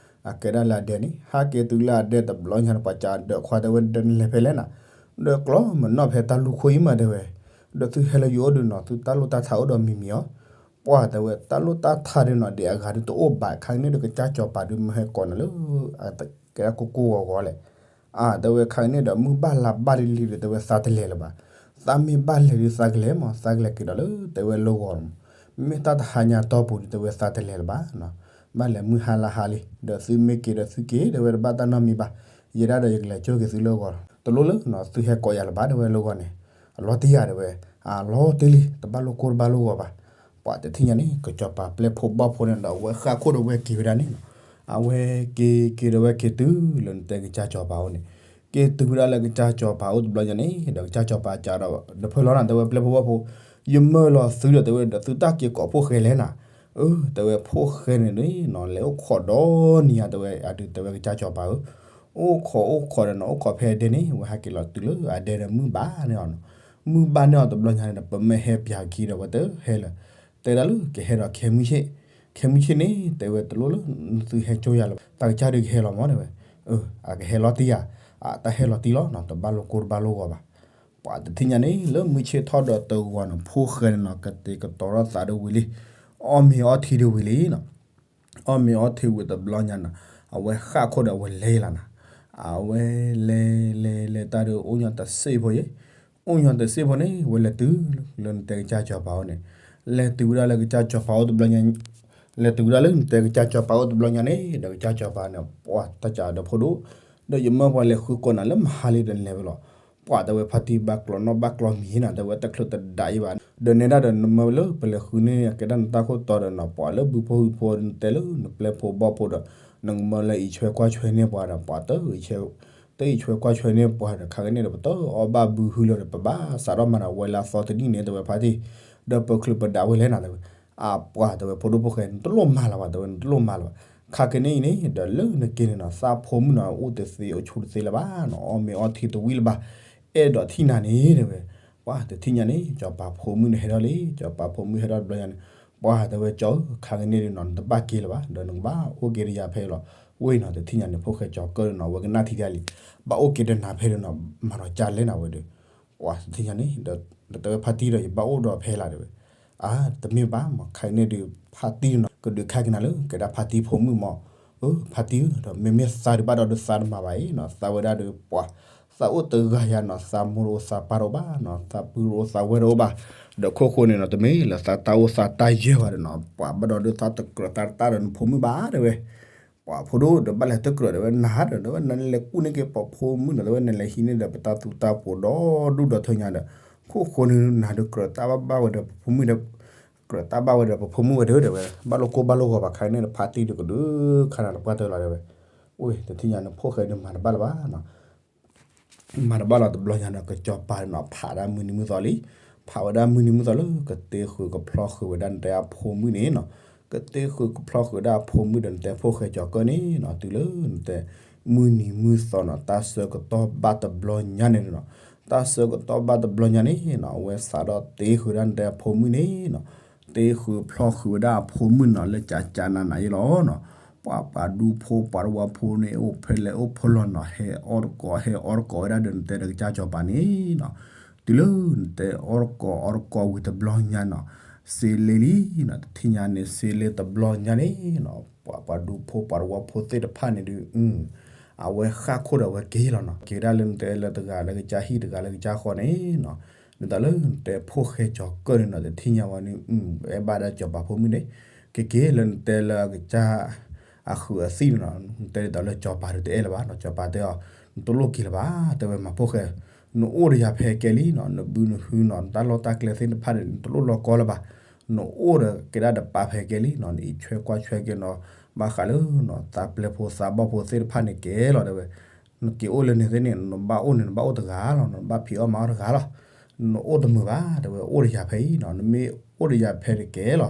အကဲဒၣ်လၢအဒဲန့ၣ် ဟးက့ၤတုၤလၢအဒဲတဘျီညါန့ၣ် ပှၤကးဒီးခွါတဲဝဲ ဒီးနလဲၤဖဲလဲၣ်နၤ, ဒီးကျီမနီၣ်ဖဲတၢ်လူၢ်ခိၣ်အံၤမးတဲဝဲ, ဒီးသုဟဲလၢယအိၣ်ဒီးနီၤ သုတၢ်လိၣ်တၢ်ထးအိၣ်ဒီးမံၤမံၤအီၤ, ပှၤတဲဝဲ တၢ်လိၣ်တၢ်ထးဒီးနီၤ ဒ်အဂၤဒုးတအိၣ်ဘၣ် ခါကန့ၣ်ဒီးကစၢ်ကၠီၤပၤဒုးမ့ၢ်ဟဲကိးနၤလၢ ကဲဒၣ်ကိၢ်ကိၢ်ဂီၤဂီၤလဲၣ်, အတဲဝဲခါကန့ၣ်ဒီး မုၢ်ဘၣ်လါဘၣ်လံလံဒီး တဲဝဲသးတလဲၤလၢၤဘၣ်, သးမ့ၢ်ဘၣ်လဲၤဒုးသးကလဲၤမး သးကလဲၤက့ၤဒီးလၢတဲဝဲလၢဂီၤမး, မ့ၢ်တၢ်တဟါညါတီၢ်ပူၤဒီး တဲဝဲသးတလဲၤလၢၤဘၣ် ဘၣ်လဲၤမုၢ်ဟါလါဟါလံ ဒီးသုမ့ၢ်က့ၤဒီးသုက့ၤ တဲဝဲတဘၣ်တၢ်နီတမံၤဘၣ်, ယဲဒၣ်ဒီးယကလဲၤကၠိက့ၤသုလၢဂီၤ, တလိၣ်လၢသုဟဲကိးယၤလၢၤဘၣ် တဲဝဲလၢဂီၤန့ၣ်, အလီၤတံၢ်ယၤတဲဝဲ, အလီၤတံၢ်လံ တဘၣ်လိၣ်ကိၢ်တဘၣ်လိၣ်ဂီၤဘၣ်, ပှၤတထံၣ်ညါန့ၣ် ကစၢ်စီၤပၤပျဲၢ်ဖိဘီၣ်ဖိန့ၣ်ဒီး အဝဲဃၣ်ခိၣ်ဒီးဝဲက့ၤဝဲဒၣ်န့ၣ်နီၤ, အဝဲက့ၤက့ၤဒီးဝဲက့ၤတုၤလၢနတဲကစၢ်စီၤပၤအိၣ်န့ၣ်, က့ၤတုၤဝဲဒၣ်လၢကစၢ်စီၤပၤအိၣ်တဘျီညါန့ၣ် ဒီးကစၢ်စီၤပၤကးဒီး ဒီးဖၢလီၤနၤ တဲဝဲပျဲၢ်ဖိဘီၣ်ဖိ, ယမၢလီၤသုဒီး တဲဝဲဒီးသုတၢ်က့ၤကိးဖိၣ်ဃဲလဲၣ်နၤ, အၢ တဲဝဲဖိၣ်ဃဲန့ၣ်နီၤ လဲၤအိၣ်ခိးဒီနံၤညါ တဲဝဲအဒုး တဲဝဲကစၢ်စီၤပၤဧၢ, အိၣ်ခိးအိၣ်ခိးဒီးနီၤ အိၣ်ခိးဖဲအဒဲန့ၣ် ဝဲဟဲက့ၤလီၤတုၤလၢအဒဲဒီးမုၢ်ဘၣ်န့ၣ်အီၤနီၤ, မုၢ်ဘၣ်န့ၢ်အီၤတဘျီညါန့ၣ်ဒီး ပမ့ၢ်ဟဲပၠးခံဒီး ပှၤတဟဲလၢၤ, တဲဒၣ်လၢကဟဲဒီးခဲမုၢ်ဆ့ၣ်, ခဲမုၢ်ဆ့ၣ်န့ၣ် တဲဝဲတလိၣ်လၢသုဟဲကၠိယၤလၢၤဘၣ် တၢ်ကစၢ်ဒုးကဟဲလီၤမး တဲဝဲ, အၢ အကဟဲလီၤတံၢ်ယၤ, အတၢ်ဟဲလီၤတံၢ်လီၤနီၤ တဘၣ်လိၣ်ကိၢ်တဘၣ်လိၣ်ဂီၤဘၣ်, ပှၤတထံၣ်ညါန့ၣ် လၢမုၢ်ဆ့ၣ်ထီၣ်ဒီးတဂီၤန့ၣ် ဖိၣ်ဃဲန့ၣ်နီၤ ကတဲာ်ကတီၤထီၣ်သးဒၣ်ဝံၤလံ, အီၣ်မ့ၤအီထံဒၣ်ဝံၤလံနီၤ, အီၣ်မ့ၤအီထံဝံၤတဘျီညါနီၤ အဝဲဃၣ်ခိၣ်ဒီးအဝဲလဲၤလီၤနၤ, အဝဲလဲၤလဲၤလဲၤတၢ်ဒီးအိၣ်ညီတစ့ၢ်ဖိယဲၢ်, အိၣ်ညီတစ့ၢ်ဖိန့ၣ် ဝဲလဲၤတုၤလၢနတဲကစၢ်စီၤပၤအိၣ်န့ၣ်, လဲၤတုၤဝဲဒၣ်လၢကစၢ်စီၤပၤအိၣ်တဘျီညါ လဲၤတုၤဝဲဒၣ်လၢနတဲကစၢ်စီၤပၤအိၣ်တဘျီညါန့ၣ် ဒီးကစၢ်စီၤပၤန့ၣ် ပှၤတၢ်ကးဒီးဖိဒိၣ်, ဒီးယမၢပှၤလဲၤဃုကိးနၤလၢမဟါလံဒီးနလဲၤဝဲလီၤ, ပှၤတဲဝဲဖါတံၢ်ဘၣ်ကျီနီၣ်ဘၣ်ကျီမံၤနီၤ တဲဝဲတချုးတဒးအံၤဘၣ်, ဒီးနဲဒၣ်ဒီးနမၢလၢပလဲၤဃုန့ၢ်ကဲဒၣ်နတၢ်ခိၣ်တီဒီးနီၤ ပှၤလၢဘုဖိဝံၤဖိနတဲလၢနပျဲၢ်ဖိဘီၣ်ဖိဒီး နကမၢလၢအံးဆွဲကွၢ်ဆွဲန့ၢ်ပှၤဒီး ပှၤတ တအံးဆွဲကွၢ်ဆွဲန့ၢ်ပှၤဒီး ခါကန့ၣ်ဒီး ပတအီၣ်ဘၣ်ဘုဟုလၢၤဒီး ပဘၣ်စးထီၣ်မၤဒီးဝဲလၢအသီတနံၣ်န့ၣ် တဲဝဲဖါတံၢ်, ဒီးပချုးပဒးဝဲလဲၣ်နၤ တဲဝဲ, အပှၤတဲဝဲဖိဒိၣ်ဖိၣ်ဃဲ နတလိၣ်မၤလၢၤဘၣ် တဲဝဲ နတလိၣ်မၤလၢၤဘၣ်, ခါကန့ၣ်အံၤန့ၣ် ဒီးလၢနက့ၤန့ၣ်နီၤ သးဖိမုၣ်နီၤ အိၣ်တသ့အိၣ်ဆူၣ်တသ့လၢၤဘၣ်နီၤ အီၣ်မ့ၤအီထံတဝံၤလၢၤဘၣ်, အဲၣ်ဒိးထံၣ်နၤန့ၣ် တဲဝဲ, ပှၤတထံၣ်ညါန့ၣ် စီၤပၤဖိမုၣ်န့ၣ်ဟဲထီၣ်လံ, စီၤပၤဖိမုၣ်ဟဲထီၣ်တဘျီညါန့ၣ်, ပှၤတဲဝဲကၠီဧၢ ခါကန့ၣ်ဒုးနီၤ နတဘၣ်က့ၤလၢၤဘၣ် ဒီးနကဘၣ်အိၣ်က့ၤဒီးယၤဖဲအံၤလီၤ, ဝဲအံၤနီၤ တထံၣ်ညါန့ၣ် ဖိၣ်ဃဲကၠီၤကၢၢ်န့ၣ်နီၤ အဝဲကနၣ်ထံၣ်ဒၣ်လံ, ဘၣ်အိၣ်က့ၤဒီးနၤဖဲဒၣ်နီၤ မၤဒီးကၢ်လဲၣ်နၤဝဲဒီး, ပှၤတထံၣ်ညါန့ၣ် ဒီးတဲဝဲဖါတံၢ်ဒီး ယဘၣ်အိၣ်ဒီးဖဲလၢၤ တဲဝဲ, အါ တမ့ၢ်ဘၣ်မး ခါကန့ၣ်ဒုး ဖါတံၢ်နီၤ ကဒုးခါက့ၤနၤလၢ ကဲဒၣ်ဖါတံၢ်ဖိမုၣ်မး, အၢ ဖါတံၢ်ဧၢ ဒီးမ့မ့ၢ်သးဒုးဘၣ်ဒီး ဒုးသးတမၤဘၣ်အံၤနီၤ သးဝဲဒၣ်ဒီး ပှၤ သးအိၣ်တဂၤယၤနီၤ သးမိၢ်တအိၣ်သးပၢ်တအိၣ်ဘၣ်နီၤ သးပုၢ်တအိၣ်သးဝဲၢ်တအိၣ်ဘၣ်, ဒီးခိၣ်ဃိန့ၣ်နီၤ တမ့ၢ်လၢသးတၢ်အိၣ်သးတၢ်ယၢၤဘၣ်ဒီးနီၤ ပှၤဘၣ်ဒီးဒုးသးတကြၢးသးတၢ်ဒီးနဖိမုၣ်ဘၣ် တဲဝဲ ပှၤဖိဒိၣ်ဒီးဘၣ်လဲၤတကြၢးဒီးဝဲနၤဒီး ဒီးဝဲနလဲၤကူၣ်န့ၢ်က့ၤပဖိမုၣ်နီၤ ဒီးဝဲနလဲၤဟံးန့ၢ်ဒီးပတၢ်သူတၢ်ပှိၤဒီဒူၣ်ဒီထၢညါဒီး ခိၣ်ဃိန့ၣ်နၤဒီးကြၢးတၢ်ဘၣ်ဘၣ်ဝဲဒီးပဖိမုၣ်ဒီး ကြၢးတၢ်ဘၣ်ဝဲဒီးပဖိမုၣ်ဝဲဒီး တဲဝဲ ဘၣ်လိၣ်ကိၢ်ဘၣ်လိၣ်ဂီၤဘၣ် ခါကန့ၣ်ဒီးဖါတံၢ်ဒီးကဒုးခါနၤတပှၢ်တၢၢ်လီၤ တဲဝဲ, အိၣ် တထံၣ်ညါန့ၣ် ဖိၣ်ဃဲဒုးမၤတဘၣ်လၢၤဘၣ်နီၤ မၤတဘၣ်လီၤတဘျီညါဒီး ကစီၤပၤနီၤ ဖးဒၣ်မုၢ်နံၤမုၢ်သီလံ, ဖးဝဲဒၣ်မုၢ်နံၤမုၢ်သီလၢ ကတ့ဃုာ်ကဖျီဃုာ်ဝဲဒၣ်နတဲအဖိမုၣ်န့ၣ်နီၤ, ကတ့ဃုာ်ကဖျီဃုာ်ဝဲဒၣ်အဖိမုၣ်ဒီးနတဲဖိၣ်ဃဲကၠီၤကၢၢ်န့ၣ်နီၤ, တုၤလၢနတဲ မုၢ်နံၤမုၢ်သီနီၤ တၢ်ဆၢကတီၢ်ဘၣ်တဘျီညါန့ၣ်နီၤ, တၢ်ဆၢကတီၢ်ဘၣ်တဘျီညါန့ၣ်နီၤ အဝဲစးထီၣ်တ့ဃုာ်ဒၣ်နတဲအဖိမုၣ်န့ၣ်နီၤ, တ့ဃုာ်ဖျီဃုာ်ဝဲဒၣ်အဖိမုၣ်နီၤ လၢကၠးကၠးနးနးအံၤလီၤနီၤ, ပှၤပှၤဒူဖိပှၤတဝီဖိန့ၣ် အိၣ်ဖဲလဲၣ်အိၣ်ဖဲလဲၣ်နီၤ ဟဲအီၣ်တကိး ဟဲအီတကိးဝဲဒၣ်ဒီးနတဲဒီးကစၢ်စီၤပၤန့ၣ်နီၤ, တုၤလၢနတဲအီၣ်တကိးအီတကိးဝံၤတဘျီညါနီၤ, စ့လ့လံနီၤ တထံၣ်ညါန့ၣ် စ့လ့တဘျီညါန့ၣ်နီၤ ပှၤပှၤဒူဖိပှၤတဝီဖိသ့ၣ်တဖၣ်န့ၣ်ဒုး အဝဲဃၣ်ခိၣ်ဒီးအဝဲက့ၤလီၤနီၤ, က့ၤဒၣ်လၢနတဲလၢတဂၤလၢကစၢ်ဟံၣ်တဂၤလၢကစၢ်ဃီန့ၣ်နီၤ, ဒ်သိးလၢနတဲဖိၣ်ဃဲကၠီၤကၢၢ်န့ၣ်နီၤ တထံၣ်ညါဝဲန့ၣ် အဲၣ်ဘၣ်ဒၣ်စီၤပၤဖိမုၣ်န့ၣ်, ကက့ၤလၢနတဲလၢအကစၢ် အဃုာ်အသံၣ်န့ၣ်နီၤ, နတဲဒ်သိးလၢစီၤပၤဒုးတအဲၣ်လၢၤဘၣ်နီၤ, စီၤပၤတဲအီၤ နတလိၣ်က့ၤလၢၤဘၣ်, တဲဝဲမၤဖိၣ်ဃဲ, နအိၣ်ဒီးယၤဖဲကဲလံနီၤ, နဘုနဟုနီၤ နတၢ်လီၢ်တၢ်ကျဲသ့ၣ်တဖၣ်န့ၣ် နတလိၣ်လီၤကီလၢၤဘၣ်, နအိၣ်ဒီးကဲဒၣ်ဒီးပၢ်ဖဲကဲလံနီၤ, နအံးဆွဲကွၢ်ဆွဲက့ၤနီၤ, ဘၣ်ဃးလၢနီၤ သးပျဲၢ်ဖိသးဘီၣ်ဖိသ့ၣ်တဖၣ်န့ၣ်ကဲလီၤ တဲဝဲ နက့ၤအိၣ်လၢန့ၣ်သ့ၣ်န့ၣ် နဘၣ်အိၣ်န့ၣ် နဘၣ်အိၣ်တဂၤလီၤ, နဘၣ်ဖံးအီၣ်မၤအီၣ်တဂၤလီၤ, နအိၣ်တမုာ်ဘၣ် တဲဝဲ, အိၣ်ဒီးယၤဖဲအံၤနီၤ, နမ့ၢ်အိၣ်ဒီးယၤဖဲတကဲလီၤ,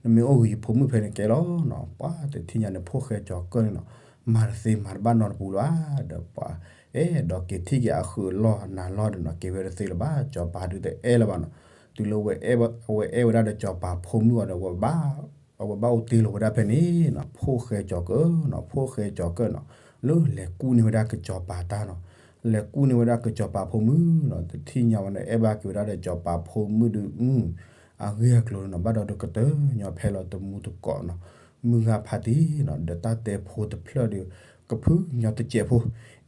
နမ့ၢ်အိၣ်ဂ့ၤယဖိမုၣ်ဖဲန့ၣ်ကဲလီၤနီၤ. ပှၤတထံၣ်ညါန့ၣ် ဖိၣ်ဃဲကၠီၤကၢၢ်န့ၣ်နီၤ, မၤတသ့မၤတဘၣ်နီတပူၤလၢၤဘၣ်ဒီး ပှၤအဲၣ်ဒိးက့ၤထံၣ်က့ၤအဃုာ်အလီၢ်နၤလီၢ်ဒီးနီၤ, က့ၤဝဲတသ့လၢၤဘၣ်, ကၠီၤပၤဒုးတအဲၣ်လၢၤဘၣ်နီၤ. တုၤလၢအဝဲအဲၣ်ဝဲဒၣ်ဒီးကၠီၤပၤဖိမုၣ်အီၤဒီး အဝဲဘၣ်အိၣ်တ့ၢ်လီၤဝဲဒၣ်ဖဲန့ၣ်နီၤ, ဖိၣ်ဃဲကၠီၤကၢၢ်နီၤ, ဖိၣ်ဃဲကၠီၤကၢၢ်နီၤ, လၢလဲၤကူၣ်န့ၢ်ဝဲဒၣ်ကၠီၤပၤတၢ်နီၤ, လဲၤကူၣ်န့ၢ်ဝဲဒၣ်ကၠီၤပၤဖိမုၣ်နီၤ. တထံၣ်ညါဝဲန့ၣ် အဲၣ်ဘၣ်က့ၤဝဲဒၣ်ဒီးကၠီၤပၤဖိမုၣ်ဒုး အဂ့ၢ်အကျိၤနီၤ, ဘၣ်ဒီးဒုးကတၢၢ်ညီဖဲလီၤတမူတကိးနီၤ, မုၢ်ဂၤဖးတံၢ်နီၤ, ဒီးတၢ်တဲဖိတဖျၢၣ်ဒီး ကဖုညီတစဲးဖိ,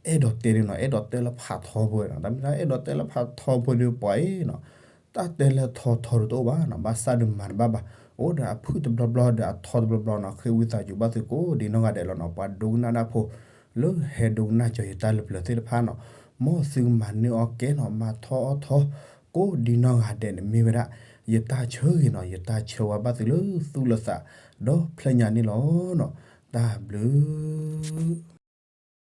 အဲၣ်ဒိးတဲဒုးနီၤ, အဲၣ်ဒိးတဲလၢဖးထီဖိနီၤ, တၢ်မ့ၢ်တၢ်အဲၣ်ဒိးတဲလၢဖးထီဖိဒီးပှၤအံၤနီၤ, တၢ်တဲလၢထီထီဒုးတအိၣ်ဘၣ်နီၤ, ဘၣ်ဆၣ်ဒုးမၤတဘၣ်ဘၣ်, အိၣ်ဒီးအဖုၣ်တဘျီဘျီဒီးအထီတဘျီဘျီနီၤ, ဃ့ဝံသးစူၤဘၣ်သုကိးဒံနီၢ်ဂၤဒဲးလီၤနီၤ, ပှၤဒိကနၣ်တၢ်ဖိ လၢဟဲဒိကနၣ်ကၠီၤယတၢ်လၢပျၢၤသ့ၣ်တဖၣ်နီၤ, မ်သုကမၤန့ၢ်အီၤကဲနီၤ, မၤထီအီၣ်ထီ ကိးဒံနီၢ်ဂၤဒဲးန့ၣ်မ့ၢ်ဝဲဒၣ် ယတၢ်ဆၢဂ့ၤနီၤ, ယတၢ်ဆၢဝါဘၣ်သုလၢသူၣ်လၢသး ဒီဖျၢၣ်ညါန့ၣ်လီၤနီၤ, တၢ်ဘျုး